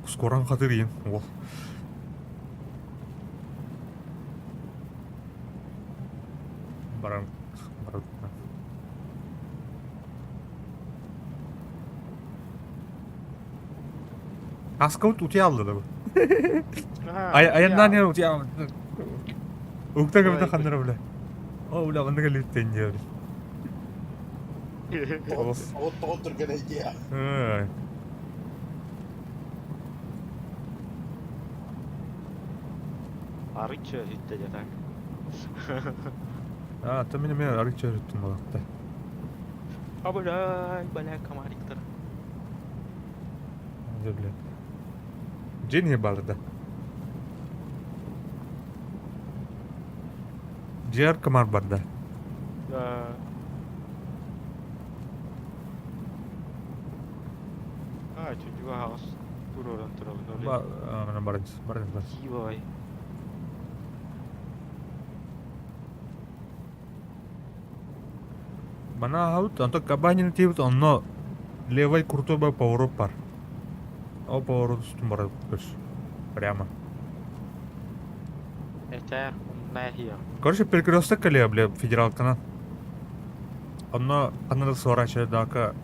Скоран хатырыйын уол. Баран баран. Аскабыт утуйа алла да бу. Айаннаан иһэн утуйа Уктан көбүтэ ханнара бile. О, бля, манна кэлиттен диэбит. Олус. Тоҕо түргэн идея. Арычча үттэ дьэ так. А, то мин эмиэ арычча үттүм балакта. Абылай, бля, комариктар. Дьэ, бля. Дьиэ баар да. Дьиэр комар барда. Да. А, чуть аҕыс туруоран турабын. Ба, баран, баран, баран. Киевай. Мана аһабыт, онтон Кабанин тиийбит, онно левай крутой бай поворот бар. Ол поворот устун барабыт көс. Прямо. Это нахер. Короче, перекресток кэлиэ, бля, федералканан. Онно ханна да сворачивать дака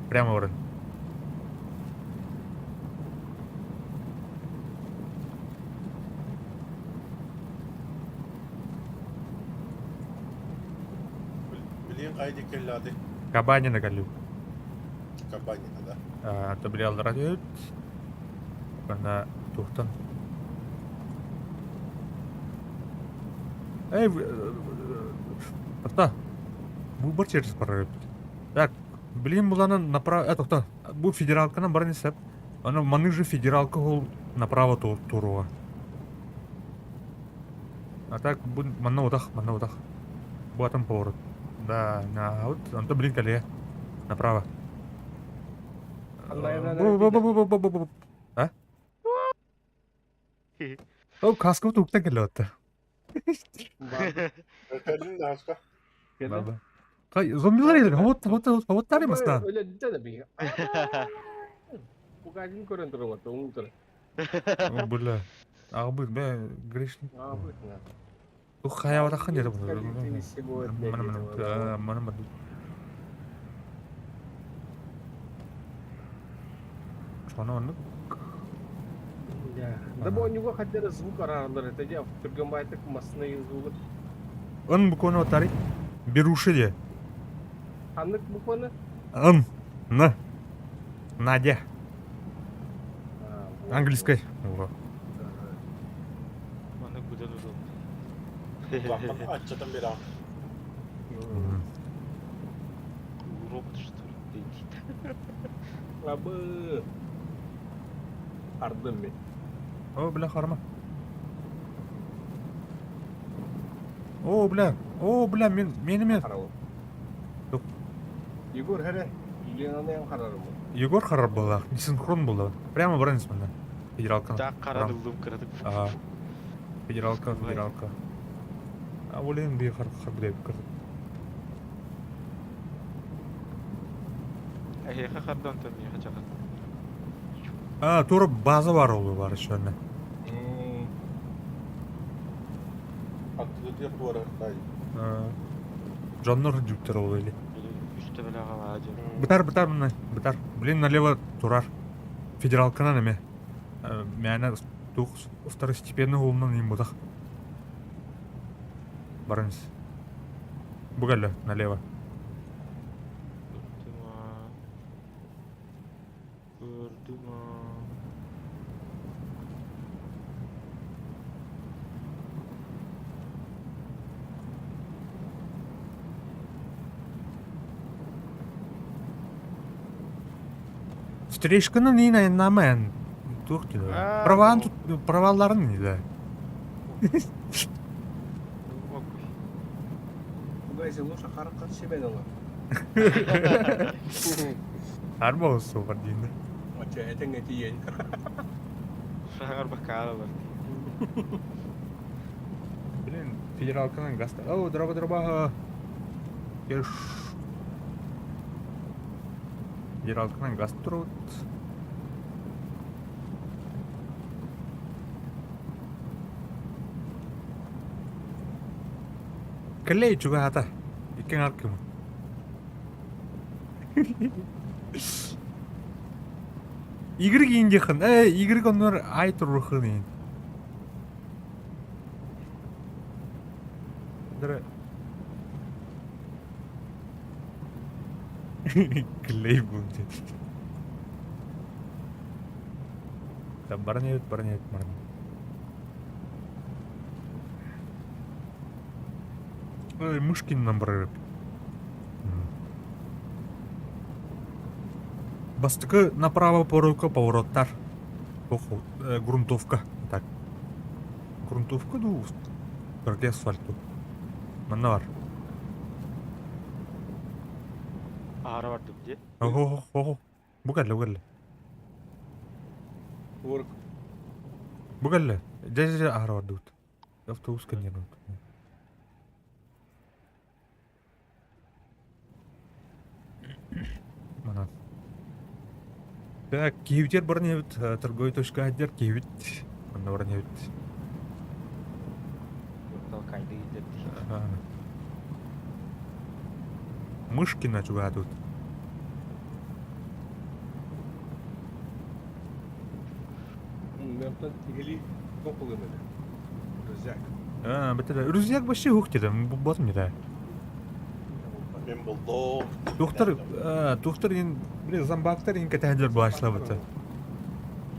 прямо баран. Билиэн хайди кэллаады. Кабанина кэллим. Кабанина, да? Это били аллара түһүт. Ана туохтан. Эй, Ата, выбор через барар Так, билин буланан направо, это бу федералканан баран исәп. Аны маны же федералка ол направо туруга. А так, бу манна утах, манна утах. Бу атын поворот. Да, на, вот, онто блин кэлиэ. Направо. Бу бу бу бу бу бу бу. А? Ол каскабыт уктан кэллэ отта. Кэлин ааска. Баба. Зомбилар иһэр. Хобот хобот хоботтаары мастаан. Өлөддө да биһи. Пугадин көрөн турар уҥтар. О, бля. Аҕабыт бэ грешник. Аҕабыт на. Тух хайаабатаххын диэтэ Сегодня. Мана мана мана. Очоҕуна оннук. Да. Да бу оонньууга хайдах эрэ звук араараллар этэ дии, түргэн баайтык массыына звугун. Ын букваны отарый. Беруши диye. Ханнык букваны? Ын. Н. Надя. А, вот, Английской. вот. Ого. Маннык быдан удобно. Улахан аччатан биэрэҕин. М. Робот что ли? Дейт. Абы. Ардым мин. О, бля, харма. О, бля. О, бля, мен, мени мен. Харабын. Тук. Егор хәрэ. Ленаны эн харарым. Егор харар была. Не синхрон была. Прямо баранец мында. Федералка. Так карадылдым кыратык. Ага. Федералка, федералка. А блин, би хар хар деп кыр. Эһиэхэ хардан тон миэхэ чахан. А, тура база бар ол бар еще одна. Аттыгытыгар туорартай. Дьоннор дьүктэр ол или. Үс төбөлөөх алаадьы. Бытар, бытар мына, бытар. Блин, налево турар. Федералканан эме. Мээнэ тух второстепенный уолунан иин бутах. Барыңыз. Бу кэллэ, налево. Көрдүм аа. Көрдүм аа. Встречканы иин айаннаама эн туох диэн Аа, Праваан ол. тут праваларын да. Окуй. Угайся, лучше харакка себе дала. Арба суопар диин. Оча этэҥҥэ тиийэн. Саҥарбакка хаалалар. Блин, федералканан гаста. О, дроба дроба. Еш. Федералканан газ турут. Кэллэй чугаһата. Иккиэн аркымы. Игорь индихан. Э, Игорь оннор ай турухын ин. Дра. Клей будет. Да, барнеют, барнеют, барнеют. Ой, Мышкин нам барып. Бастакы направо порука повороттар. Ох, грунтовка. Так. Грунтовка дуу, кыргый асфальт дуу. Манна бар. Аара бардым дии. Ого, ого. Бу кэллэ, бу кэллэ. Work. Бу кэллэ. Дьэ, дьэ, дьэ, аһара бардыбыт. Автобуска не Манан. Так, киһибитигэр баран иһэбит, торговой точка дьэр киһибит манна баран иһэбит. Толкайды иһиллэрдии. Мышкина чугаһаатыбыт. Мантан киһилии туох ылыам этэ? Рюкзак. А, бэтэ рюкзак вообще ух деді, болбатым деді. Мин булдум. Доктор, доктор ин, блин, зомбактар ин кэтэһэллэр башлабыта.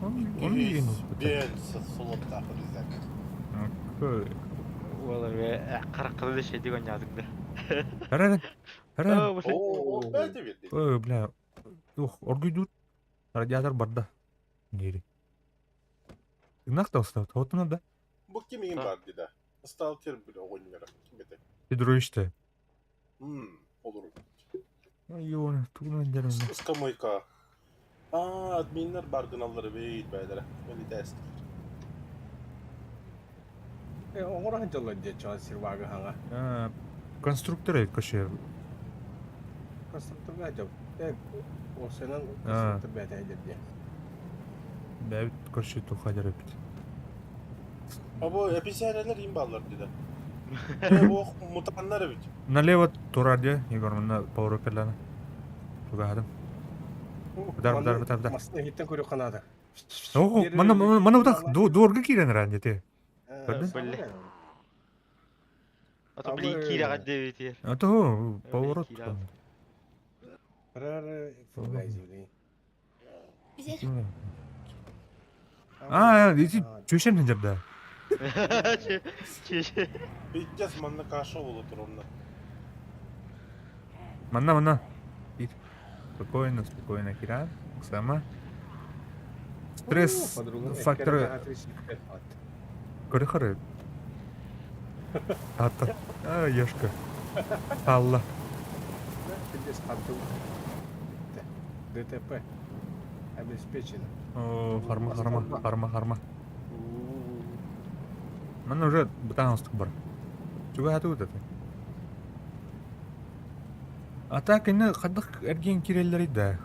Он иин Биэн сулуттаах рюкзак. Уол эмиэ хараххына да шэйдик оонньоотуҥ да. Эрэн, эрэн. Оо, бэйте биэрдик. Ой, бля, туох, оргуйдуур радиатор барда. Диэри. Тыыннаах да устабыт, оттон да. Бу ким иҥин баар дии да. Сталкер бile оҕонньоро. Ким этэй? Петрович-то. Олору. Ой, тугунан дьарымна. Скамойка. Аа, админнар бар гыналлар эбит бэйэлэрэ. Элитээстэр. Э, оҥоро сылдьаллар диэ чоон сервага хаҥа. Конструктор эбит көшө. Конструкторга дьэ. Э, уопсайынан конструктор бэйэтэ дьэр диэ. Бэйэбит көрсө туха дьэр эбит. Або эписээрэлэр им бааллар диде. Э, ох, мутаннар эбит. Налево турар дии, Егор, манна поворот кэллэҕинэ. Чугаһатым. Бытар, бытар, бытар, бытар. Массыына иһиттэн көрүөххэ наада. Оо, манна манна бутах дуорга киирэн эрэн дете. Көрдүн? Били. А то блин киирэҕэ диэбитигэр. А то поворот. А, ити чөшен хынжарда. Пиздец, манна каша буола турумна. Манна, манна. Спокойно, спокойно, Киран. Оксана. Стресс факторы көрө-көрө. Ата. А, ешка. Алла. ДТП. Обеспечено. О, харма, харма, харма, харма. Манна уже бытаан устук бар. Чугаһатыбыт это. А так ини хайдах эргиэн киирэллэрий да?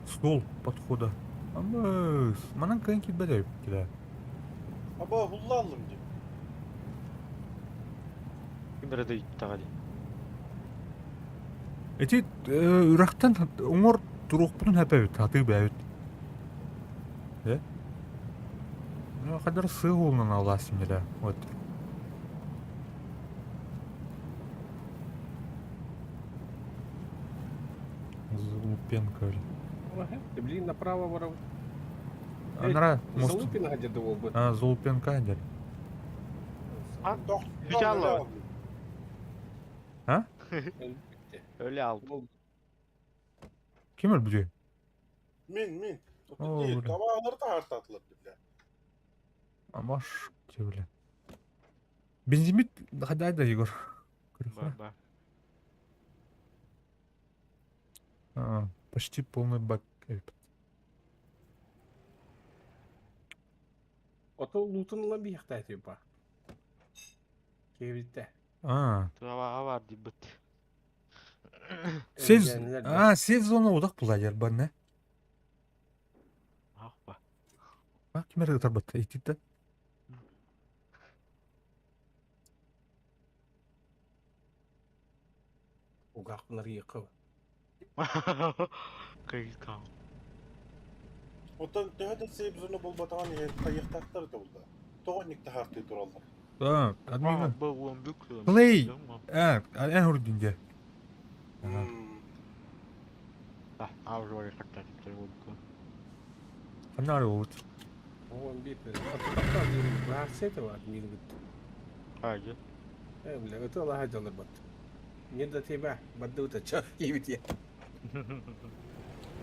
Стол подхода. Амыс, манан кыайан киирбэт эбиппит ээ. Аба уһулла аллым дии. Ким эрэ дойдутаҕа дии. Ити үрэхтэн уҥуор туруохпутун сөп эбит, сатыы бэйэбит. Э? Ну, хайдах сыа уолунан аллаасым дьэ вот. Залупенко. Ты, блин, направо воров. Анара мост. Залупина где-то был. А, Залупенко дед. А? Тох, Бүтэ А? Өлө алды. Ким өлбүтүй? Мин, мин. О, бля. Табаалары таһаартаатылар бля. Амаш, бля. Бензимит хадайда, Егор. Ба, ба. А, почти полный бак. Ото лутун ылан биһиэхтээх типа. Киэбиттэ. А, Туава бар дибит. сез, а, сез зона удах була барна. Ах ба. А, ким эрэ ытарбат, ититте. Угаахпын арыйыахха. Кыйкаң. Оттон төһө да сейф зона буолбатаҕын иһин тайыахтаахтар да булла. Тоҕо инник таһаартыы тураллар? А, админ. Бу уон бүк. Play. А, эн хурдинге. А, а уже бар хатта болду. Ханнары вот. Он бит. Баарсета админ бит. Хайы. Э, бля, это лага дьонор бат. Не до тебя, баддута чё, киэбит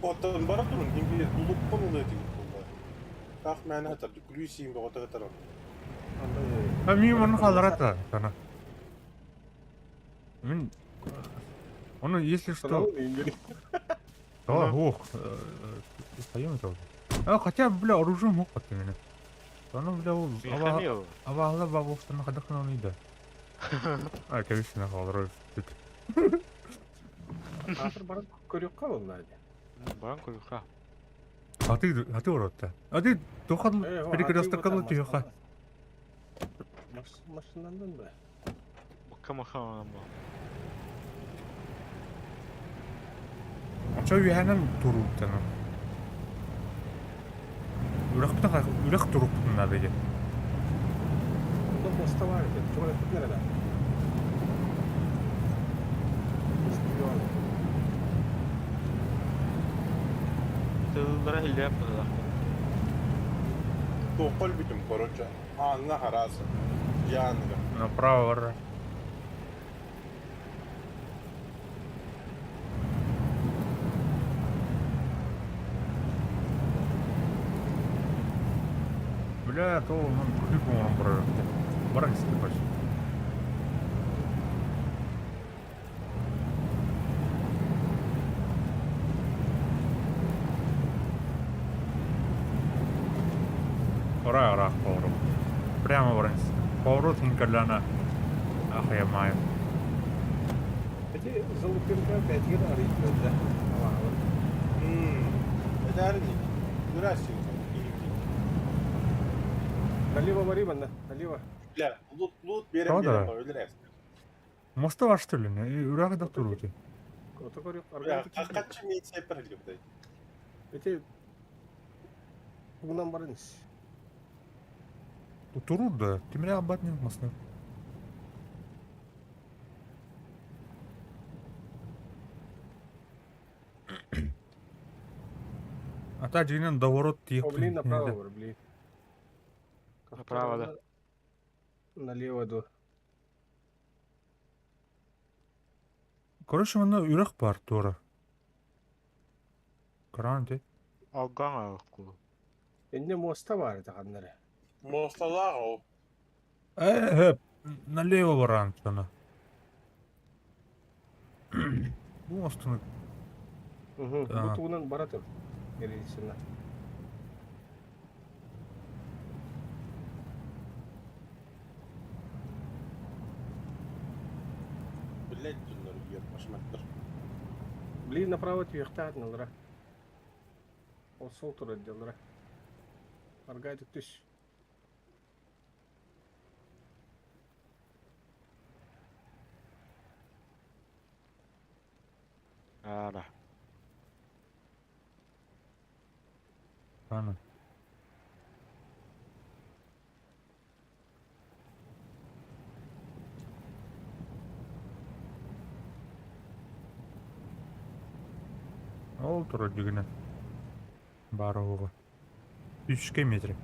Оттон бара турун ким луппун ылыа тигит буолла. Таах мээнэ хатар, күлүү сиин бөҕөтө хатар. А ми оны халарата, тана. Мин Оны, если что... Да, ох, стоим это. А, хотя, бля, оружие мог под меня. Аны, бля, ол абаалар бабуктан хадахын оны да. А, конечно, халары. Атыр баран көрүөххэ буолла дии. Баран көрүөххэ. А ты, а ты урод-то. А ты тохан перекресток тихо. Машинандан ба. Бакка махаан ба. Очо үһэнэн туруuттан. Үрэх үрэх туруктун надо же. Ну, поставар это, чего я тут не Тыллара хиллеп була. Туохха өлбүтүм, короче. Ааҥҥа хараас. Дьааныга. Направо вара. Бля, то он күлүк оҥорон барар. Баран исти Ора, ора, поворот. Прямо баран Поворот хинкарлана. Ах, я маю. Эти залупинка опять арыйдылар да. Эдәрин Үрәсин. Налево вари манна, налево. Бля, лут, лут берем Правда? берем өлөрөс. Моста бар что ли? Үрәгы да туру. Ото көрүөх аргыый Хаччы миссия перелюбдай. Ити тугунан баран ис. Турur да, тимире аббат не масны. А та дьиҥинэн доворот О, блин, тиэхпин направо бар, блин. Направо, да. Налево до. Короче, манна үрэх баар туора. Кран ти. Алгаң алку. Инне муоста баар этэ ханна эрэ. Муосталаах ол. Э, налево баран сана. Бу мостуну Угу. Да. Бу тугунан бара тур. Рельсина. Блять, дьоннор үйер башмактар. Блин, направо түһүөхтээх налара. Ол сол турар дьаллара. Аргай түс. Ара. Аны. Ол турар дьиҥинэн. Баар оһоҕо. Үскэ метр.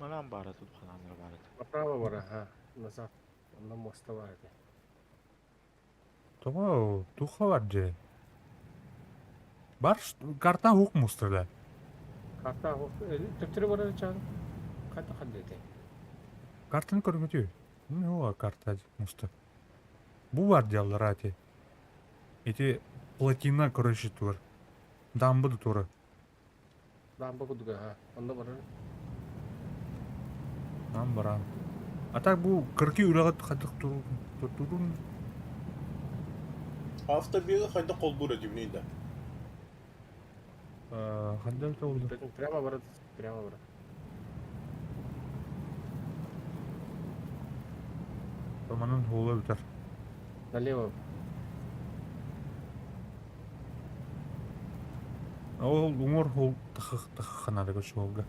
Манан баара тут хананнар баар этэ. Направо бар, ага. Назад. Онно муоста баар этэ. Тоҕо туха бар дьэ. Бар карта ук мустарда. Карта төптөрү барар чаан. Хайда ханна этэй? Картаны көрбүтүү. Ну, карта муста. Бу бар дьаллар ати. Ити плотина, короче, тур. Дамба да тура. Дамба кудуга, ага. Онно барар. Нам баран. А так бу кырки үрэҕит хадых турун. Автобига хайда холбуур этибиний да. Хандан толду. Прямо барар, прямо барар. Манын хула бүтэр. Налево. Ол уҥуор ол тахых тахханада көчүолга.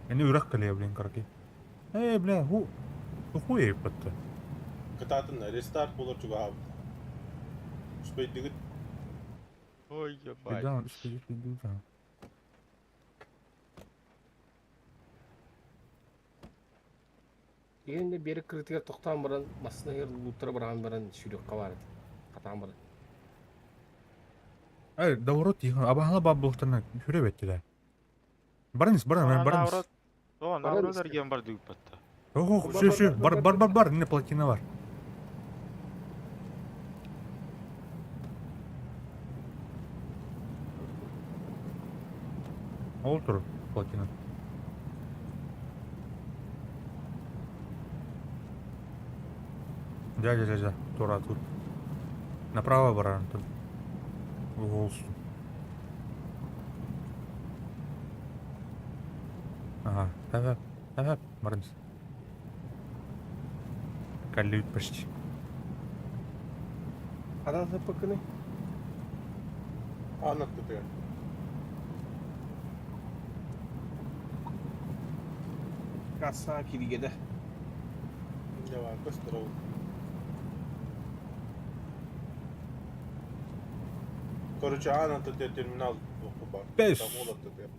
Эни үрэх кэлиэ блин караки. Э, бля, ху хуй эйппатта. Кытаатын рестарт болар чугаһаабыт. Успейдигит. Ой, ебать. Да, успейдигит. Игэнне биэрэк кырыытыгар тохтоон баран, массыына иһэр лууттара быраҕан баран сүүрүөххэ баар этэ. Хатаан баран. Эй, доворот тихон, абаһала баббылтана хүрэ беттилер. Барыныс, барын, барыныс. О, наоборот эргиэн барды ыыппатта. Ох, все, все, бар, бар, бар, бар, не плотина бар. Ол тур, плотина. Дядя, дядя, тура тут. Направо баран тут. Угол. Ага, давай, давай, барыныс. Каллют почти. Ханан саппыкыный? Аан аттытыгар. Касса киригэдэ. Давай, быстро. Короче, аан аттытыгар терминал бар. Бес. Там ол аттытыгар.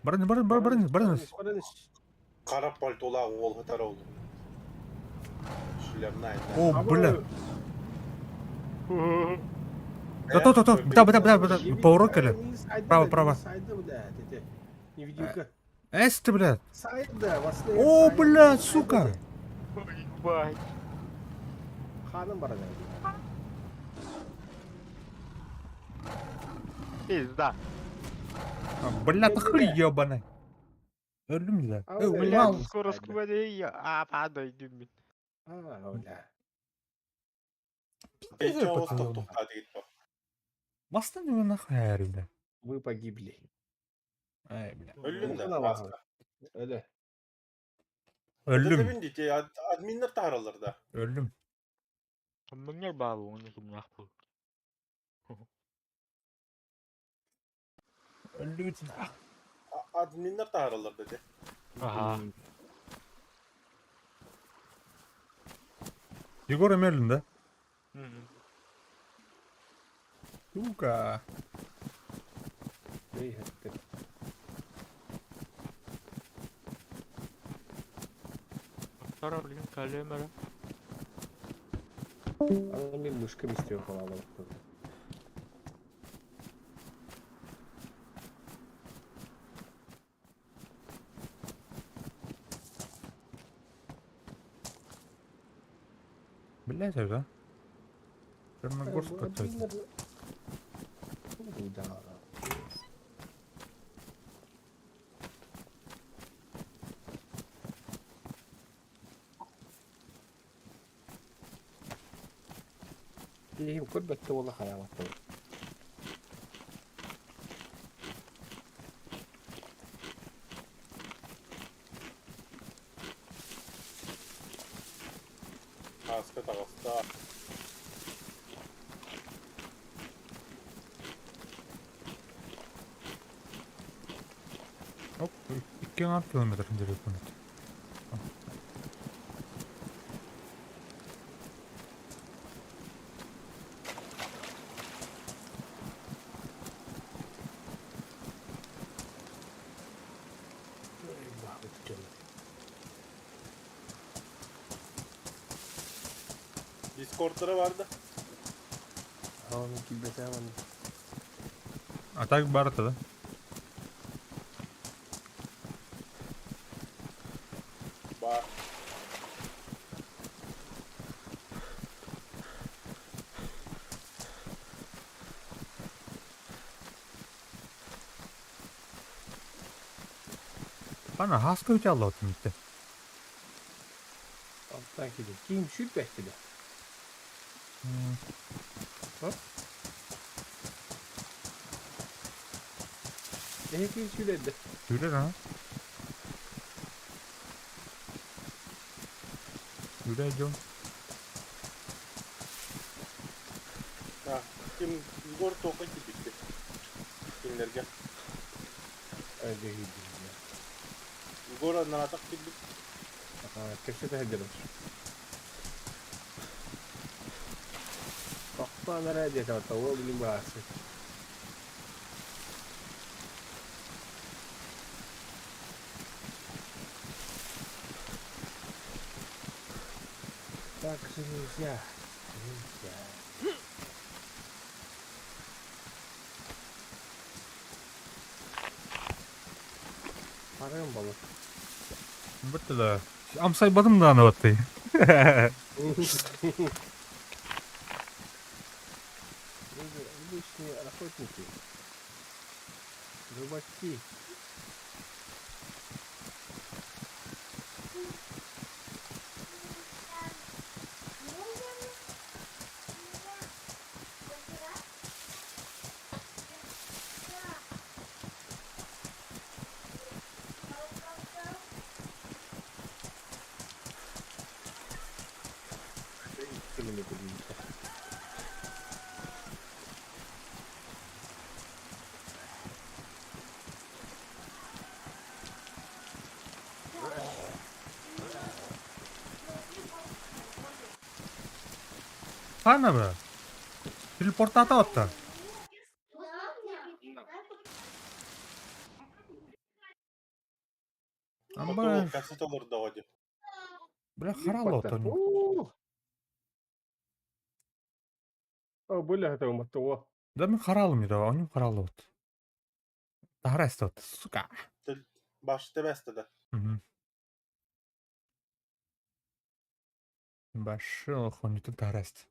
Барыныс, барыныс, бар, барыныс, барыныс. Барыныс. Хара пальтолаах уол сытар ол. Шлемная. О, бля. Да то, то, то, да, да, да, да, поворот кэлэ. Право, право. Сайда, блядь, эти. Невидимка. Эс ты, блядь. Сайда, вас О, блядь, сука. Ой, ебать. Ханым баран. Пизда. А, Бля, ты хуй ебаный. Өлдүм да. А, Э, бля, мал. Скоро сквадей, а падай дүммүт. А, бля. Пиздец, пацаны. Мастан его нахуй, бля. Вы погибли. Ай, бля. Өллүм да. Ухана баҕа. Өлө. Өллүм, Админнер тааралар да. өллүм. Мыңнар баар уонна кимнээх бу. Өллүгүт. Админнар таһаараллар да дии. Аха. Егор Эмерлин, да? Сука. Эй, хатты. Тара блин калемера. Ана мен мышка мистео халалап. Блять, да? Черногорск какой-то. Да. Киһим көрбөттө буола хайаабаттар. Ааска таҕыста. Оп, 2,5 километр диэри пункт. Баһыт дьон. Discord'lara vardı. Ааны килбэтэ манна. А так бар да? Бар. Bana haska üç Allah gitti. Алтан киди. Ким сүрбэттиле. Эһи ким сүрэрдэ? Yürü ha. Yürü John. Ha, kim Igor Toka gitti. Kimlerge? Öyle gidiyor. Igor наратак килбит. Кэпсэтэ сылдьабын. Тохтоон эрэ диэтэ, ол билин баасы. Так же нельзя. Нельзя. Харым балык. Бітті да. Амсайбадым да аны батты. Вы же обычные охотники. Рыбаки. Километр видите. Хана бе. Телепортата атта. Амба, Кассета олордоҕо дии. бля, харал отон. О, бля, это мотого. Да мен харалым да, onun харал от. Тараст от, сука. Баш тебесте да. Мгм. Башил хониту тараст.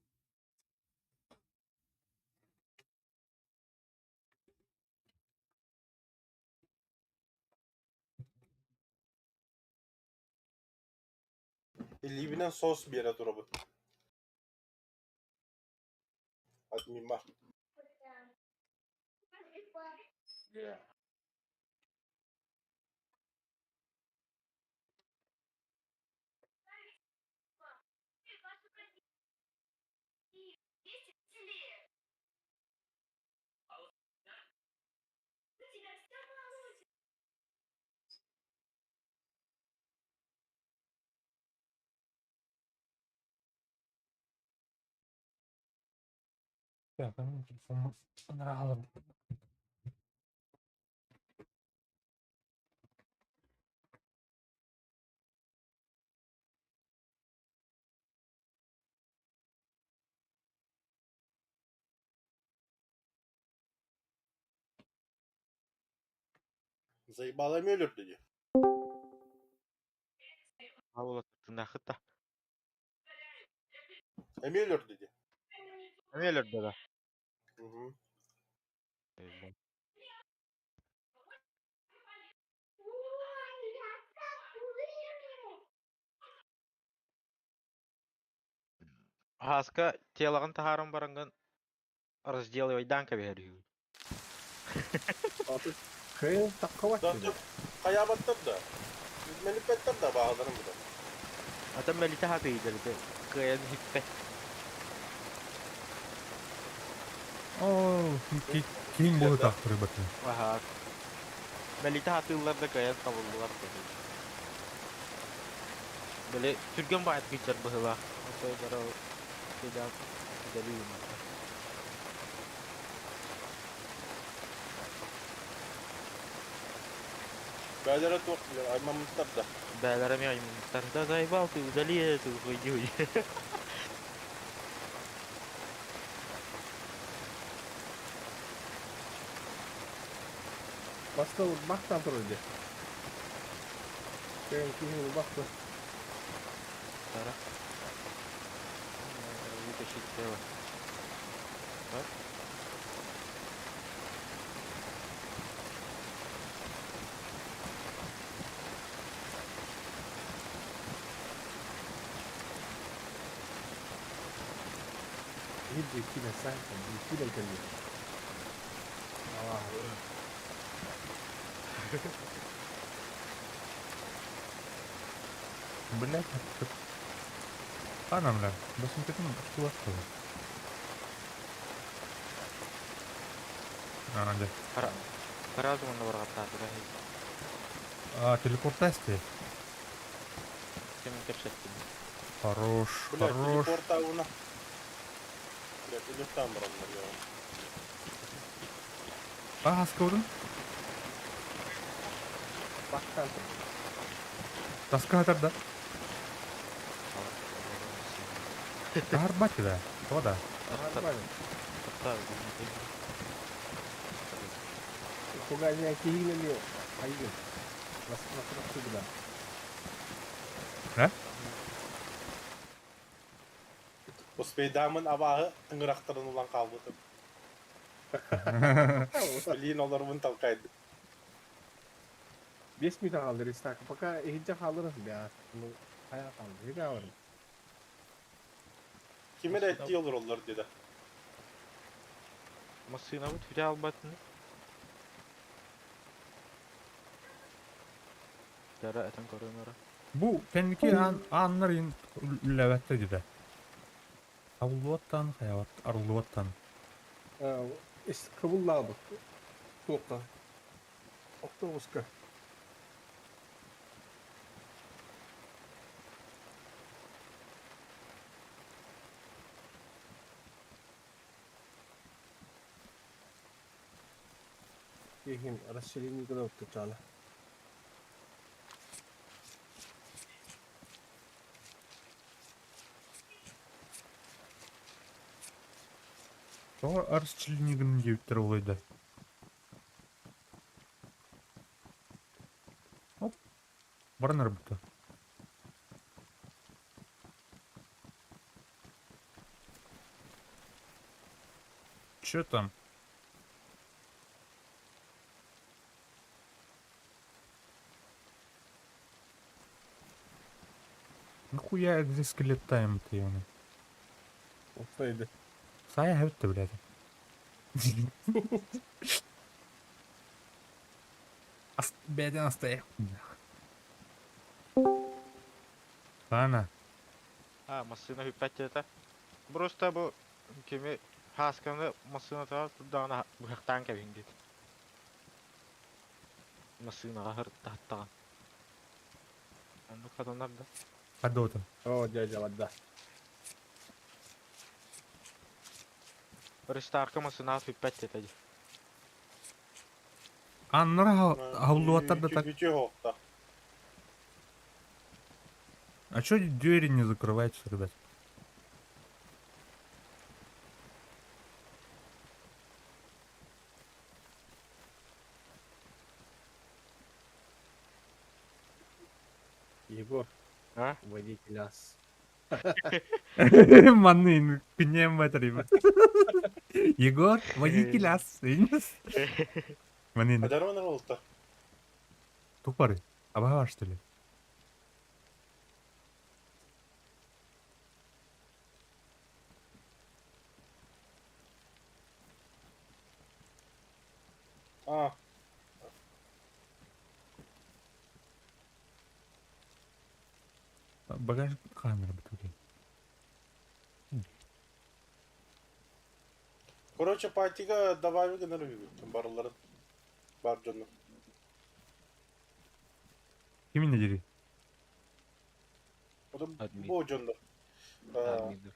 Либинен сос биэрэ турабыт. Админ бар. Так, телефоммун анараа Заебало эмиэ өлөрдө дии. Тынаахыта. Эмиэ өлөрдө дии. Эмиэ өлөрдө да. Угу. Хаска телоҕын таһааран бараҥҥын разделывайдаан кэбиһэр үһү. Кыайан таххабат Да, дии. хайаабаттар да. Мэлиппэттэр да бааларын буда. Атын мэлитэ хатыйдар ити кыайан иһиппэт. Оо, киин буолутаахтары батын. Аһаа. Мэлитэ хатыыллар да кыайан табыллылар да. Били түргэн баайт кыычар быһыылаах. Отойдоро кыдаан удалил. Бээлэрэ туох билэр, аймаммыттар да. Бээлэрэ эмиэ аймаммыттар. Да заебал ты, удали эту хуйню. Баста бахтан турар дии. Кыайан киһини бахта. Тара. Вытащить тело. Так. Биир киилэ саайтан, биир киилэ кэллэ. Блять, Ана, бля, басын устубат А, да. Сразу онно барҕаттаатыга А, телепортасти. Кимин кэпсэттим. Хорош, Блядь, хорош. телепортауна. Блядь, илюктан бараннар я. А, скорын. Бахтан турар. Таска атар да. Тарбат да. То да. Нормально. Кугазия киһини эмиэ хайгын. Настрахсыгына. Да? Успейдаамын абааһы ыҥырахтарын ылан хаалбытым. Билиин олорбун талкайдым. 5 минут хаалды рестак. Пока иһирдьэ хаалларас бя. Ну, хайа хаалды. Иһирдьэ хааларым. Ким эрэ эттии олороллор диэтэ. Массыынабыт бүтэ албатын. Дара этэн көрөн ара. Бу кэнники аан ааннар ин үллэбэттэр дидэ. Арыллыбаттан хайабат арыллыбаттан. Ис кыбыллаабыт. Туохха? Автобуска. Киһин расширение гына оттучаана. Тоҕо арсчилинигин диэбиттэр олойда. Оп, баран арбыта. Че там? Нахуя экзоскелет тайм-то, ёна? Оттойду. Сайа хэвтэ, блядь. Бэйэтин астайа. Саана. А, массыына хүппэт диэтэ. Просто бу кими хаасканы массыынатыгар турдаҕына быһахтаан кэбиһиҥ диэтэ. Массыынаҕа сырыттаҕын. Оннук хатанар да. Хадотын. Оо, дядя, вода. Рестарка массыынаҕа сүппэт этэ дии. Аннара хауллубаттар да так. Үтүө оһохтоох. А чё двери не закрываются, ребят? Егор, А? водитель ас. Манны күннээн батар Егор, водитель ас. Манын Адарман олта. тупары. Абаға что ли? А, Багаж камера бутылки. Короче, патига добавил гынар үһүгүттэн барыларын бар дьону. Кимин дери? Потом Админ. бу дьоннор. А, Админдер.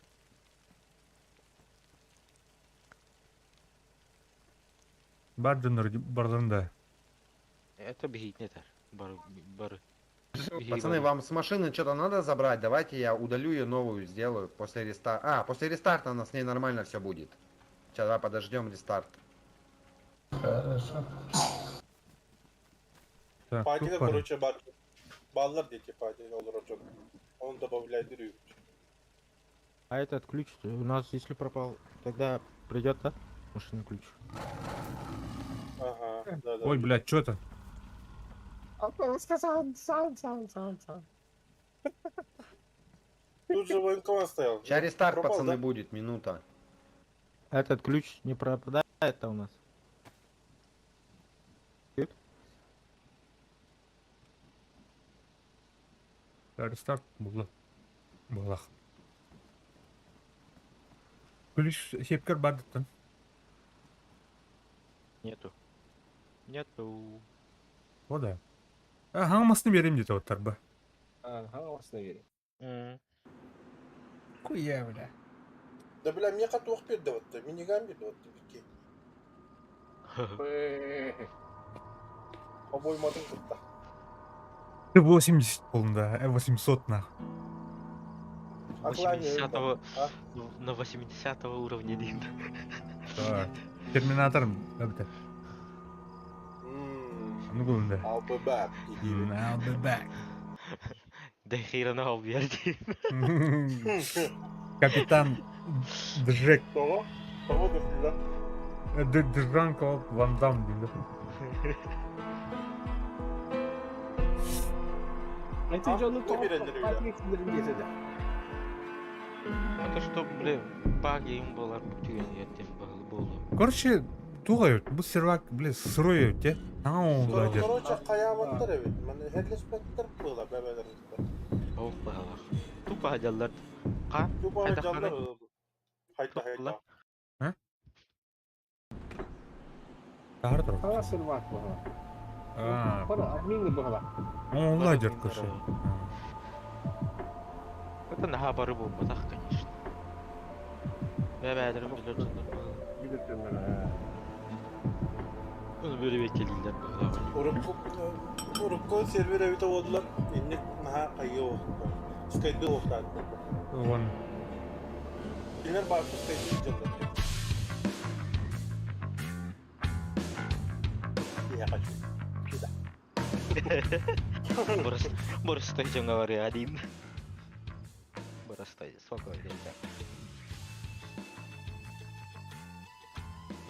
Бар дьоннор барларында. Это бихит не тар. Бары бары. Пацаны, вам с машины что-то надо забрать? Давайте я удалю ее новую сделаю после рестарта. А, после рестарта она с ней нормально все будет. Сейчас давай подождем рестарт. Хорошо. Так, Патига, тупары. короче, бар. Баллар диэки патига олорор дьон. Оны добавляй үһүгүт. А этот ключ у нас если пропал, тогда придет, да? Машина ключ. Ага, да, да. Ой, блядь, что это? Сан, сан, сан, сан, сан. Тут же военкомат стоял. Сейчас рестарт, Пропал, пацаны, да? будет, минута. Этот ключ не пропадает у нас. Рестарт было. Балах. Ключ сепкер бардыттан. Нету. Нету. О да. Ага, масны берем где-то вот тарба. Ага, вас наверное. М. Хуя, бля. Да бля, мне катух передавать-то, миниган передавать-то, бики. Обойматын кытта. 80 полында, 800 нах. 80-го А? на 80 уровня дейм. Так. Терминатор, это. Ну главное. I'll be back. диир. I'll be back. Да хера на берди. Капитан Джек Того? Того да Джан-Клод Ван Дам дейм, да? Эти А, дьону ну, берелер үйе. диэтэ. Это что, блин, баг им была түген ертең болду. Короче, тугай, бу сервак, блин, сырой те. Ау, ладер. Короче, каябаттар эбит. Маны херлеспеттер була бәбәлер. Ох, балах. Тупо жаллар. Ка? Тупо Хайда жаллар. Хайта хайта. Тар тұр. Ха, сервак была. А, Бара, админы была. он ладер, короче. Это наха бары болбатах, конечно. Бәбәлерим билер Билет Оны бөлүп экелилер була. Урукку урукку сервер эбит олдулар. Инник наха кайы Скайды оқтады. Вон. Кинер бар скайды жаллар. Я хочу. Сюда. Борис, Борис жаңа бар один. Борис, спокойно.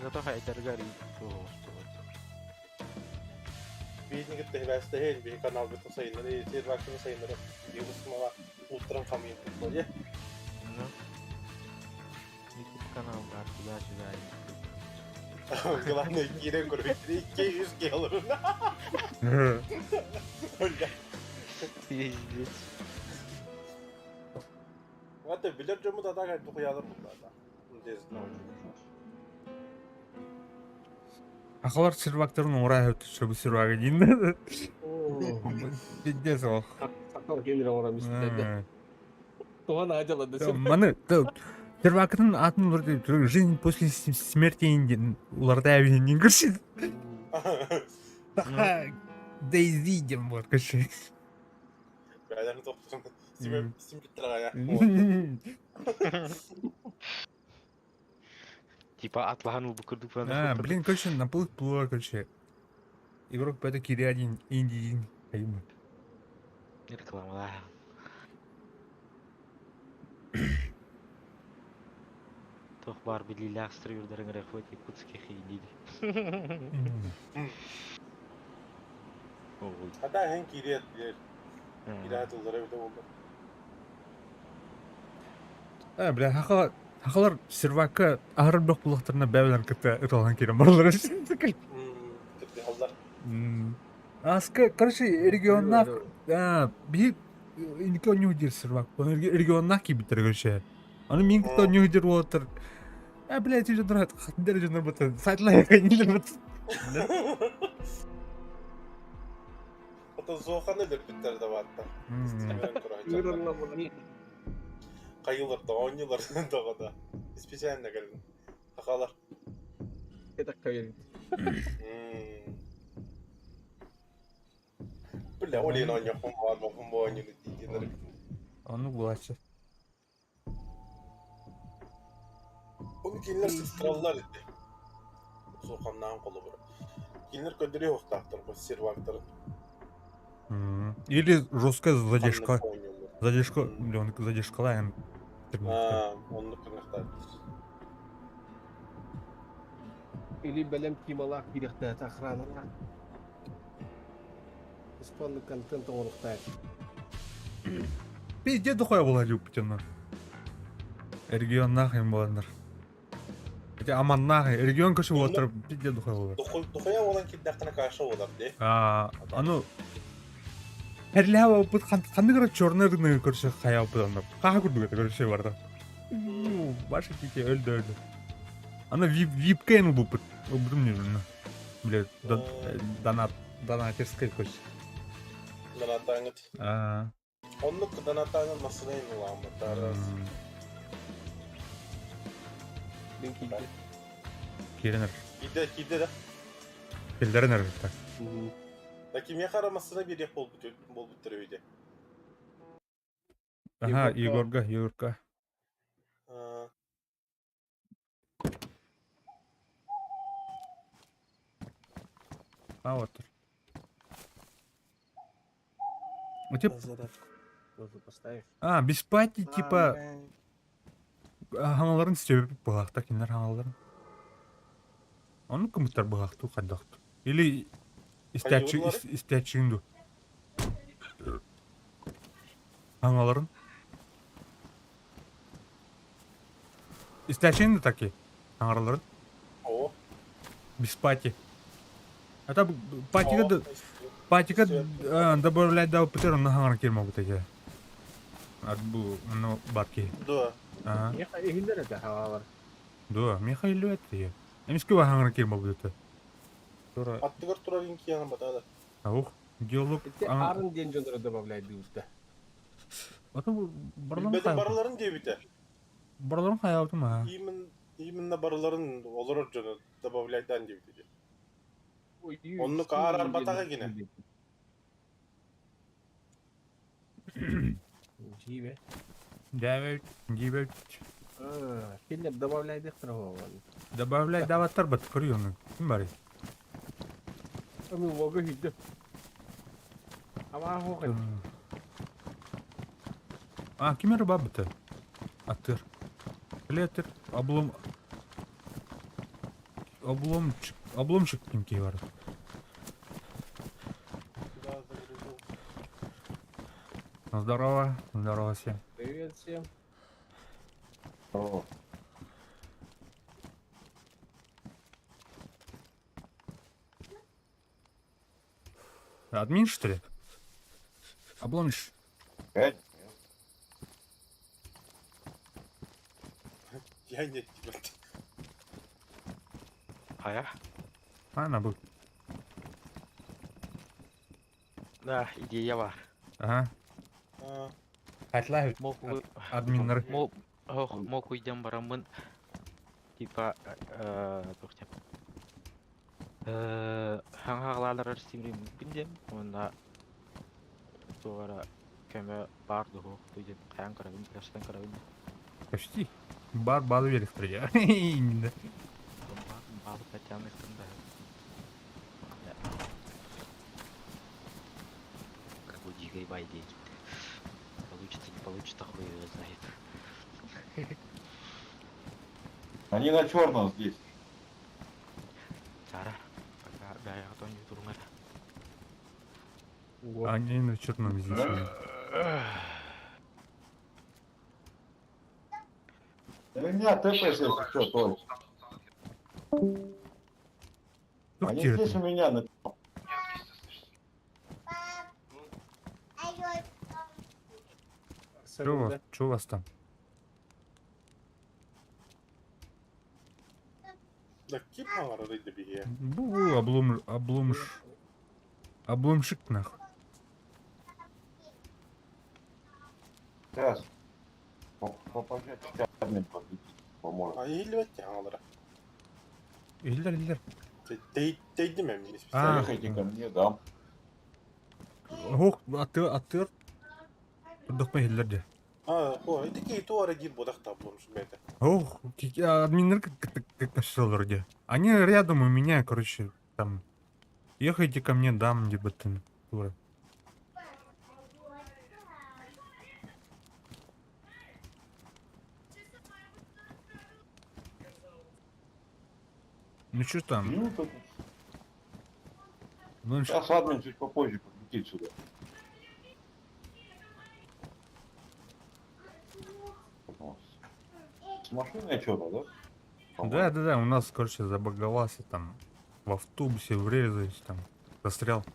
Зато хайдар гори. Биһиги тэһбэстэһин биһи канал бытын сайыннары, сервакын сайыннары, биһи утром хамын туппа. Ну. YouTube канал бар, туда-сюда. Главное, кирен көрбөйтүр, 200 келір. Пиздец. Ата билер жому да да тухуялар булда. Дез. Ахалар сервактарын орай өтті, чтобы сервак дейін. Пиздец ол. Сакал генерал рамистеде. Туган адела да. Маны, Первакытын атын уларытыы жизнь после смерти диэн уларытаа эбиһин көрсүн. Дейзи диэн буолар көрсүн. Бэйэлэрин тохтун. Симпиттэр Типа атлаһан ылбыт курдук А, блин, короче, наплыв плыла, короче. Игрок по этой кири один инди один. Рекламалаа. Туох баар билиилээх стримердарын ыраахпыт Якутский хиинниир. Хата иһин киириэт диэр. Киирээ тыллара эбитэ буолла. Э, бля, хахалар, хахалар сервакка аһарар бөх буллахтарына бэйэлэрин кытта ыталаһан киирэн бараллар. Кырдьаллар. Аска, короче, регионнаах, биһи инники оонньуу диир сервак, регионнаах киирбиттэр, короче. Аны мин кытта оонньуу диир уолаттар, э, блядь, дьоннор, хатындер дьоннор быта, сайтлай быта. Ото Зоханы өлөрбүттэр да баатта. Хайылар да оонньуулар доҕо да. Специально кэлин. Хахалар. Это кэлин. Бля, ол иһин оонньуохпун баҕарбаппын бу оонньууну диигинэр. Ону булааччы. Оны кинилэр сыстараллар ити. Суоханнаан холобура. Кинилэр көрдөрүө уохтаахтар бу сервактарын. Или жесткая задержка. Задержка, блин, задержкалаем. А, оннук кынахтаах. Или бэлэм тималаах киириэхтээх охраналаах. Испанный контент оҥоруохтаах. Пиздец дохуя была Люптина. Регионнаах им буоланнар. Ити аманнаах регион көшө буолаттар пиздец дохуя буолар. Дохуя буолан киирдэххинэ каша буолар дии. Аа, аны Эрлэһэ буолбут ханнык эрэ черный рыногы көрсө хайаабыт онно. Хааһы курдук этэ көрсө барда. Баша кики өлдө өлдө. Аны вип випка эн ылбыппыт. Ылбытым не Бля, донат донатерскай көс. Донаттааҥыт. Аа. Оннук донаттааҥыт массыына ылааммыттар. Мен киирдим. Киирэн эр. Киирдэ, киирдэ да. Киллэрэн эрбиттэр. Да кимиэхэ эрэ массыына биэриэх буолбут буолбуттар эбит. Аха, Егорга, Егорга. А вот. Ну, тип... Тоже поставишь. А, без пати, типа, хаҥаларын сөбүп быһаахта кинилэр хаҥаларын. Ону кымыттар быһаахтуу хайдахту. Или истээччи истээччиҥ дуу. Хаҥаларын. Истээччиҥ да таки. Хаҥараларын. О. Без пати. Это патика да патика добавлять да опытыр онно хаҥаран киирмэбит этэ. Бу ну барки. Да. Ага. Иһиллэр этэ хаалар. Да, Михаил это. Эмискэ хаҥаран киирмэбит этэ. Тура. Аттыгар турар инкияна батада. Аух, диалог. Ити арын диэн дьоннору добавляй дыыбыта. Ото барларын Билбэтим барыларын диэбитэ. Барыларын хайаабытым аа. Именно именно барыларын олорор дьону добавляйдан диэбитэ. Оннук аар арбатаҕа гинэ. Дьиибэ. Дьиибэ, дьиибэ. Кинилэр добавляйдыахтара буолан. Добавляй даваттар бат көрүөҥ. Ким барый? Аны уолга үһүйдэ. Абаа хоҕай. А, ким эрэ бабыта? Аттыр. Билетер, облом... Обломчик, обломчик ким киһи бар. Да, загрузил. Здорово, здорово всем. Привет всем. О. Админ, что ли? Обломиш. Э? Я нет тебя. Хайа? А, был. Да, идея бар. Ага. А, Хатлай Мол, админнар. мол, Ох, мокуйдан бараммын типа туох диэн хаҥа аҕалааларар стимриммиппин диэн уонна туох эрэ көмө баар дуо диэн хайаан көрөбүн кэпсэтэн көрөбүн. Почти. Бар балы берехтер я. Балы Татьяна да. Как у дикой байди. Получится, не получится, хуй его знает. Они на черном здесь. Сара, пока бэйэҕит оонньуу туруҥ эрэ. Они на черном здесь. Да меня ТП здесь что, Толь? Тух Они диир здесь у меня на Чё у вас, чё у вас там? Да кип маңарар иде биһиэ. Бу облом, обломш. Обломщик нахуй. Сейчас. Попозже админ подъедет, поможет. А иһиллибэт хаҥалара. Иллер, иллер. Тэйдим эмин А. специально. Ехайте ко мне, дам. Ох, аты, аты. Турдахпа иһиллэр дии. А, о, ити киһи туора диир буолах табломш бэйэтэ. Ох, админнер как вроде. Они рядом у меня, короче, там. Ехайте ко мне, дам, либо ты. Дура. Ну что там? Ну, так, Ну, Сейчас админ чуть попозже подлетит сюда. С машиной что-то, да? По-моему. Да, у нас, короче, забаговался там в автобусе, врезались там, застрял.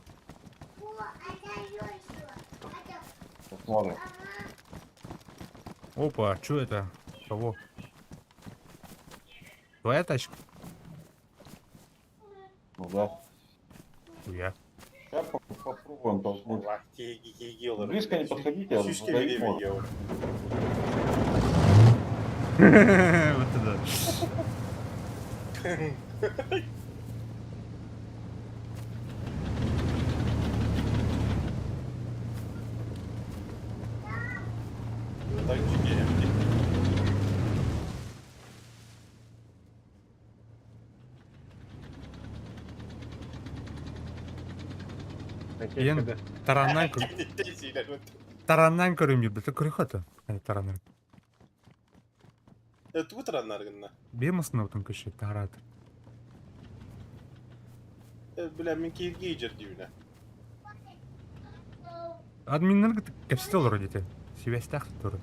Посмотрим. Опа, что это? Кого? Твоя тачка? Ну да. Я. Сейчас попробуем толкнуть. Лах, киһи киһи олорор. Близко не подходите, а Сүүскэ задавить бириэмэ можно. олорор. Вот это. Так дьиҥэ Иэн тараннан көр тараннан көрүм диир көрүөххэ тараннан. Тугу тараннар гынна? Бемасына отон көшө тараат. Бля, мин киирги дьэр дүүнэ. Админнар кэпсэтэ олорор диэтэ. Сибээстээх тур.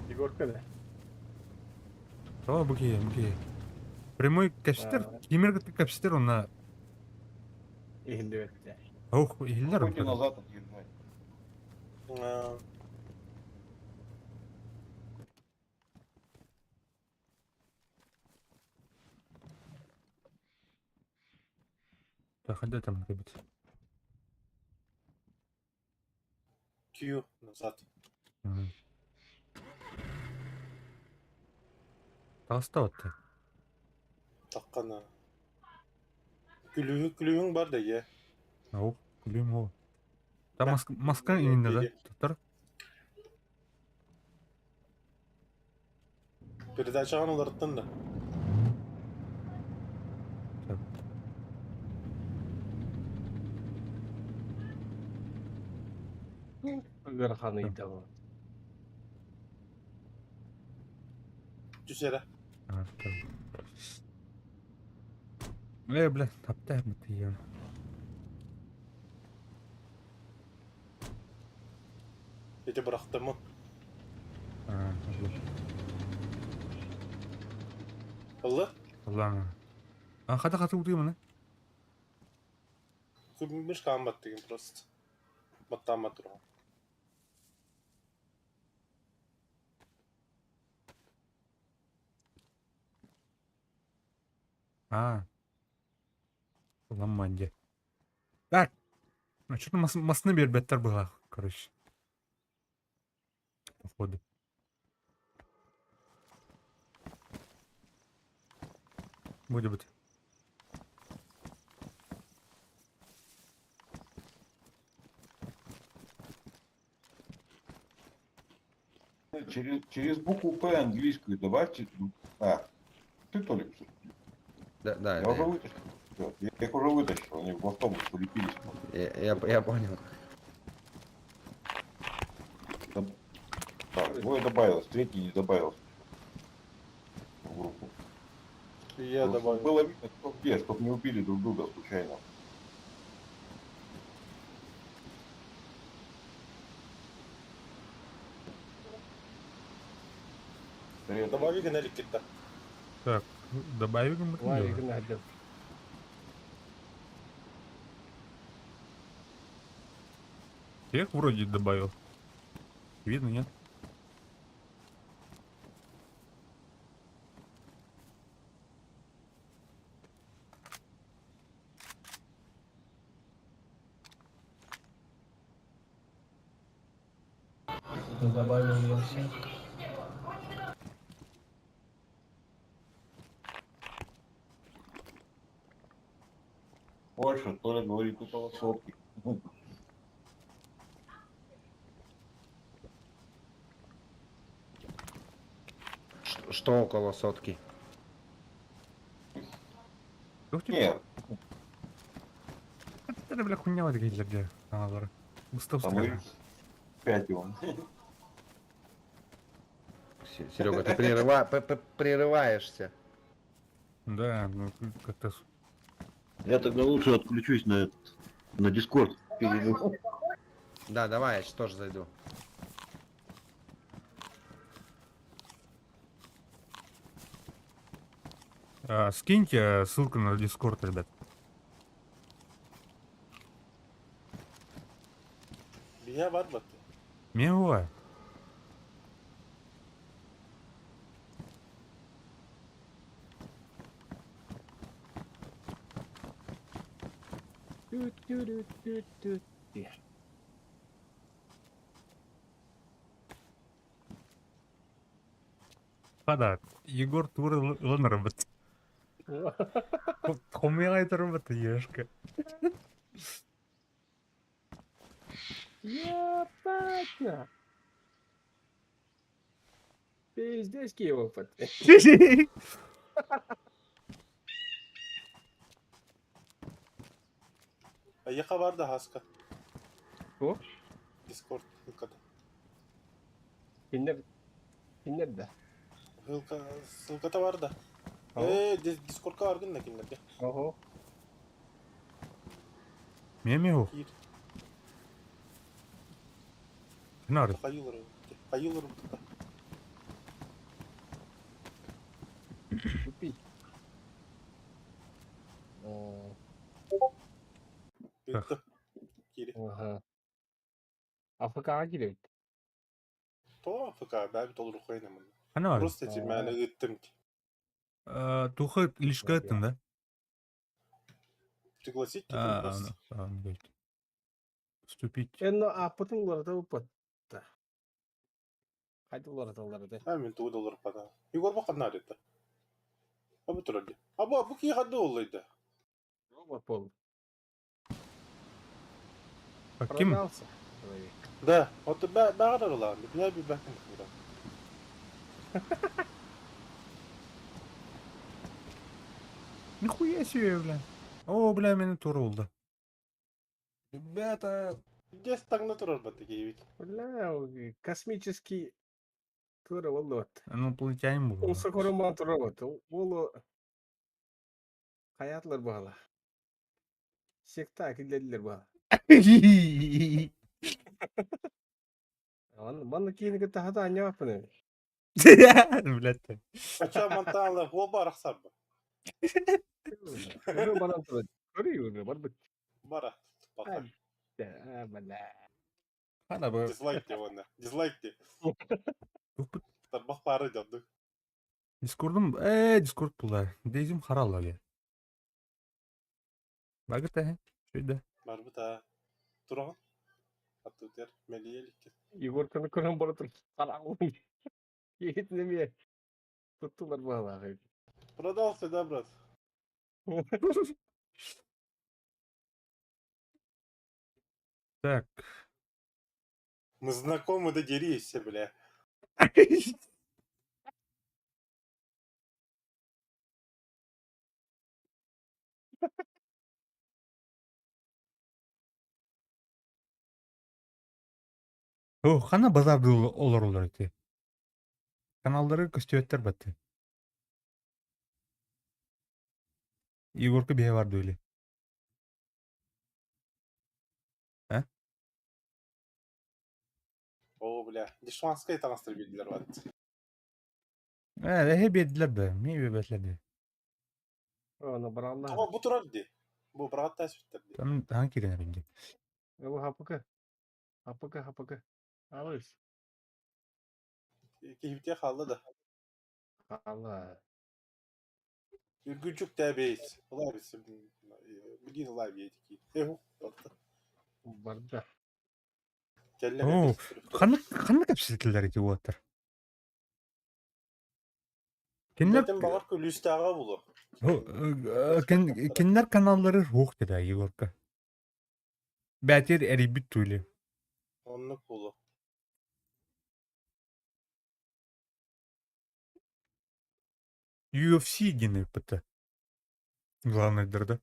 Егорка, да? О, бу киһи, бу киһи. Прямой кэпсэтэр, кимер кэпсэтэр онно Иһиллибэт. ох, иһиллэр. Будете назад отъезжать. Так, а где там, ребят? Q назад. Таҕыста Таххана. Күлүүһү күлүүһүҥ бар да ийэ. Ау, күлүүм ол. Там маска иннинэ да? Туттар. Передачаҕын уларыттан да. Так. Ыарахан ыйдаҕа. Түс эрэ. А, так. Э, бля, таптаах тиийэн. Ити бырахтыммын. А, Ылла. Ылла. А, хата хата утуймана. Күммүш хааммат деген просто. Баттааммат туруга. А. Ламанде. Так. А что-то масны биэрбэттэр быһыылаах, короче. походу. Будет. Через букву П английскую добавьте. А, ты, Толик, что ли? Да, да, Я это уже вытащил. Всё, я их уже вытащил, они в автобус улепились. я понял. Так, двое добавилось, третий не добавился. В группу. И я Ну, чтоб добавил. Было видно, кто где, чтобы не убили друг друга случайно. Привет. Добави генерик-то. Так, добавим это Лавик дело. надо. Я их вроде добавил. Видно, нет? Добавил я всех. Больше, Толя говорит, около сотки. Что около сотки? Ух ты, Нет, Это, бля, хуйня вот такие для Аналары. Устав там и пять он. Серега, ты прерываешься. Да, ну как-то... Я тогда лучше отключусь на этот, на Дискорд. Перейду. Да, давай, я сейчас тоже зайду. А, скиньте ссылку на Дискорд, ребят. Меня варвар. Мило. Тю-тю-рю-тю-тю. Хада, Егор Тур Ланробот. Хумела это робот, ешка. Ебать! Пиздец, опыт. А я хабар да хаска. О? Дискорд. Ссылка. Кинер. Кинер да. Ссылка. Ссылка бар да. Ага. Дискордка аргын да киндерге. Ого. Мемеу. Кир. Нар. Хайылыр. Хайылыр. Купи. О, Кири. Ага. АФК киирбит. То АФК бәбі толыру қойнамын. Анар. Просто эти мәні ыттым. Туха лишка еттің, да? Пригласить А, просто. а, он говорит. Вступить. Энно аппытын уларыта уппатта. Хайда уларыта уларыта. А, мен тугу доллар пада. Егор бу канар это. Абы турады. Аба бу ки хады олайды. Робот пол. А ким? Продался. Человек. Да, вот бәғар ола. Бля би бәкин кура. Нихуя себе, бля. О, бля, мені тур oldu. Ребята, Здесь таңда турар ба теге бит. Бля, космический тура болот. Инопланетянин был. Олса көрөмөн робот. Ол хаятлар бала. Секта килдерлер бала. Аны манна кийин тахата аняпны. Блядь. ты. Ача манталы ол бар ақсар ба. Көрө баран турат. Көрө уже бар бит. Бара. Бака. А, бля. Хана бы. Дизлайк де оны. Дизлайк де. Тух Тарбақ бары деп. Дискордум, Дискорд була. Дейзим харалла ге. Багыта, хе. Шүйді. Бар бу та. Тураган. Аттутер мелиелик. Егорканы көрөн бара тур. Хараҕын иһитин эмиэ туттулар баҕалаах эбит. Продался, да, брат? Так. Мы знакомы, да дерись, бля. О, хана базарды олороллор ити. Каналдары көстүөттэр батты. Егорка биһэ бар дуили. А? О, бля, дешманскай таҥастар биэрдилэр бат. Э, эһэ биэрдилэр да, мин биэрбэтилэр дии. Оны бараллар. Тоҕо бу турар дии. Бу бырааттаас бүттэр дии. Там таһан киирэн эрин дии. Бу хапыка. Хапыка, хапыка. Алыс. Киһибитиэ хаалла да. Хаалла. Үргүчүк тээбэйс. Ылаабис. Блин, ылаабия такие. Эху, барда. Барда. Кэллэ Оо, ханнык ханнык кэпсэтэллэр ити уолаттар? Кинилэр Бэтин баҕар күлүүстээҕэ булу. Кинилэр каналлары суох дедэ Егорка. Бээтир эрийбит туйли. Оннук булу. UFC диэн ыыппыта. Главныйдарда.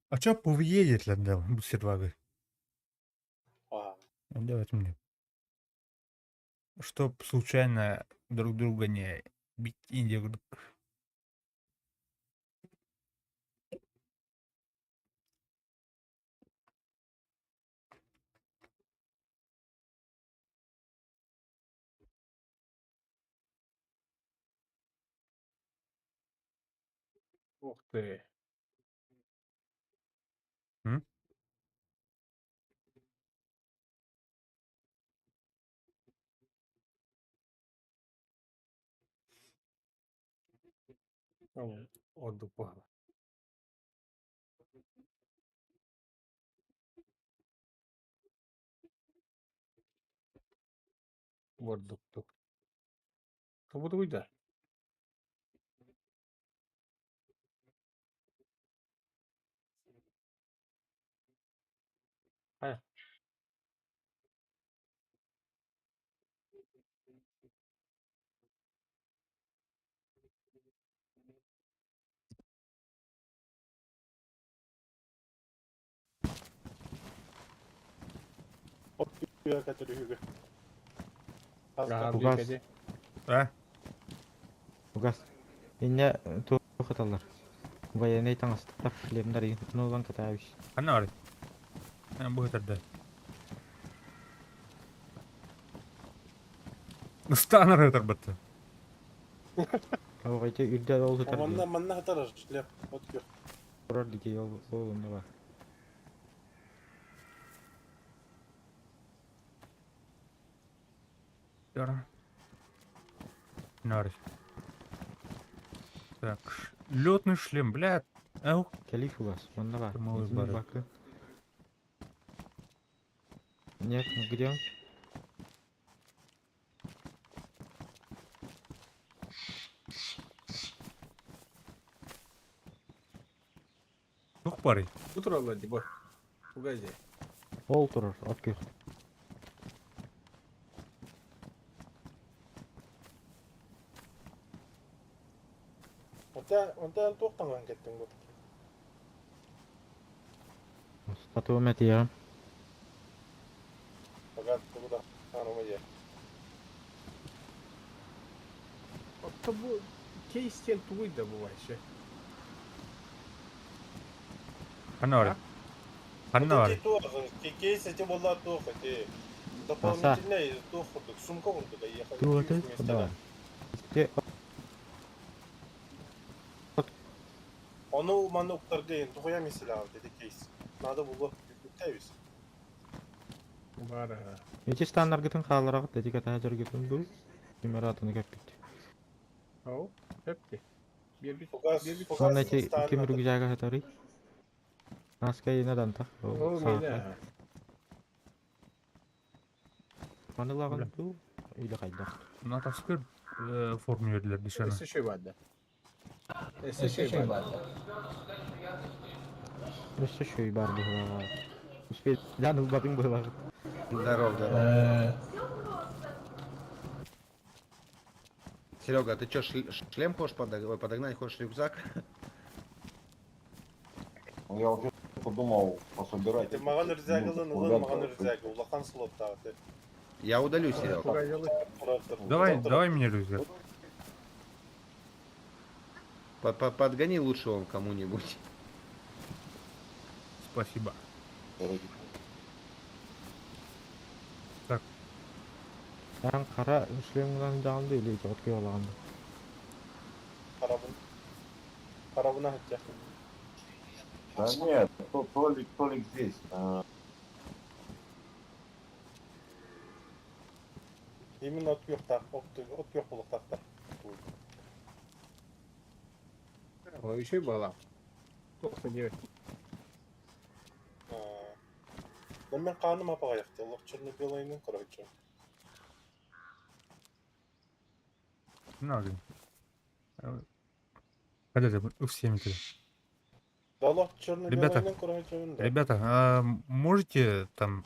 А чё PvE диэтилэр бу сервагы? А, Давайте мне. Чтоб случайно друг друга не бить Индия. Ух ты. М? Ордук буолла. Ордуктук. Тобутугуйда. Хайа. Оп, көтөрүһүгү. Бугас. А? Бугас. Инне туох ыталлар. Военный таҥастар шлемнар нулан катаабис. Ханна бар? Бу ытарда. Ыстаанар ытарбатты. Оҕойте үрдэ ол сытар Манна манна хатарар шлем. От күөх. турар дики ол ол онно бар. Яра. Нар. Так, летный шлем, блядь. Ау. Кэлии фугас, манна бар. Малый Итини бары. бакы. Нет, ну где он? Тух бары. Бу тураллар дии бу. Фугазе. Ол турар, от күөх. Онта онта туох таҥан кеттиҥ бу. Татуым этиэҕим. Пагат тугу да ханыма дьэ. Отто бу кейс диэн тугуй да бу вообще? Ханна бар? Ханна бар? Туох кейс эти буолла туох эти. Дополнительный туох курдук, сумка курдук ехали. Туох это? Да. Те Ону Ону манна уктарга ен тухуя миселяҕыт ити кейс. Надо було бүтэбис. Баар аха. Ити станнаргытын хааллараҕыт, эти кэтээ дьаргытын дуу, ким эрэ атыны кэппит. Ау, хөпти. Биэрбит. Фугас, Биэрбит. фугас Уонна ити ким станната. рюкзага сытарый? Наска иинэ дантах. Ол миэнэ аха. Маны ылаҕын Бля. дуу, или хайдах? Натаскыр форму бердилер дешана. Өссө шөй баар да. Өссө шөй баар да. Өссө шөй баар быһылааҕа. Успейдаан ылбатыҥ быһылааҕыт. Здоров, здоров. Серега, ты чё, шлем хочешь подогнать, хочешь рюкзак? Ну, Я вообще подумал пособирать. Ити маҕан рюкзак ылын, ылын маҕан рюкзак. Улахан слоттаах ити. Я удалю, Серега. Фугазелы. Давай, давай мне рюкзак. Подгони лучше он кому-нибудь. Спасибо. Эн хара шлемҥынан даҕаны да или ити от кыалаҕын да. Харабын. Харабына хатча. Да нет, Толик, Толик здесь. А, Именно от юқтақ, от юқ булуқтақтар. Ой, еще и была. Плохо делать. Мен қаным апағаяқты, олық черно-белыйның короче. На, блин. Подожди, всеми тебе. Да, олық Ребята, черно-белыйның короче. Ребята, а можете там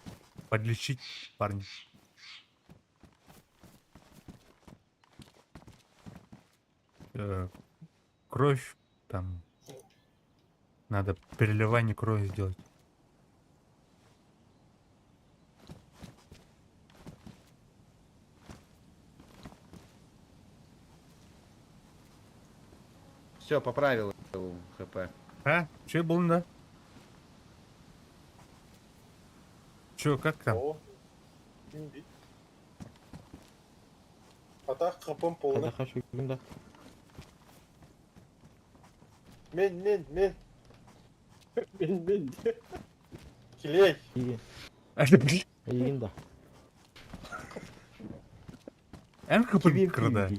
подлечить парня? Кровь там. Надо переливание крови сделать. Все, поправил его хп. А? Че был, да? Че, как там? О, имби. А так хпм полный. Хайдах шүгүн да. Мен, мен, мен. Мен, мен. Клей. Иген. А, да, блин. Иген да. НХП Кибин крада.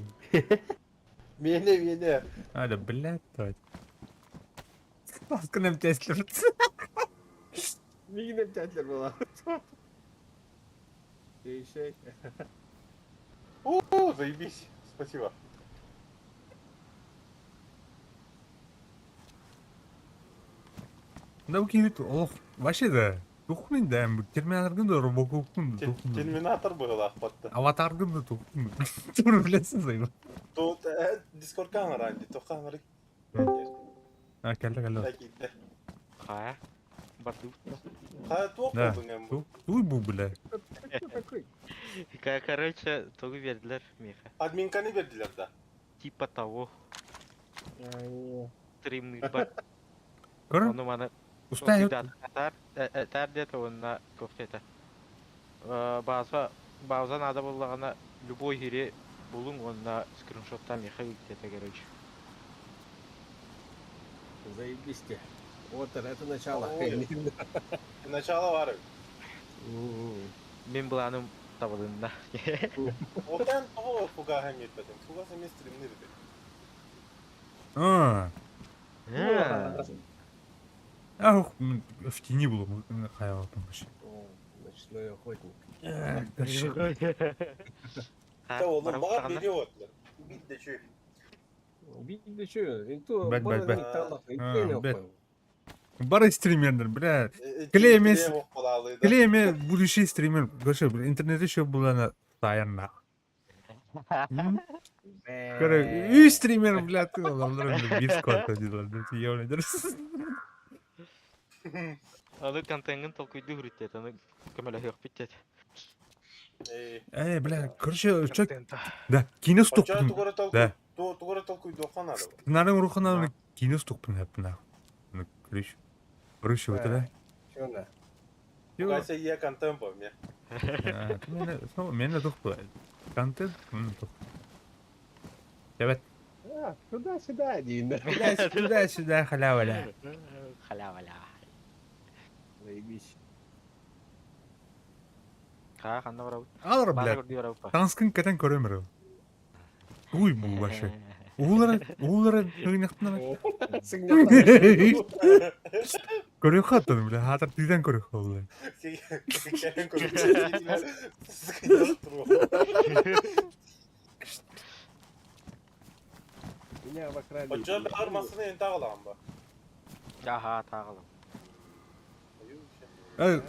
Мене, мене. А, да, блядь, давай. Ласка нам тебя Мигнем театр была. Еще. О, заебись. Спасибо. Да, окей, ох, вообще да. Тухмын да, терминаторгын да, робокопкун да, тухмын. Терминатор был ахпатты. Аватаргын да тухмын. Тур билесин сайын. Тут Дискорд камера, то камера. А, кэллэ, кэллэ. Хайа. Бардыбыт. Ха, туох Да. болдуң эми. Туй бу, бля. Кто такой? Короче, тугу бердилер миэхэ. Админканы бердилер да. Типа того. Стримный бар. Көрө? Ону маны Устает. Тар, тар диэтэ уонна туох диэтэ. База, база надо буоллаҕына любой иһири булуҥ уонна скриншоттаан миэхэ ыыт диэтэ, короче. Заебись те. Вот это начало. Ой. Начало бар. Мин былааным табылынна. Отан того фугаһа миэтпэтим. Фугас эмес стримнир бит. А, ах, в тени было, хайвал там вообще. О, Ночной охотник. Та олар баар берип отлар. Бит де чүй. Видно, что, то Бэт, бэт, бэт. А, бэт. бэт. Бары стримердер, бля. Клей эмес. Клей эме будущий стример. Короче, бля, интернет еще была на тайна. Короче, и стример, бля, ты олар бир сквад дилер, бля, явно. Аны контенгын толкуйду хүрүттет, аны көмөлөһүөхпүт диэтэ. Эй, бля, короче, чё, Контента. да, кино Оча стукпун. тугура толкуй. Да. Тугура толкуйдуохха надо. Нарын рухана кино стукпун хэпна. Ну, короче. Короче, вот это. Чё на? Фугася е контент по мне. Мене, мене тух Контент, тух. Evet. А, туда-сюда, Дина. Туда-сюда, халява-ля. Халява-ля. Заебись. Ха, ханна барабыт? Алар, Баара блядь. көрдүү барабыт. Таҥаскын кэтэн көрөм эрэ. Уй, бу вообще. Уулара, уулара ыгынахтына. Көрүөххэ оттон, бля, хаатар тыытан көрүөххэ буолла. Кэлэн көрүөххэ. Сыгынньах туруох. Меня обокрали. Оччо баар массыына эн тааҕалаҕын ба? Аха, тааҕалам. Э,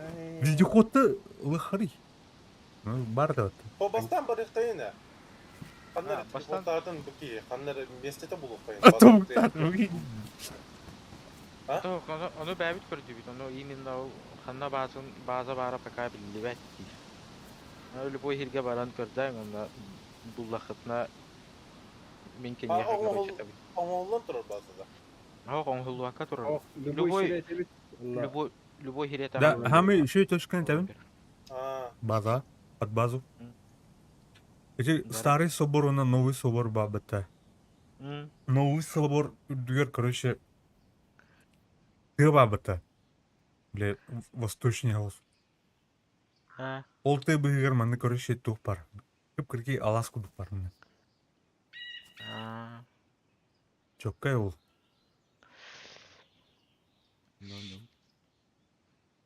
вездеходты лыхарый. Ну, бар да вот. По бастан барыахтайын ээ. Ханна эрэ Бастан- телефонтаатын бу киһи, ханна эрэ миэстэтэ булуохтайын. А то Тоох, ону, ону бэйэбит көрдүбүт, ону именно ол ханна баазын, бааза баара пока биллибэт диир. Ону любой иһиргэ баран көрдөөн, онно буллаххытына мин киниэхэ А, ол- короче табын. Оҥоһуллан турар баазада. Оһох оҥоһуллубакка турар. Ох, любой Любой- сирэ этэбит. Онно Любой, любой иһирэ Да, таҕыллар. хамы еще точка табын. Аа, База, под базу. М. Эти Да. старый собор, она новый собор бабыта. М, Новый собор дверь, короче, тыа бабыта. Бля, восточный голос. а, Ол тыа быһыгар манна короче туох бар. Кып-кыргый алаас курдук бар мына. а, Чоккай ол. ну, ну.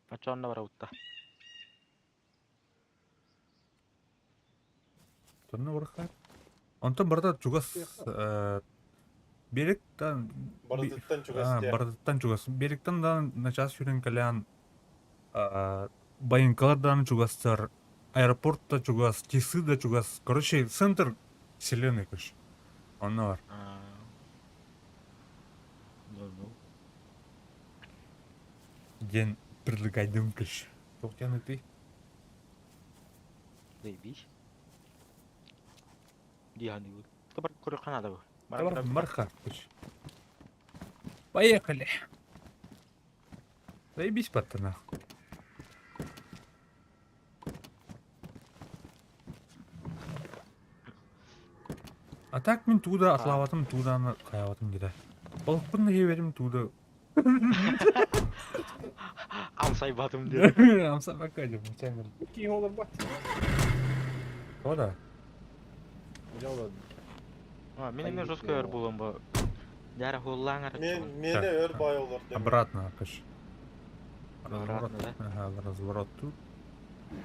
Оччо онно барабытта. Сонно барахар. Онтон барыта чугас э, берегтан барытыттан чугас А, дии. барытыттан чугас. Берегтан даҕаны начаас сүүрэн кэлээн байыҥкалар даҕаны чугастар, аэропорт да чугас, Тисы да чугас. Короче, центр вселенной, короче. Онно бар. А, ну, ну. Диэн предлагайдым, короче. Туох диэн ты? Заебись. Дианы. Табар көрөххө наада бу. Баран Бар, көрөбүт. Марха, короче. Поехали. Заебись, пацана. А так мин туда атлаватым туданы хайаватым деді. Балықпын хеберим туда. Амсайбатым диэн. Амса пока деп. Киһи олорбот. Тода. Дьоло. А, мин эмиэ жестко өр буолан бу. Дьара хуоллаан Мен араччыбын. мени өр бай олор дем. Обратно, кыш. Обратно, да? Ага, разворот тут.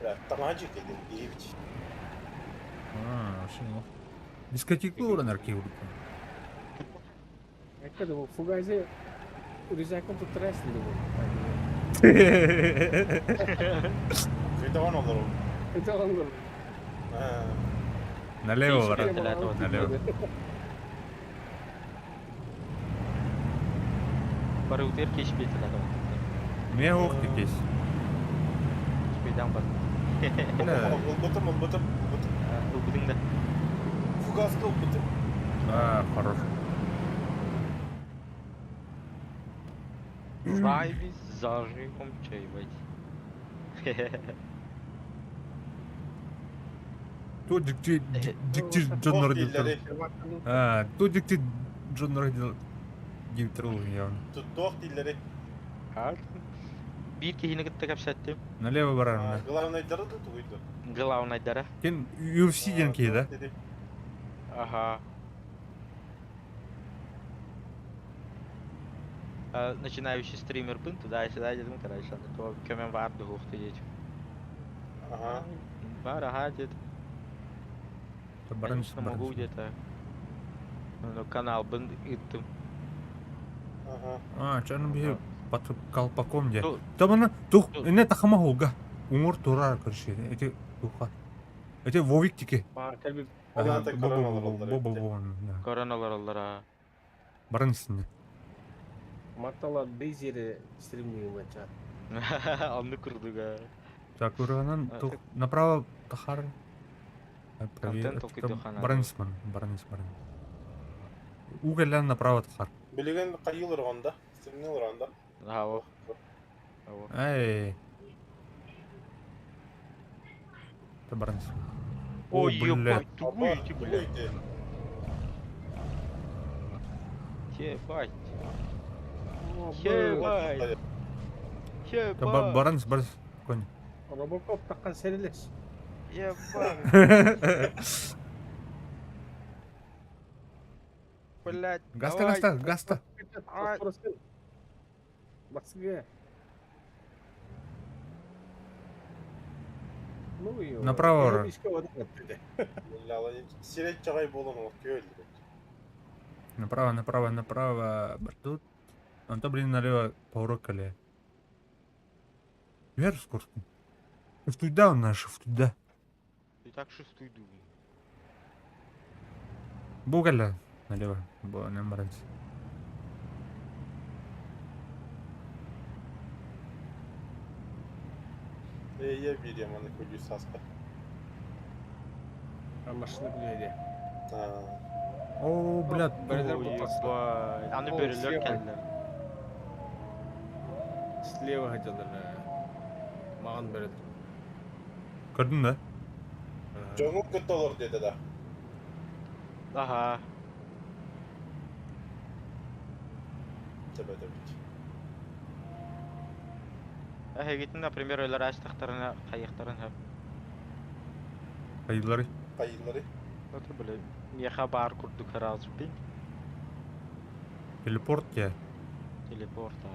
Бля, таҥаһа дьиэкэйдин диэбит. А, вообще ну. Дискотеку уран арки Это думал, фугазе рюкзаком тут трясли, думал. Видаван олор. Это он говорит. Аа. Налево, Тише, брат. брат. Налево. Барыутер кешпетилер. Мне ох ты здесь. Кешпейден бар. Бля. Ылбытым, ылбытым, ылбытым. Ылбытыҥ да. Фугаска ылбытым. А, хорош. Заебись, зажигом чай, ебать. Ту дикти дикти Джон Ох родил. дииллэри. А, ту дикти Джон родил. Дитрул я. Туох дииллэри. Биир киһини кытта кэпсэттим. Налево барар. Главныйдары да тугуйду. Главныйдара. Кен UFC диэн киһи да? Ага. Начинающий стример бын туда-сюда дедим, короче, аны то көмөн бар дуһуохта диэтим. Ага. Бар, ага, дед. Баран Конечно, могу где-то. Ну, канал бын ыттым. Ага. А, чаны би под колпаком де. Ту- Табана тух Ту- эне тахама холга. Уңор турар короче. Эти туха. Эти вовик тики. А, как бы Ага, так бо корона бо олороллор бо бо эбит. бо да. Короналар а. Баран истинне. Маттала Дейзере стримнее мача. Анны курдуга. Так, уранан А, тух так- направо тахар. Контент толкуйдуохха наада. Баран баран баран. Угелен направо тахар. Билигин хайыылар онда. Стримнилар онда. Ага, о. Эй. Это баран О, Ой, бля. ебать, тугуй, Аба, блядь. тугуйте. Ебать. Ебать. Ебать. Баранс, баранс, конь. Робокоп таххан сэрилэс. Ебать. Блять. Гаста, гаста, гаста. Ай. Басыга. Ну и Направо ора. Сирей чаҕай буолан олохтуйа өллүбүт. Направо, направо, направо. Тут. Онто, блин, налево поворот коле. Вверх скоростью. Туда он наш, туда. Ты так шестую думаю. Бугаля налево. Бо, нам баранс. Я бириэм аны көдьүүс сааспар. А машина билиэде. О, блядь. Бөрөлөр Ой, боппастар. ебать. Аны О, бөрөлөр слева. кэллэр. Слева хотеллар. Маҕан бөрөлөр. Көрдүң да? Дьоҥҥун кытта олор диэтэ да. Аха. Төбөтөбүт. Эһигитин, например, өлөр астахтарына хайыахтарын сөп. Хайдылары. Хайыылары. Это, бля, миэхэ баар курдук сразу пинг. Телепорт я. Телепорт. а.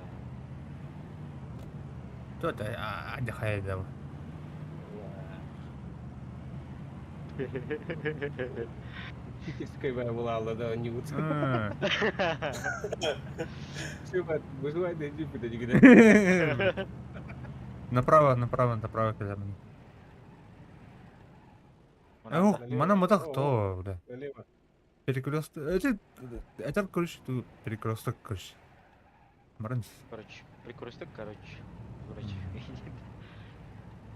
Кто это? А, хайда. Читерская была, да, не вот. Все, выживай, да иди, куда никогда. Направо, направо, направо, когда мне. Ох, мана мата кто, бля. Налево. Перекресток. Это, короче, тут перекресток, короче. Баранс. Короче, перекресток, короче. Короче.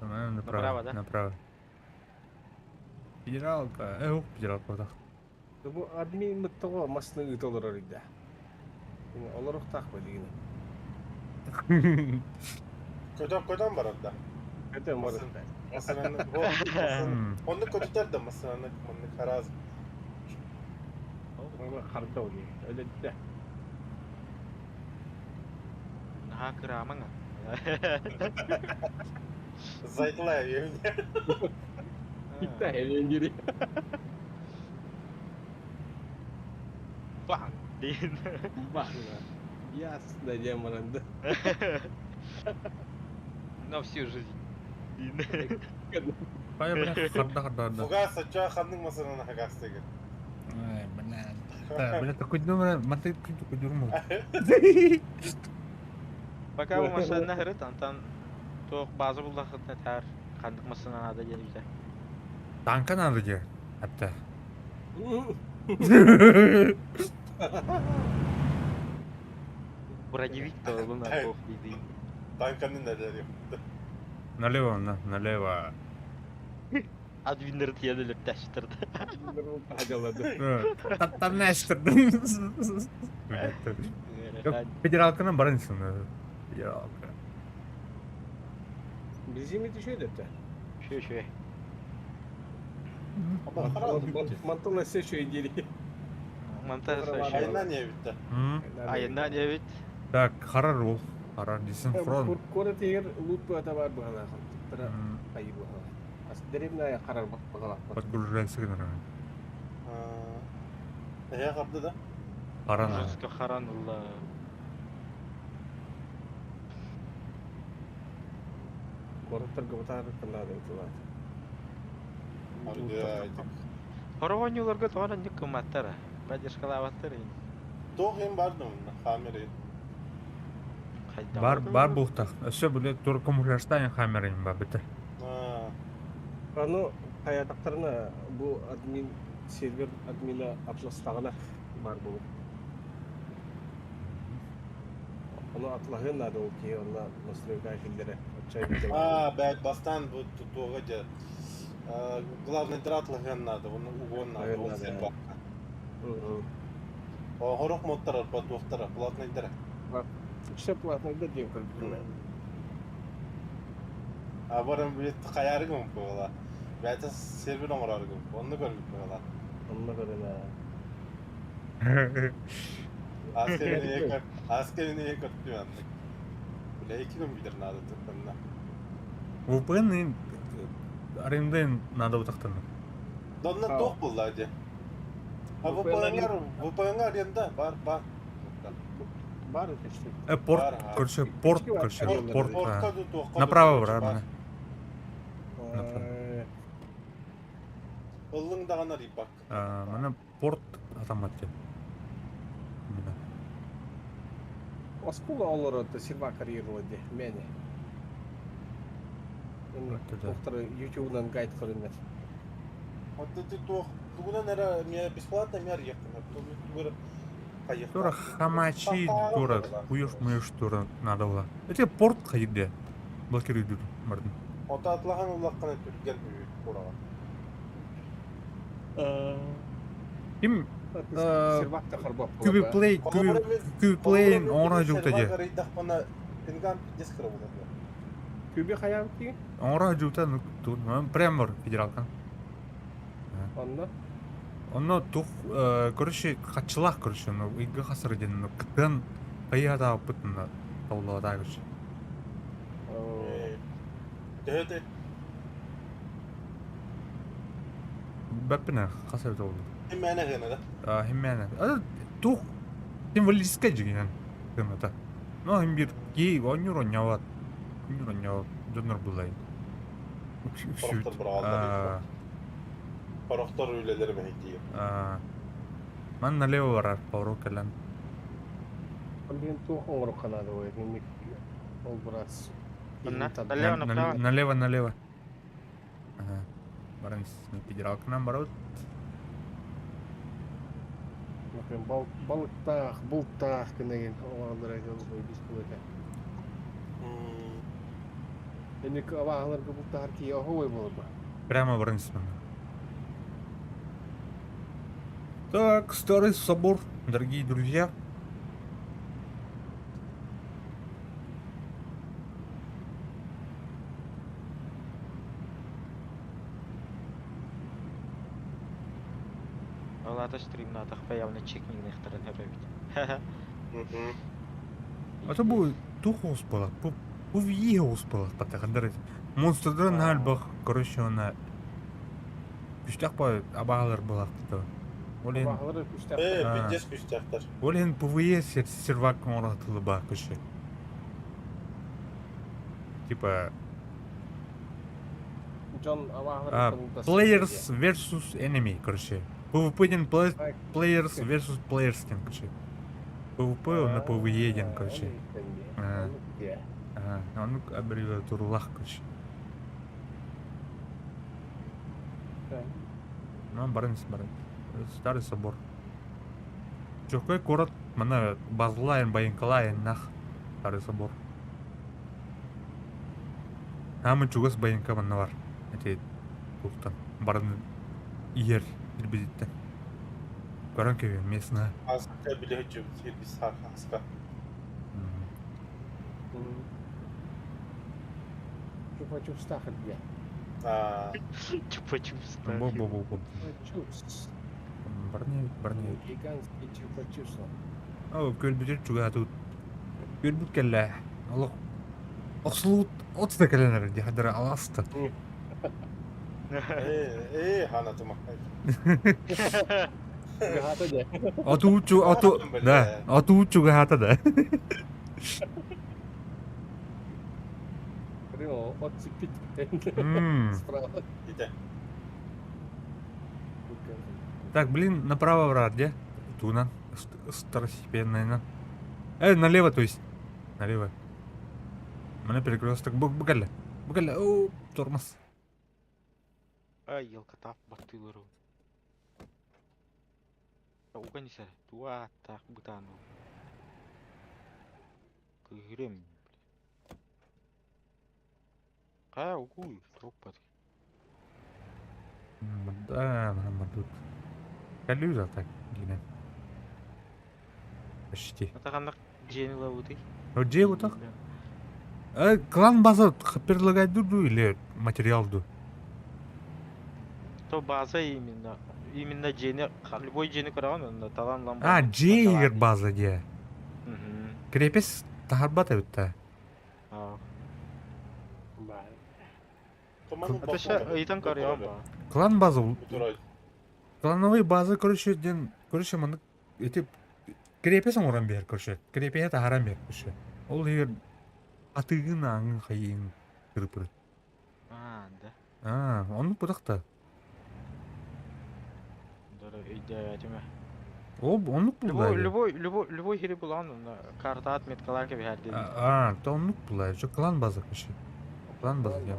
Направо, Направо, да? Направо. Федералка. Эх, федералка вот так. Бу админ мыттого масны ыт олорор иде. Олорох так ба деген. Көтөн көтөн барар да. Это бар. Масынаны онну көтүтэр да масынаны манны хараз. Харда ол. Öyle Наһаа кыраамаҥ. Зайтылай үйүнэ. Китта хелен Бang! Диэн. Бахна. Ясно, демонанда. На всю жизнь. Диэн. Пая, бля, харда, харда, харда. Фугас ачаа ханнык масынаны хагас деген. Ай, бля. Да, бля, такой номер, маты такой дурму. Пока бу машина хырыт, антан туох база буллахытна таар ханнык масына надо диэн Танка надо где? Апта. Броневик то луна бог беды. Танканы нэлэр Налево, на, налево. Админнер тиэнэлэр тащтырды. Таттанастыр. Федералканы барынсын. Федералка. Бензин еще это? Шө шө. Мантон еще идели. Монтаж шө. Айынан не битте. Айынан эбит. Так, харар ол. Харар дейсің фронт. Кора тегер лут бата бар бағала. Тара айы бағала. Ас деревня қарар бағала. Подгружается гына. Эһэ харды да. Харан. Жестко харанулла. Короттар габатар кандады тулат. Хоровонюларга тоҕо оннук кымматтара. Поддержкалаабаттар ин. Туох им бар да хамер. Бар бар бултах. Өсө биле тур коммуляштан хамерин ба битер. Аны хаятактарына бу админ сервер админа атластагына бар бу. Оны атлахын надо ол ки, онна настройка килдере. А, бәт бастан бу туга же. Главный дратлыгын надо, оны угон надо, ол сервер. Хорох моттар, батуқтар, платный дра. Все платный да дем көрдүм. А барым билет каярыгым була. Бәт сервер оңорарыгым. Онны көрүп була. Онны көрүнө. Ааска эмиэ көрдүм аннык. Бля, икки компьютер надо туттанна. VPN арендаын надо утахтанна. Да онно туох буолла дии? А VPN-ҥар VPN-ҥа аренда бар бар. Бар это что? Э, порт, короче, порт, короче, порт. Портка туохха Направо бар, мана. Направо. Ыллыҥ даҕаны арыйбак. Мана порт атаммат диэн. Мына. Оскула олорор серва карьерла де мэне. Туохтары ютубунан гайд көрүнэр. Вот ты туох тугунан эрэ эмиэ бесплатно эмиэ арыйыаххына. Тугу Тура хамачи тура куешь-муешь тура надо было. Это порт хайде. Блокируй бардым. Ото атлахан улаххана түргэн кураҕа. Ким Кюби Play, Кюби Play оҥоро дьуута дии. Арыйдахпына пингам пиздец кыра буолар. Күбү хайаан тиги? Оҥоро дьуута прям бар федералка. Онно? Онно тух короче хаччылаах короче ну ыйга хасыр диэн ну кытын хайыһатаабыппыт ну толлоотаа короче. Төһө Бэппинэ хас эбит ол? Химмээнэ гына да? Химмээнэ. Тух символическай дьиҥинэн гыната. Ну хим бир кии оонньуур оонньообот. Оонньуур оонньообот дьоннор буллай. Сорохтор быраҕаллар. Сорохтор үлэлэри мэһэйдиир. Ман налево барар, поворот кэлэн. Блин, туох оҥоруохха наада буолуой? Ол быраас. Налево, направо. Налево, налево. Ага. Баран федералканан барабыт. Например, балыктаах, бултаах гына оҥороллор бис буолуо Эник абааһыларга бултаһар киһи оһуой буолар Прямо баран Так, старый собор, дорогие друзья. Ол аата стримнаатахпа явно чекниҥнэхтэрин эбит. А то бу туох успела? Бу бу вииһэ успела патахандар. Монстрдар наальбах, короче, она күстэх по абаалар былахты. Ол иһин Абааһылар күстээх. Э, пиздец күстээхтэр. Ол иһин PvE сервак оҥоро баа көшө. Типа Дьон абааһылар Players versus enemy, короче. PvP диэн players versus players диэн, короче. PvP на PvE диэн, короче. Ага, оннук аббревиатуралаах, короче. Ну, баран баран. Старый собор. Чокой куорат манна базалаан байыҥкалаан нах Старый собор. Аамы чугас байыҥка манна бар. Эти туохтан баран иһэр ирбититтэн. Көрөн кэбиһэн местно. Аска билэ сылдьыбыт сирбис аска. Чупа-чупстаах эрдэ. Аа. Чупа-чупс. Бо-бо-бо-бо. Чупа-чупс. Барневит, барневит. Гигантский чупа-чупс. Оо, көрбүтүр чугаһатыбыт. Көрбүт кэллэ. Олох охсулут от да кэлэн эрэр дии хадара аласта. Ээ, ээ, ханатыма. Чугаһаата дьэ. Отуучу оту да, отуу чугаһаата да. Прямо отцепить. Справа. Ите. Так, блин, направо брат, где? Туна. Второстепенная. Э, налево, то есть. Налево. Мана перекресток. Букалля. Букалля. О, тормоз. Ай, елка баттыылар Уган исэ туа таах бытаан Кыһырым Хайа угуй туох Да, нам тут. Калюжа так, гинэ. Почти. Ата ханнык дьиэни ылабытый? Дьиэ бутах? Э, клан база предлагать дуду или материал ду? То база именно. Именно дьиэни, любой дьиэни көрөҕүн онно талан ылан А, баран дьиэ иһигэр бандалаан. база диэ. Мгм. Крепес таһарбат эбит да. Аа. Баар. Туман Это ща ыйытан көрүөҕүм баа. Клан база, Бутурай. клановый база, короче, диэн, короче, маннык ити крепес оҥорон биэр, короче, крепеһи таһааран биэр, короче. Ол иһигэр атыыгын ааҥын хайыын кырыпыры. Аа, да. Аа, оннук бытах да. Дөрө өйдөөбөтүм ээ. Ол оннук Любой, булла. любой, любой, любой хири булаҕын онно картаҕа отметкалаан кэбиһэр диэн. Аа, то оннук булла. Чо клан база, короче. Клан база диэн.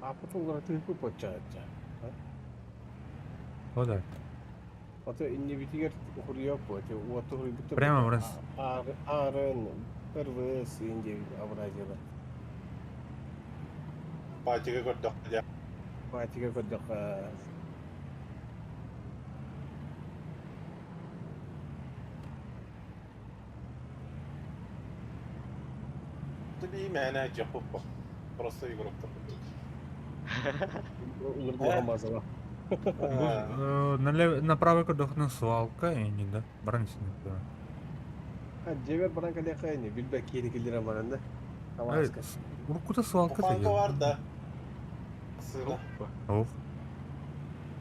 Ааппытын уларытыыппыт боччаачча. О да. Ото иннибитигэр уһуруйуох буо, уоту уһуруйбуттар Прямо буо. в раз. АРН, РВС иин диэбит абразияла. Патига көрдөххө дьэ. Патига көрдөххө Ты мээнэ дьэппуппа. Просто игроктар. уларбуоха мазала. Направо көрдөхүнэ свалка и да. Баран син. А дьиэбэр баран кэлиэххэ ини билбэт киһини киллэрэн баран да. Талааска. Уруккута свалка Буханка бар да. Сыына. Ох.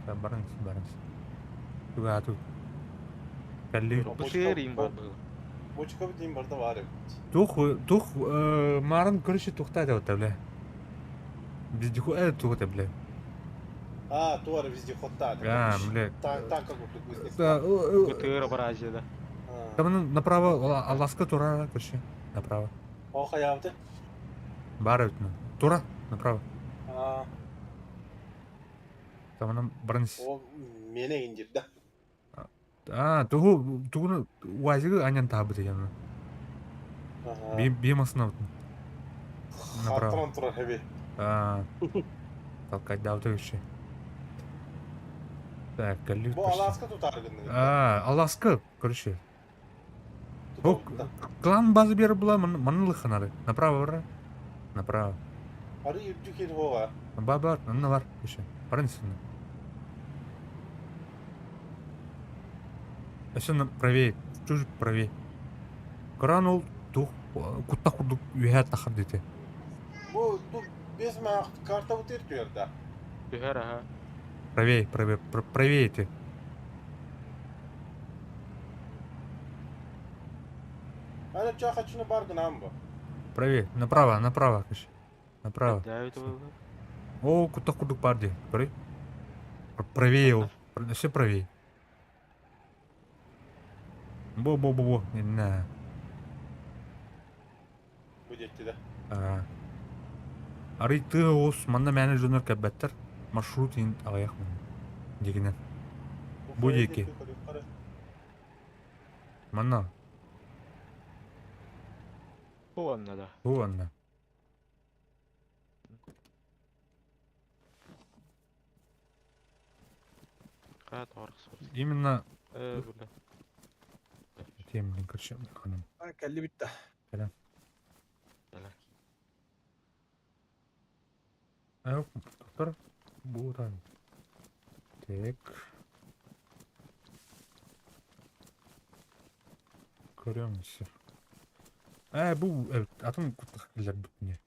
Да баран син, баран син. Туга ту. Кэлли. Бытыр им бар быһыла. Бочка дейін барда бар эбит. Тух, тух, марын короче тухта да вот бля. Вездеход, тух бля. А, туара вездеходта. А, бля. Танка курдук вездеход. Да, Бытыр абразия да. Там направо, Аласка тура, короче. Направо. О, хаябыты. Бар өтүнө. Тура, направо. А, Там она баран о, мене индирді. А, тугу, тугуну уазигы анян табыты яны. Ага. Би машина направо. Хаттан турар хеби. А, толкать да, вот еще. Так, калю. Бу Аласка тутар гынны. А, Аласка, короче. О, клан базы бер була, манылы ханары. Направо, бара. Направо. Ары үрдүк ел хога. Ба, бар, анна бар, еще. Баран сюда. Еще на правее, чуть правее. Коран ол тух, кутта курдук үһэ тахар дите. Бу ту бес ма карта бу тер да. Түһэр аха. Правее, правее, правее ты. Ана чахачны бар гынан бу. Правее, направо, направо, короче. Направо. Да, это было. О, кутта курдук бар ди. Көрүй. Правее ол. Все правее. Бо-бо-бо-бо. На. Бу детти да. А. Арый тыы ос манна менеджер кәбәттер. Маршрут ин аҕыйах дигинен. Бу диэки. Манна. Бу онно да. Бу анна. Хаа тоҕор Именно Э, бля. тем, блин, короче, ханам. А, кэлли бүтта. Бля. А, доктор, бу там. Так. Көрөмүс. Э, бу атын куттах кэллэр бүтүнэ.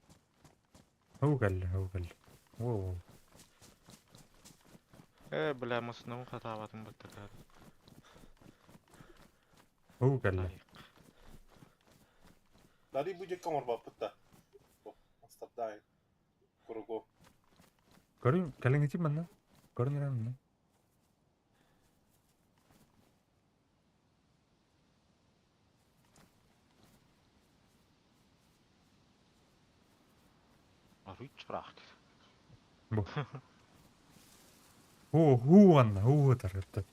Хау кэллэ, хау кэллэ. Воу. Э, бля, масынабын хатаабатым баттакаар. Хау кэллэ. Дари бу жекке оҥорбоппут да. Мастардаай. Куругу. Көрүм, кэлиҥити манна. Көрүн эрэн манна. Арый чыраах. Бу. Ху, ху анна, ху тарытта.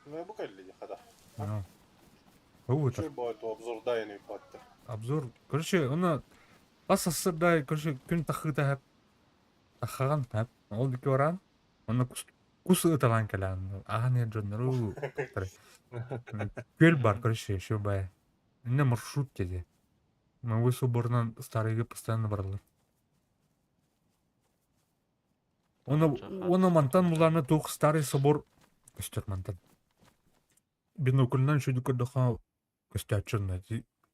Ну бу кэлли хада. Ху тар. Чуй бой то обзордайны патта. Обзор. Короче, оны бас асырдай, короче, күн тахыта хап. Тахаган хап. Ол дики оран. Оны кус кус ыталан кэлэн. Ахан жоннору. Көл бар, короче, еще бай. Инне маршрут деди. Мы высуборнан старыйга постоянно барлар. Уонна уонна мантан булаана туох старый собор көстөр мантан. Бинокльнан үчүгүйдүк көрдөххө көстөөччү онно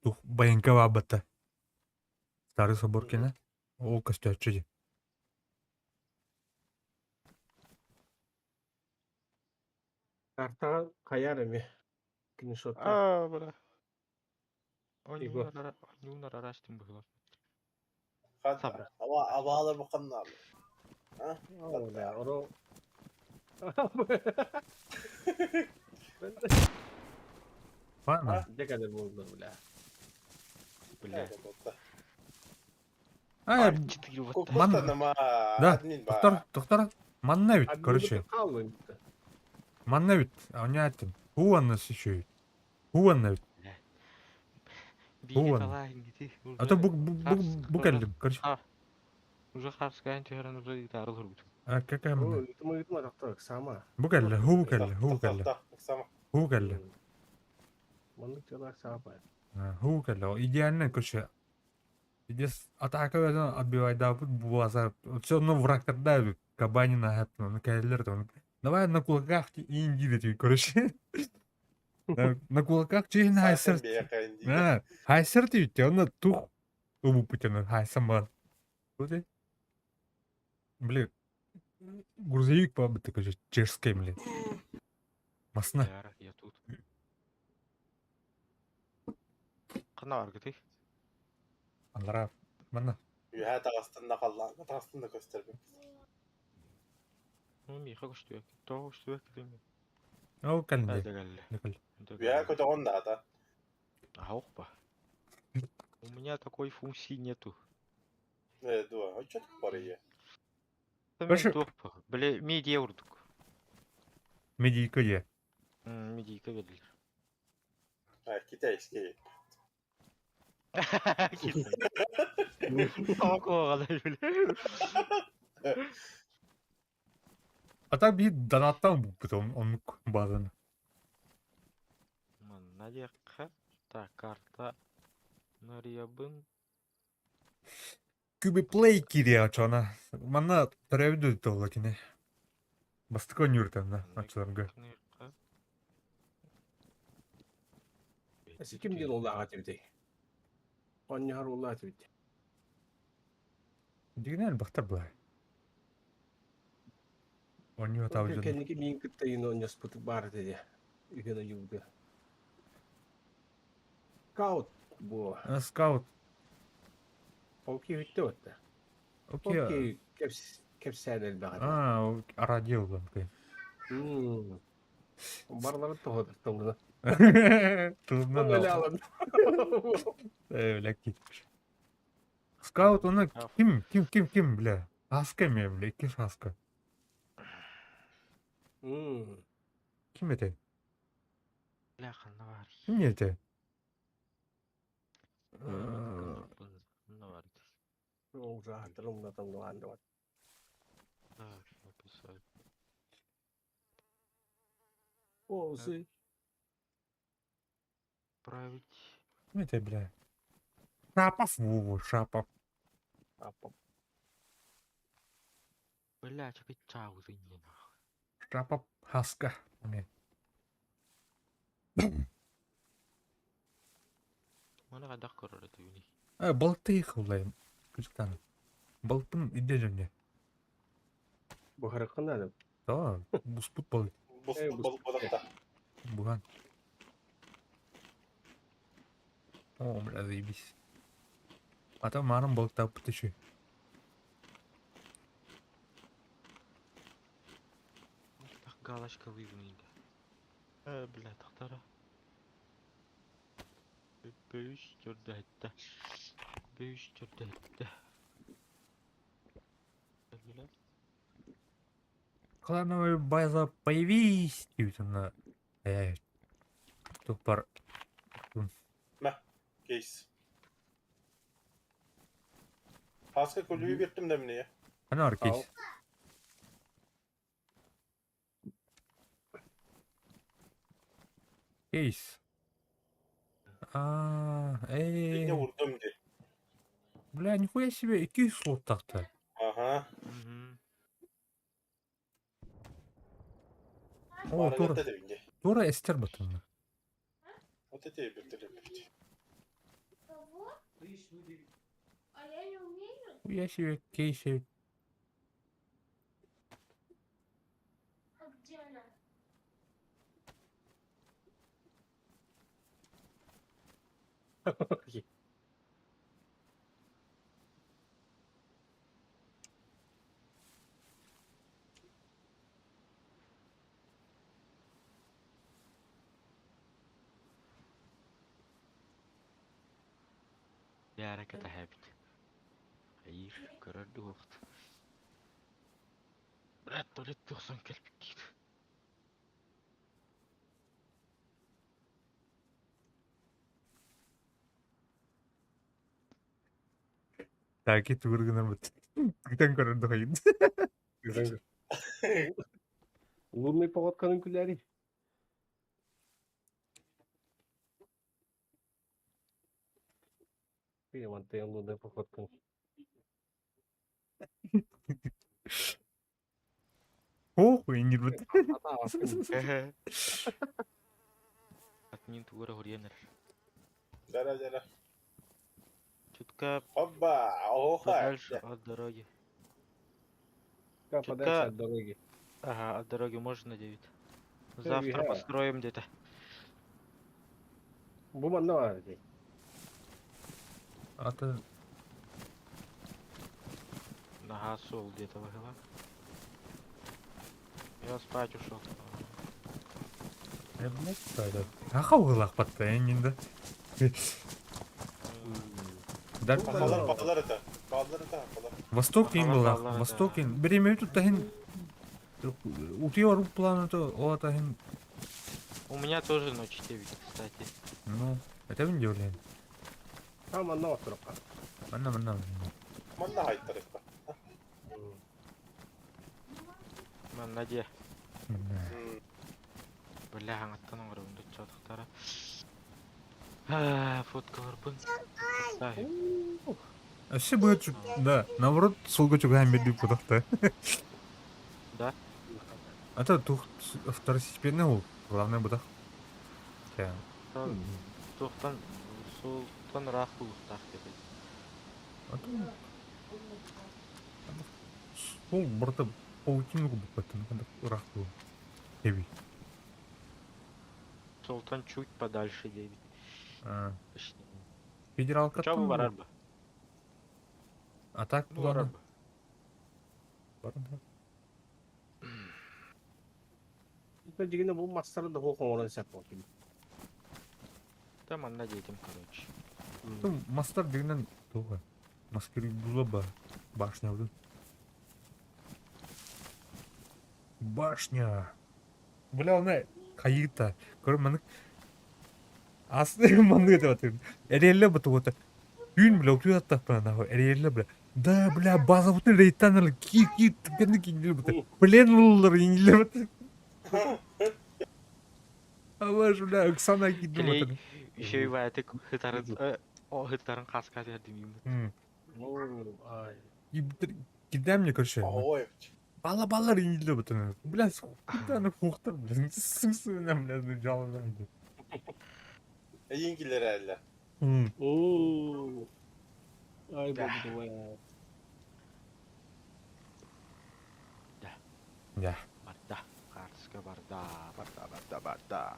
туох байыҥка баабата. Старый собор кэнэ ол көстөөччү дии. Картаҕа хайаар эмиэ скриншоттаах. Аа, бля. Егор. Ойуунар араастын быһылар. Хата, абаалар буканнаал. А? О, да, оро. Ладно. Дьэ кэлэр буолла, бля. Бля. А, Ман... Да, доктор, доктор, манна ведь, короче. Манна ведь, а у меня это, хуанна еще. Хуанна ведь. Хуанна. А то бу бу бу кэллим, короче. Уже харскайын түһэрэн уже гитара турбут. А какая манна? Ыытма доктор, сама. Бу кэллэ, ху кэллэ, ху кэллэ. Ху кэллэ. Маннык дьалаах саапай. Ху кэллэ. Идеально, короче. Здесь атака отбивайдаабыт буоласа все равно врагтарда кабанина хэп кэллэр давай на кулаках индии короче на кулаках чихин хайсер хайсер тийте онно тух убуппутена хайсан баар блин грузовик баабыт короче чешский блин масна Я тут. Ханна баргытый? Анлара манна. Үһээ таҕастын да халлааҥҥа таҕастын да көстөрбүт. Ну, миэхэ көстүбэт. Тоҕо көстүбэт кэлин? Ол кэллэ. Кэллэ. Үһээ көтөҕөн даата. Аһоқпа. У меня такой функции нету. Э, дуо, оччот барыйа. Бля, медиа урдук. Медийка е. Медийка берилер. А, китайский. А так биир донаттан булбут оннук базаны. Манна диэххэ так карта нарыйабын. Кубиплей кириэ очоно. Манна төрөөбүт дойду кини. Бастакы оонньуур оччолорго. Ким диэн улааҕа этибитий? Оонньоһор улаа этибит. Дигинэ элбэхтэр былай. Оонньуу атаабыт дьон. Кэнники миин кытта иин оонньоспут баар этэ дии. Үһүн ойуурга. Скаут буо. Скаут. Ол киһиттэ батта. Окей. Кэпсээн элбэх этэ. Аа, радио булан Барларын тоһотор тылына. Тылынан. Э, Скаут, оны ким, ким, ким, ким, бля? Аска эмиэ, бля, иккис аска. Ким этэй? Бля, ханна баар? Ким этэй? Ханна баар? Так, написать. Ползы. Править. Ким этэй, бля? Шапов, Вова, Шапов. Шапов. Бля, чакай чаузы не нахуй. Шапов Хаска. Нет. Мана хайдах көрөр этибиний? Э, балыктыы улайым. Күчтан. Балыкпын идде дьоҥҥо. Буһарыккын надо. Да, буспут балык. Буспут балык балыкта. Буган. О, бля, заебись. А там марым балыктаабыт еще. Так галочка выгнали. Э, бля, тахтара. Бөйүс төрдөһөттө. Бөйүс төрдөһөттө. Бля. Клановая база появись! Диэбит Э, туппар. Мә, кейс. Хаска көлүгү биэртим да мине. Ана бар кейс. Кейс. А, эй. Инне урдум ди. Бля, нихуя себе, икки слот тахта. Ага. О, тура, Баарыгар да тура эстер батынна. Вот эти вертолеты. Я себе кейси. Яра кэтэһэбит. Хайыыр, көрөр дуоҕут. Брат, туалет тохсон кэлбиккит. Таки тугур гынар бут. Тыктан көрөр дохайын. Лунный погодканын күләри. Ты лунный походкан. Ох, иннир бут. Атмин тугура хурьянер. Дара, дара. Чутка Опа, оха. подальше от дороги. Чутка подальше Чутка- от дороги. Ага, от дороги можно 9. Завтра Ага. построим где-то. Бу манна бар дей. Ата Нога сол где-то выгла. Я спать ушел. Аха углах батта иннинде. Да, Пахалар, пахалар это. Пахалар это, пахалар. Восток ин Пахалар, была, пахалар, Восток да. ин. Бери тут тахин. Утиор плану то о тахин. У меня тоже ночь 9, кстати. Ну, это не делаем. Там манна отырып. Манна манна. Манна хайттар это. Мен Надя. Манна. Бля, аңаттан оңырымды чатықтары. Фоткалар бұн. Вообще будет, да, наоборот, солго чугаем бердик кудахта. Да? А то тух второстепенный ол, главное будах. Тоқтан, солтан рақ бұлықтақ деп. А то сол барта паутину губы когда рах был. Эви. Солтан чуть подальше 9. А, Точнее. Федералка Чабы барар бы. А так Ну, барар планы. бы. Бар, да. Дегенде бу мастары да хоқ оңорон сәп болсын. Там анна детям, короче. Ну, мастер дегеннен туга. Маскири була ба. Башня вот. Башня. Бля, она хайыта. Көр маны Асты маны деп атым. Эрелле бу тугота. Күн бля, күн аттап нахуй. Эрелле бля. Да, бля, база бутын рейттан ки ки түкенди киндер бут. Плен уллар инилер бут. Алаш, бля, Оксана кидим Клей бут. еще и вайтык хытарын, о, хытарын хаска дердим. Ай. Кидем мне, короче. Ой, Бала балар инилер бут. Бля, куда хуктар, бля. Сымсына, бля, жалына. Енгилер әлі. О. Ай, Да. бу Да. Барда. Картска барда. Барда, барда, барда.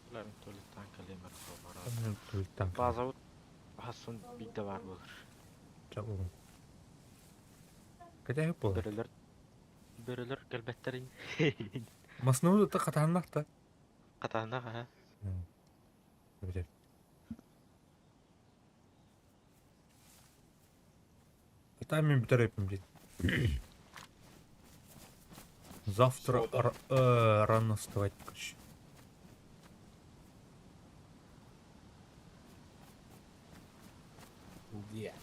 Бля, мен туалеттан калемер барар. База хасын бидде бар болur. Чабы. Кәтә бу. Бөрелер бөрелер келбеттерин. Масны да катаннак та. Катана ха. Бит. Там мен битәрәпем бит. Завтра Всё, да. рано вставать, короче. Где?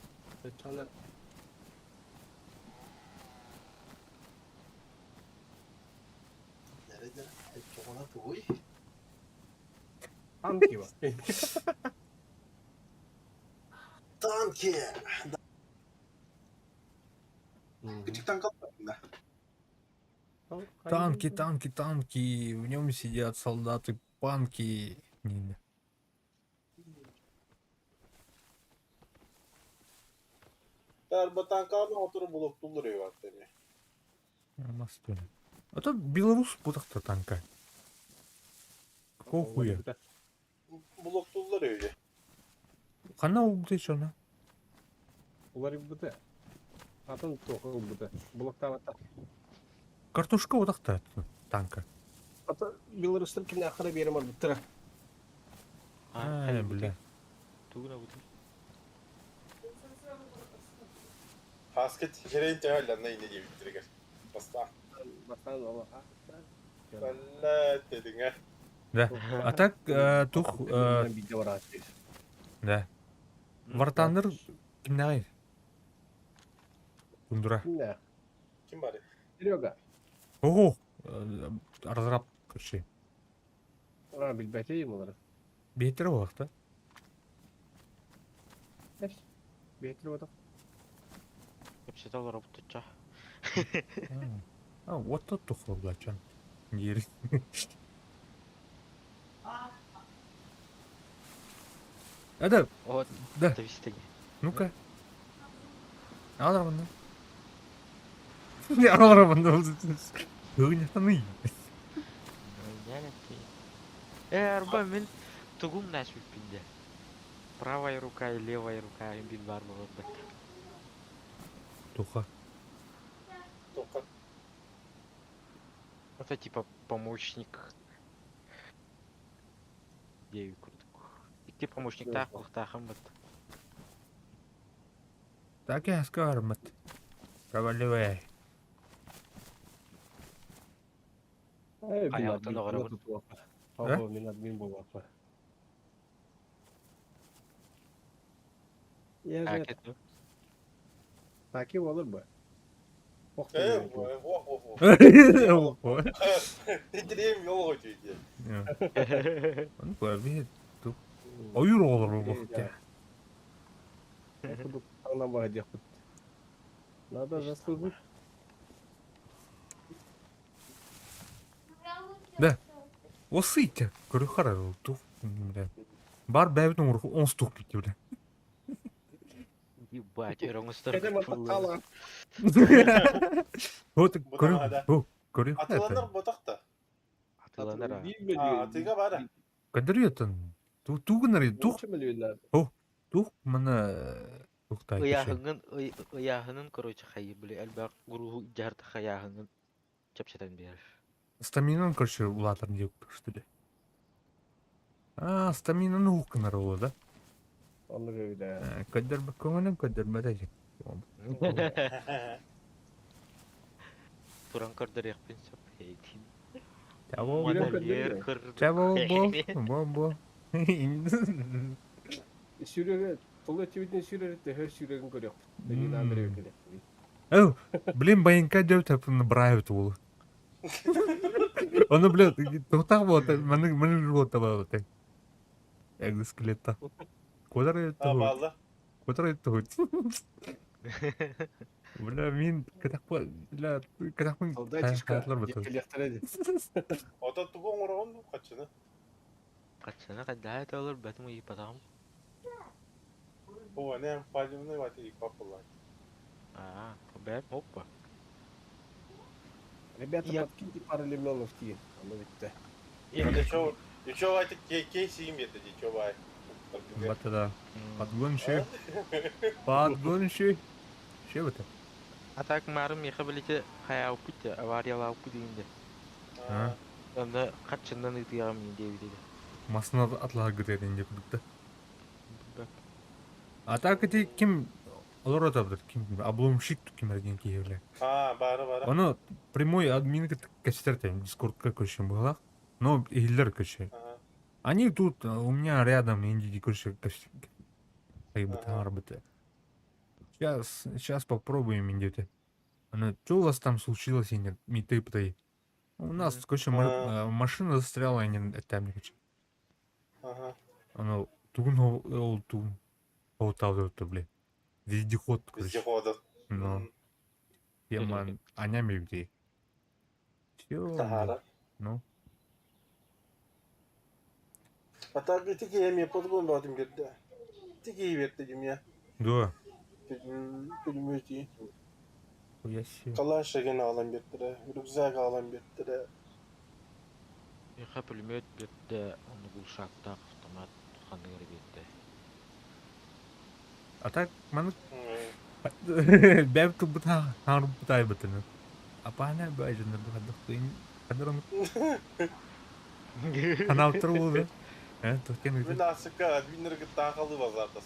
Это Nerede? Çoğuna тугуй. Танки бар. Танки! Küçük tank almadım da. Танки, танки, танки, в нем сидят солдаты, панки. Не, Тарба танканы отору булуктуллар эбаттами. Мастуна. А то белорус бутахта танка. Какого хуя? Булуктуллар öyle. Хана убды чона. Уларыйбыта. Атын туох ылбыта. Блоктаабата. Картошка утахта танка. Ата белорустар кимнээххэ биэрэн барбыттара. А, бля. Тугуна бутун. Хаскет херен төһөлләнне инде диэбиттэригэр. Бастаан. Бастаан ол Бэллэ дедиҥэ. Да. А так тух биирдэ барааччы. Да. War Thunder кимнээҕий? Тундра. Кимнээх? Ким бары? Серега. Ого! Разраб короче. А, билбэтим олары. Биһиттэрэ буолуохта. Биһиттэр буолбатах. Кэпсэтэ олоробут А, вот тут тухло, блядь, Диир. Это, Вот, да, тавистеги. ну-ка. Алар Алар Hıgnatаны. Э, арба мин тугум наш биппинде. Правая рука и левая рука бит бар болот. Туха. Тоққа. Это типа помощник. Дею курдук. Икки помощник таах култаахым бат. Так я скармат. Проваливай. Э, мин Аяктан админ оҕоробун. буолуохха. Ого, мин админ буолуохха. Я же А, кету. таки болор бы. Ох ты, Э, блядь. во, во, во. Ого. Тирем yol өтүйді. Ну, бит. Ойур олор бу. Кудук таҥнан баһа Надо заслужить. Да. Осыйте. Көрү хара тух. Бля. Бар бәбитин урху онстук бит бля. Ебать, өрөңүстөр. Кэдэ мантаккала. Вот Бу көрү. да. Бу көрү. Атыланар ботақта. Атыланар. А, атыга бара. Көдөрү Ту тугунар тух тух мына тухтай. Ыяһыңын ыяһынын короче хайы били элбэх гуруһу жарты хаяһыңын чапчатан берер. Стаминан короче улаатар дип что ли. А, стаминаны укканар ола да. Оннук эбит. Көдөр көңүлүн көдөрбөт Туран көрдөрүөхпүн сөп эйтин. Чаво Модельер Модельер кырдык. Чаво бо бо бо. Сүрөгө тулы тибитин сүрөрү төһө сүрөгүн көрүөхпүт. Дегин амер келе. Эу, блин, баянка деп тапын брайвет улу. Оны, бля, тухтах вот, маны маны вот табал вот. Экзоскелетта. Кудар А, это балла. Кудар это Бля, мин катахпа, бля, катахпын. Солдатишка. Келехтереди. Ота тугу оңорон качыны. Качана кайда это бэтим ыйпатам. О, не, палимны вати капылай. А, бэт опа. Ребята, Я- подкиньте пару лимонов ти. Оно ведь Еще, еще вати кейси им это, еще вай. Бата да. Подгонщик. Подгонщик. Че это? А так марым меха билете хаяупут авариялаупут дегенде. А? Онда качындан ытыягым дебит Масына атлар гыдерин деп күдүктө. А так эти ким олор отабдыр ким обломщик ким эрген киевле. А, бары бары. Оны прямой админ кестерте дискордка көчөн была. Но илер көчө. Ага. Они тут у меня рядом инди көчө Ага. Сейчас, сейчас попробуем индите. Она, что у вас там случилось, инди, ми ты У нас, Мгм. короче, А. машина застряла, инди, это мне хочу. Ага. Оно, тугун ол тугун. Ол табды, бля. Вездеход, короче. Вездеходов. Но, яман, аня мебди. Все. Таһаара. Ну. А так ити киһи эмиэ подгон бөҕөтүн биэрдэ. Ити киһи биэрдэ дьимиэ. Дуо? Пулемети. Хуя себе. Калаш эгин аҕалан биэртэрэ, рюкзак аҕалан биэртэрэ. Миэхэ пулемет биэрдэ, онно глушактаах автомат ханныгар биэрдэ. А так маннык бэйэм тылбыт хаҥарбыт айбытын. Апаана баайдыннар бухаддахтыын хандар Ханаалтар буолду. Э, тохтен Мин аасыкка админнары кытта аахалыы базаардас.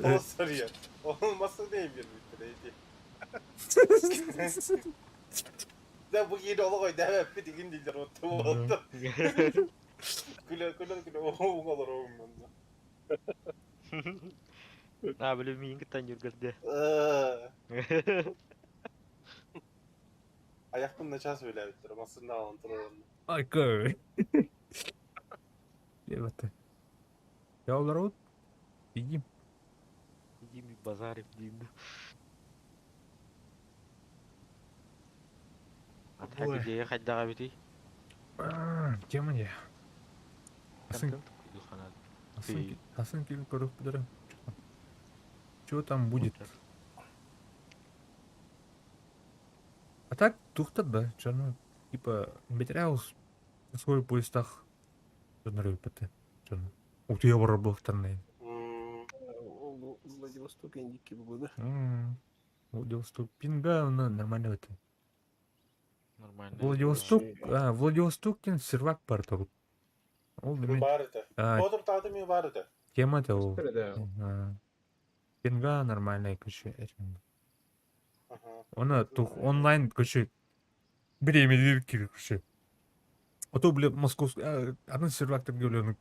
Ол сарыйар. Ол масса не биэрбиттэрэ ити. Да бу киһи олох өйдөөбөппүт игин дииллэр отту буолту. Күлэ күлэ күлэ уҥа олоробун манна. А, били миин кытта ньүргэрдэ. Айахпын начаас үлээбиттэр, массыына аҕалан турар онно. Айка. Ебать. Я олорут. Иди. Иди мы базарим дейм. А так идея хайдаҕа эбитий? Тема не. Асан ким көрүк Что там будет? А так тухтар да, чё, ну, типа, материал свой поездах жонор Чё, утуйа барар буолуохтарнай. Владивосток индики буолуо. Владивосток пинга, ну, нормально это. Нормально. Владивосток, а, Владивосток диэн сервак баар тобут. Ол мен Баар этэ. Боотур тааты баар этэ. Тема это ол. Пинга нормальная, короче. Она тух онлайн, короче, бириэмэлиир кири, короче. А то, бля, московский, атын сервактарга, бля,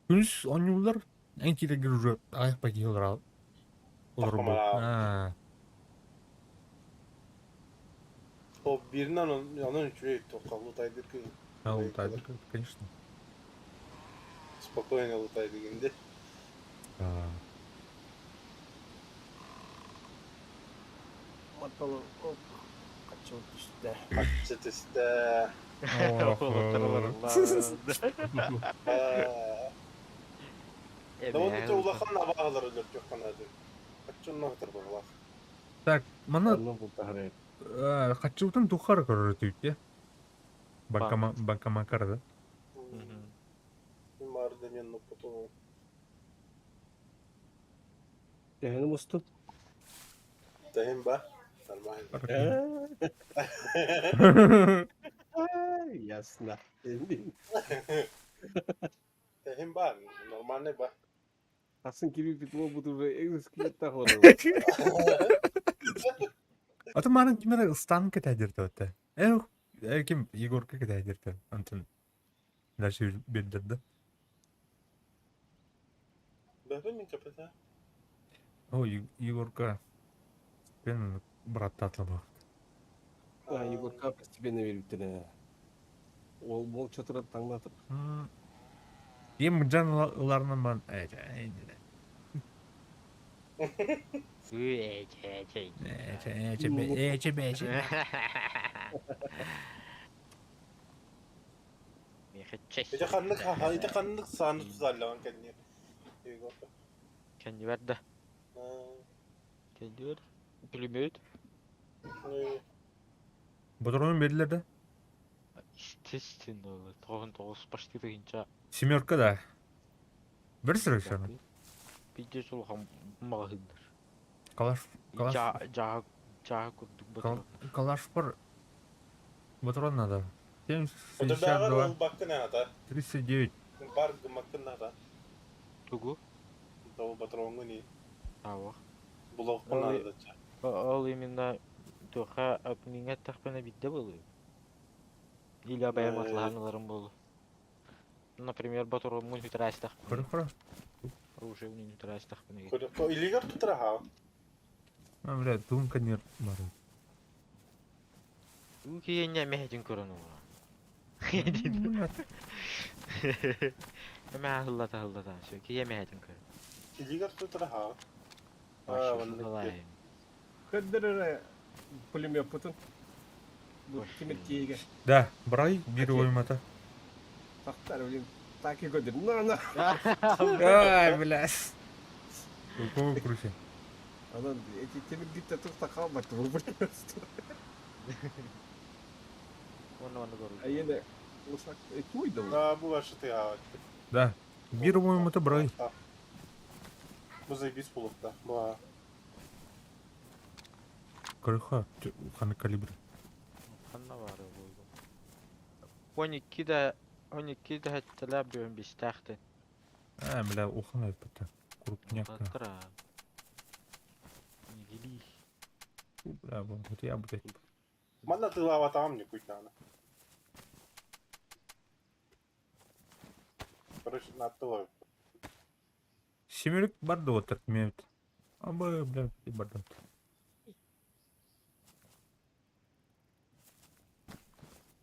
күнүс оонньууллар, эн киирэргэр уже аҕыйах киһи олорор олорбут. Ол бииринэн онон үчүгэй туохха лутайдыр киһи. А, лутайдыр, конечно. Спокойно лутайдыгын де. Матталы оп хаччы түстэ. Хаччы түстэ. Да ол ити улахан абааһылар өлөртүөх ханаады. Хаччы онно баҕалаах. Так, маны хаччыбытын туххар көрөр түүттэ. Банкомакар да. Марды мен потом. Төһөнү мустун? Тахим ба? Нормально. Ясно. Тахим ба? Нормальный ба. Асан кири питло бут уже экзоскелет тахлар. А то марын кимер ыстан кетәдерді өтті. Э, ким Егорка кетәдерді. Антон. Дальше бердерді. Бәбі мен капета. О, Егорка. Мен брат татлы А, Егорка постепенно бериптир. Ол молча турат таңдатып. Ем жан ыларынан бан. Эче, Ити ханнык ити ханнык сааны тузаллаан кэнниэр. Егорка. Кэнни берді. Кэнни берді. Пулемет. Ботронун бердилер да? Естественно, тоғын тоғыз почти тыгынча. Семерка да. Бір сірек соны. Пиздец улахан магазиндар. Калаш, калаш, Жаа жаа курдук батыран. калаш бар. Патрон надо. Отурдааҕар 7,62, ол баккын ата. 39. Бар гымаккын ата. Тугу? Ол патроҥҥун и Ауа. булуохпун наада. Ол именно туха миңа тахпана бидде болу. Или абайым атлаһаналарым болу. Например, батырыммын хүтэрээстэх. Көрө көрө. Оружие унин хүтэрээстэхпин. Илигэр тутараха. А, бля, тунка не бар. Уу киэннэ мэһэтин көрөн ола. Эмэ аһыллата аһыллата все киэ мэһэтин көрөн. Илигэр тутараха. Вообще А, шуталай. Көддөрөр пулемет путун. Бу тимир тиэйгэ. Да, брай биир уоймата. Тахтар, блин, так и годен. На, на. Ай, блядь. Какого круче? Анан эти тимир гитте тухта хаалбат бу. Уонна манна көрүллэр. Айена усак туй да. Да, бу ваши ты а. Да. Биир уоймата брай. Бу заебись булукта. Бу. Крыха, ханы калибр. Ханна баары буолбу. 12 да 12 да хатталаа бүөн бистаахтын. А, бля, ухана это. Крупняк. Татра. Нигили. Бля, вон, вот я, блядь. Манна тылаабатаҕым не куйтаана. Короче, наттылар. Семерик барды вот так имеют. А бы, бля, и барды.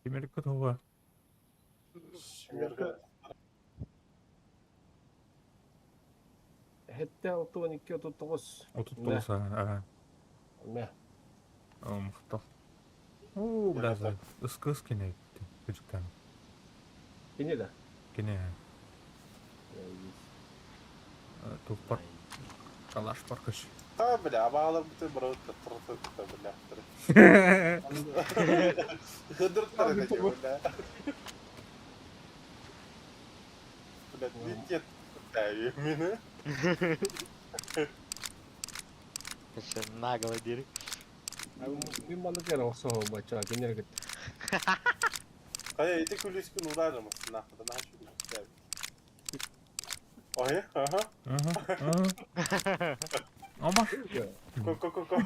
Семерик готова. Семерка. Хетте 62 39. Вот тут Да. полоса, ага. Мә. Махтал. О, бля, Да. ыскыс кине. Кычыктан. Кини да. Кине. Тупар. Калаш паркыш. Та, бля, абаалар бутын бұрауыт тұрты бля. Хыдырттар это, бля. Бля, нет, мені. Сен нагло дирик. Мин маны кere оксоо бача кенер Кая эти күлүскүн ударым нахуй, нахуй. Ой, ага. Ага, ага. Амаш. Ко-ко-ко-ко.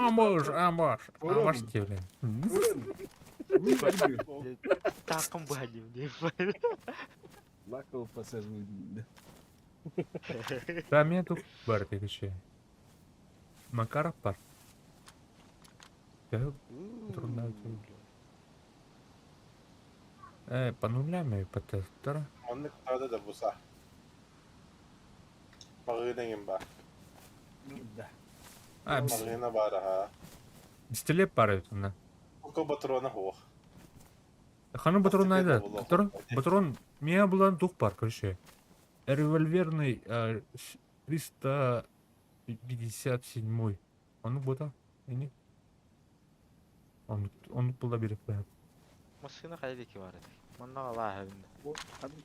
Амаш, амаш. Амаш тебе, блин. Такым бадим деп. Лакал посажу. Да, меня тут бар дегеше. Макаров бар. Я трудно. По нулям и по тестера. Маннык тада да буса. Магыйныңым ба. Да. А, Магыйна бар, ага. пистолет пар на. Ко патрона хох. Хану патрон найда. Пистолет Патрон, патрон, меня была двух пар, короче. Револьверный 357. Он бута. Ini. Он була бир. Машина кайда бар эди. Манна алаа хабинда.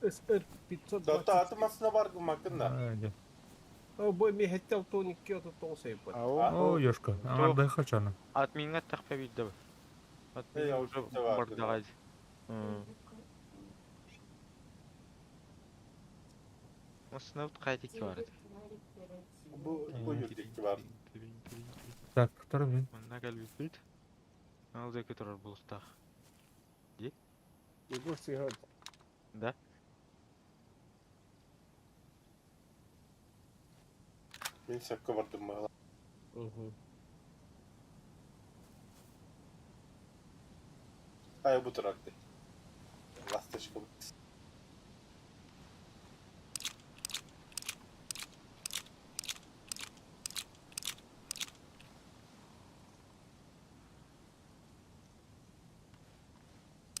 СР 520. Да, атымасына бар гымакын да. О, бой ми хеттел тоник киото тоосей пат. О, ёшка. Аңардай хачана. Админга тахпа бидде. Эй, Админ уже уже бар, бардагай. Машина кайда бар эди. Бу бу юрдикки бар. Так, второй блин. Манна келбит. Ал зеки турар булуктах. Егор сыграл. Да? Мен сәпкө бардым мага. Угу. Ай бу туракты. Ласточка.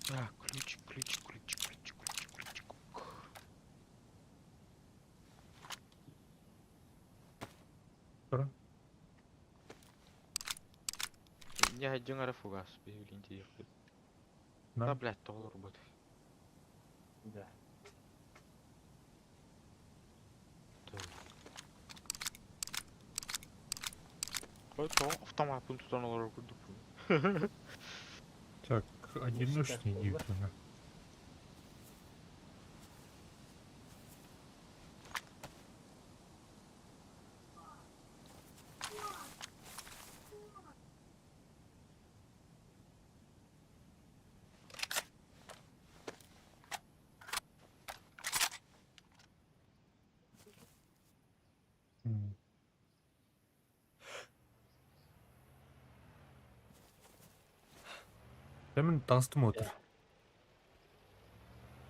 Так, ключ, ключ, ключ, ключ, ключ, ключ. Тура. Не один ара фугас, блин, Да. Да, блядь, доллар будет. Да. Ой, то автомат тутан олар курдук. Так, одиночный Ништяк, действенно. М. Hemen tanıstım otur.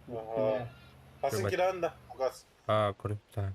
Ага. Асын Давай. киран да. Фугас. А, көріп, так.